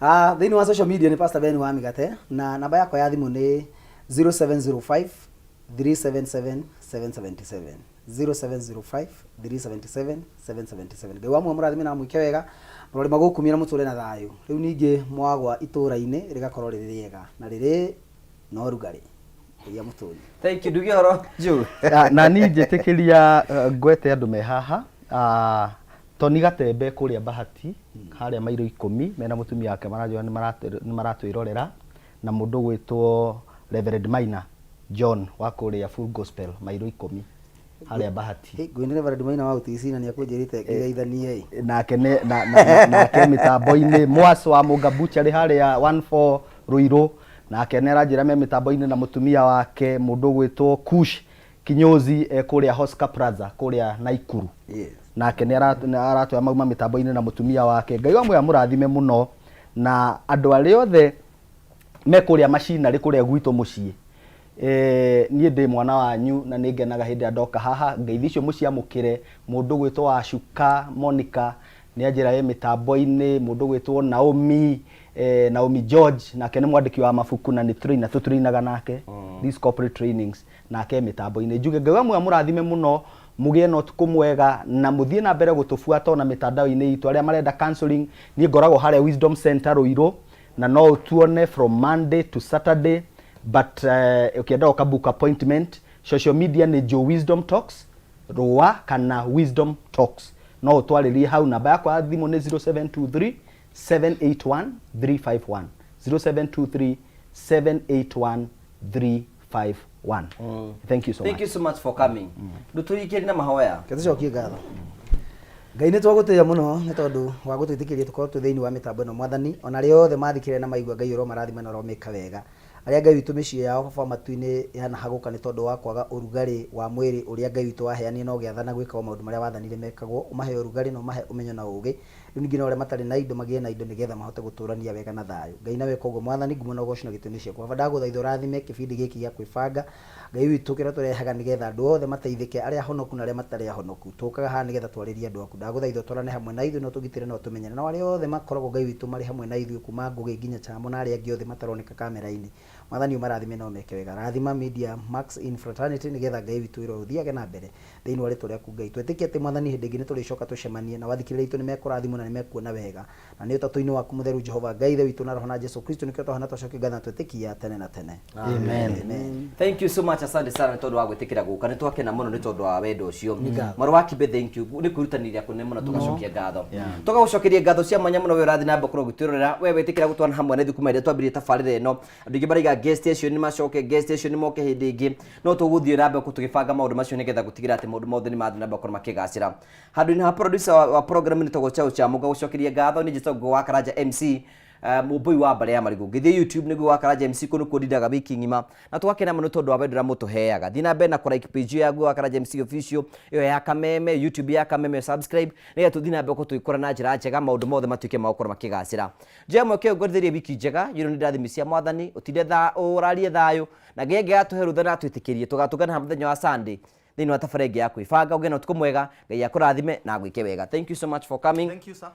Ah, thĩinĩ wa social media nĩ Pastor Ben wa Mĩgate na namba yakwa ya thimũ nĩ 0705 377 777 0705 377 777. Ngai wa muoyo mũrathime na amwĩke wega mũrore magũkumia na mũtũre na thayũ. Rĩu ningĩ mwagwa itũra-inĩ rĩgakorwo rĩrĩ rĩega na rĩrĩ na ũrugarĩ. Ngai amũtũrie. Thank you. Nduge ũhoro Joe. Ah, na niĩ njĩtĩkĩria ngwete andũ me haha. Ah, Tony Gatembe kũrĩa Bahati harĩa mairo 10 mena mũtumia wake maranjĩra nĩ maratwĩrorera na mũndũ ũgwĩtwo Reverend Maina John wa kũrĩa Full Gospel mairo 10 harĩa Bahati. Hey, ngwĩ nĩ Reverend Maina wa UTC na nĩ akũnjĩrĩte ngĩgeithanie ĩ. Nake nĩ na, na, na, nake mĩtambo-inĩ Mwas wa Mũnga Butchery harĩa 14 Ruiru nake nĩ aranjĩra me mĩtambo-inĩ na mũtumia wake mũndũ ũgwĩtwo Kush Kinyozi e kũrĩa Hoscar Plaza kũrĩa Naikuru. Yes. Nake nĩ aratwĩra mauma mĩtambo-inĩ na mũtumia wake. Ngai wa muoyo amũrathime mũno na andũ arĩa othe me kũrĩa macinarĩ kũrĩa gwitũ mũciĩ. Niĩ ndĩ mwana wanyu na nĩ ngenaga hĩndĩ ĩrĩa ndoka haha. Ngeithi icio mũciamũkĩre. Mũndũ ũgwĩtwo Wacuka Monica nĩ anjĩra e mĩtambo-inĩ, mũndũ ũgwĩtwo Naomi, Naomi George nake nĩ mwandĩki wa mabuku na nĩ trainer tũtrainaga nake these corporate trainings nake e mĩtambo-inĩ. Njuge Ngai wa muoyo amũrathime mũno, mũgĩe na ũtukũ mwega na mũthiĩ na mbere gũtũbuata ona mĩtandao-inĩ itũ. Arĩa marenda counseling, niĩ ngoragwo harĩa Wisdom Center Ruiru na no ũtuone from Monday to Saturday, but ũkĩenda ũka book appointment. Social media nĩ Joe Wisdom Talks Rũa kana Wisdom Talks, no ũtwarĩrie hau. Namba yakwa ya thimũ nĩ 0723 781 351, 0723 781 351. Thank you so Thank much. you so much for coming. Ndũtũrĩkĩrie na mahoya. Reke tũcokie ngatho. Ngai nĩ twagũtĩĩa mũno nĩ tondũ wa gũtwĩtĩkĩria tũkorwo twĩ thĩinĩ wa mĩtambo ĩno Mwathani. Ona arĩa othe mathikĩrĩria na maigua Ngai ũromarathima na ũromeka wega. Arĩa Ngai witũ mĩciĩ yao baba wa matu-inĩ yanahagũka nĩ tondũ wa kwaga ũrugarĩ wa mwĩrĩ ũrĩa Ngai witũ waheanire na ũgĩathana gwĩkagwo maũndũ marĩa wathanire mekagwo. Ũmahe ũrugarĩ na ũmahe ũmenyo na ũũgĩ. Rĩu ningĩ no arĩa matarĩ na indo magĩe na indo nĩgetha mahote gũtũrania wega na thayũ. Ngai na weka ũguo Mwathani, ngumo na ũgoci na gĩtĩo nĩ ciaku. Baba ndagũthaitha ũrathime kĩbindi gĩkĩ gĩa kwĩbanga, Ngai witũ kĩrĩa tũrehaga nĩgetha andũ othe mateithĩke, arĩa ahonoku na arĩa matarĩ ahonoku. Tũkaga haha nĩgetha twarĩrie andũ aku. Ndagũthaitha ũtwarane hamwe na ithuĩ na ũtũgitĩre na ũtũmenyere. Nao arĩa othe makoragwo Ngai witũ marĩ hamwe na ithuĩ kuma Ngũgĩ nginya Chamo na arĩa angĩ othe mataroneka kamera-inĩ. Mwathani ũmarathime na ũmeke wega. Rathima Media Max in Fraternity nĩgetha Ngai witũ wĩra ũyũ ũthiage na mbere. Thĩinĩ wa rĩtwa rĩaku Ngai. Twetĩkia atĩ Mwathani hĩndĩ ĩngĩ nĩtũrĩcoka tũcemanie, nao athikĩrĩria aitũ nĩmekũrathimwo na nĩmekuona wega. Na nĩ ũtatũ-inĩ waku mũtheru Jehova Ngai, Ithe witũ na Roho na Jesu Kristo nĩkĩo twahana twacokia ngatho na twetĩkia tene na tene. Amen. Amen. Thank you so much, asante sana nĩ tondũ wa gwĩtĩkĩra gũka. Nĩ twakena mũno nĩ tondũ wa wendo ũcio. Nĩ ngatho. Mwarĩ wa Kibe, thank you nĩ kwĩrutanĩria kũnene mũno, tũgacokia ngatho. Tũgagũcokeria ngatho cia mwanya mũno we ũrathiĩ na mbere gũkorwo ũgĩtwĩrorera, we wetĩkĩra gũtwana hamwe na ithuĩ kuma rĩrĩa twambirie tabarĩra ĩno. Andũ aingĩ maraiga guest acio nĩ macoke, guest acio nĩ moke hĩndĩ ĩngĩ, no tũgũthiĩ na mbere tũgĩbanga maũndũ macio nĩgetha gũtigĩrĩra atĩ maũndũ mothe nĩ mathiĩ na mbere gũkorwo makĩgacĩra. Handũ-inĩ ha producer wa program nĩ tagwo Chao cha Mũga gũcokeria ngatho nĩ njĩtagwo wa Karanja MC, mũmbũi wa mbarĩ ya marigũ. Ngĩthiĩ YouTube nĩguo wa Karanja MC kũu nĩkuo ndindaga wiki ng'ima na tũgakena mũno tondũ wa wendo ũrĩa mũtũheaga. Thiĩ na mbere na kũ like page ya Nguo wa Karanja MC official ĩyo ya Kameme, YouTube ya Kameme subscribe nĩgetha tũthiĩ na mbere gũkorwo tũgĩkũra na njĩra njega, maũndũ mothe matuĩke ma gũkorwo makĩgacĩra. Njoe mweke ũyũ ngwendithĩrie wiki njega, yũrwo nĩ ndathimi cia Mwathani, ũtinde ũrarie thayũ, na Ngai angĩgatũhe rũtha na atwĩtĩkĩrie, tũgatũngana haha mũthenya wa Sunday thĩinĩ wa tabarĩra ĩngĩ ya kwĩbanga. Ũgĩe na ũtukũ mwega, Ngai akũrathime na agwĩke wega. Thank you so much for coming. Thank you, sir.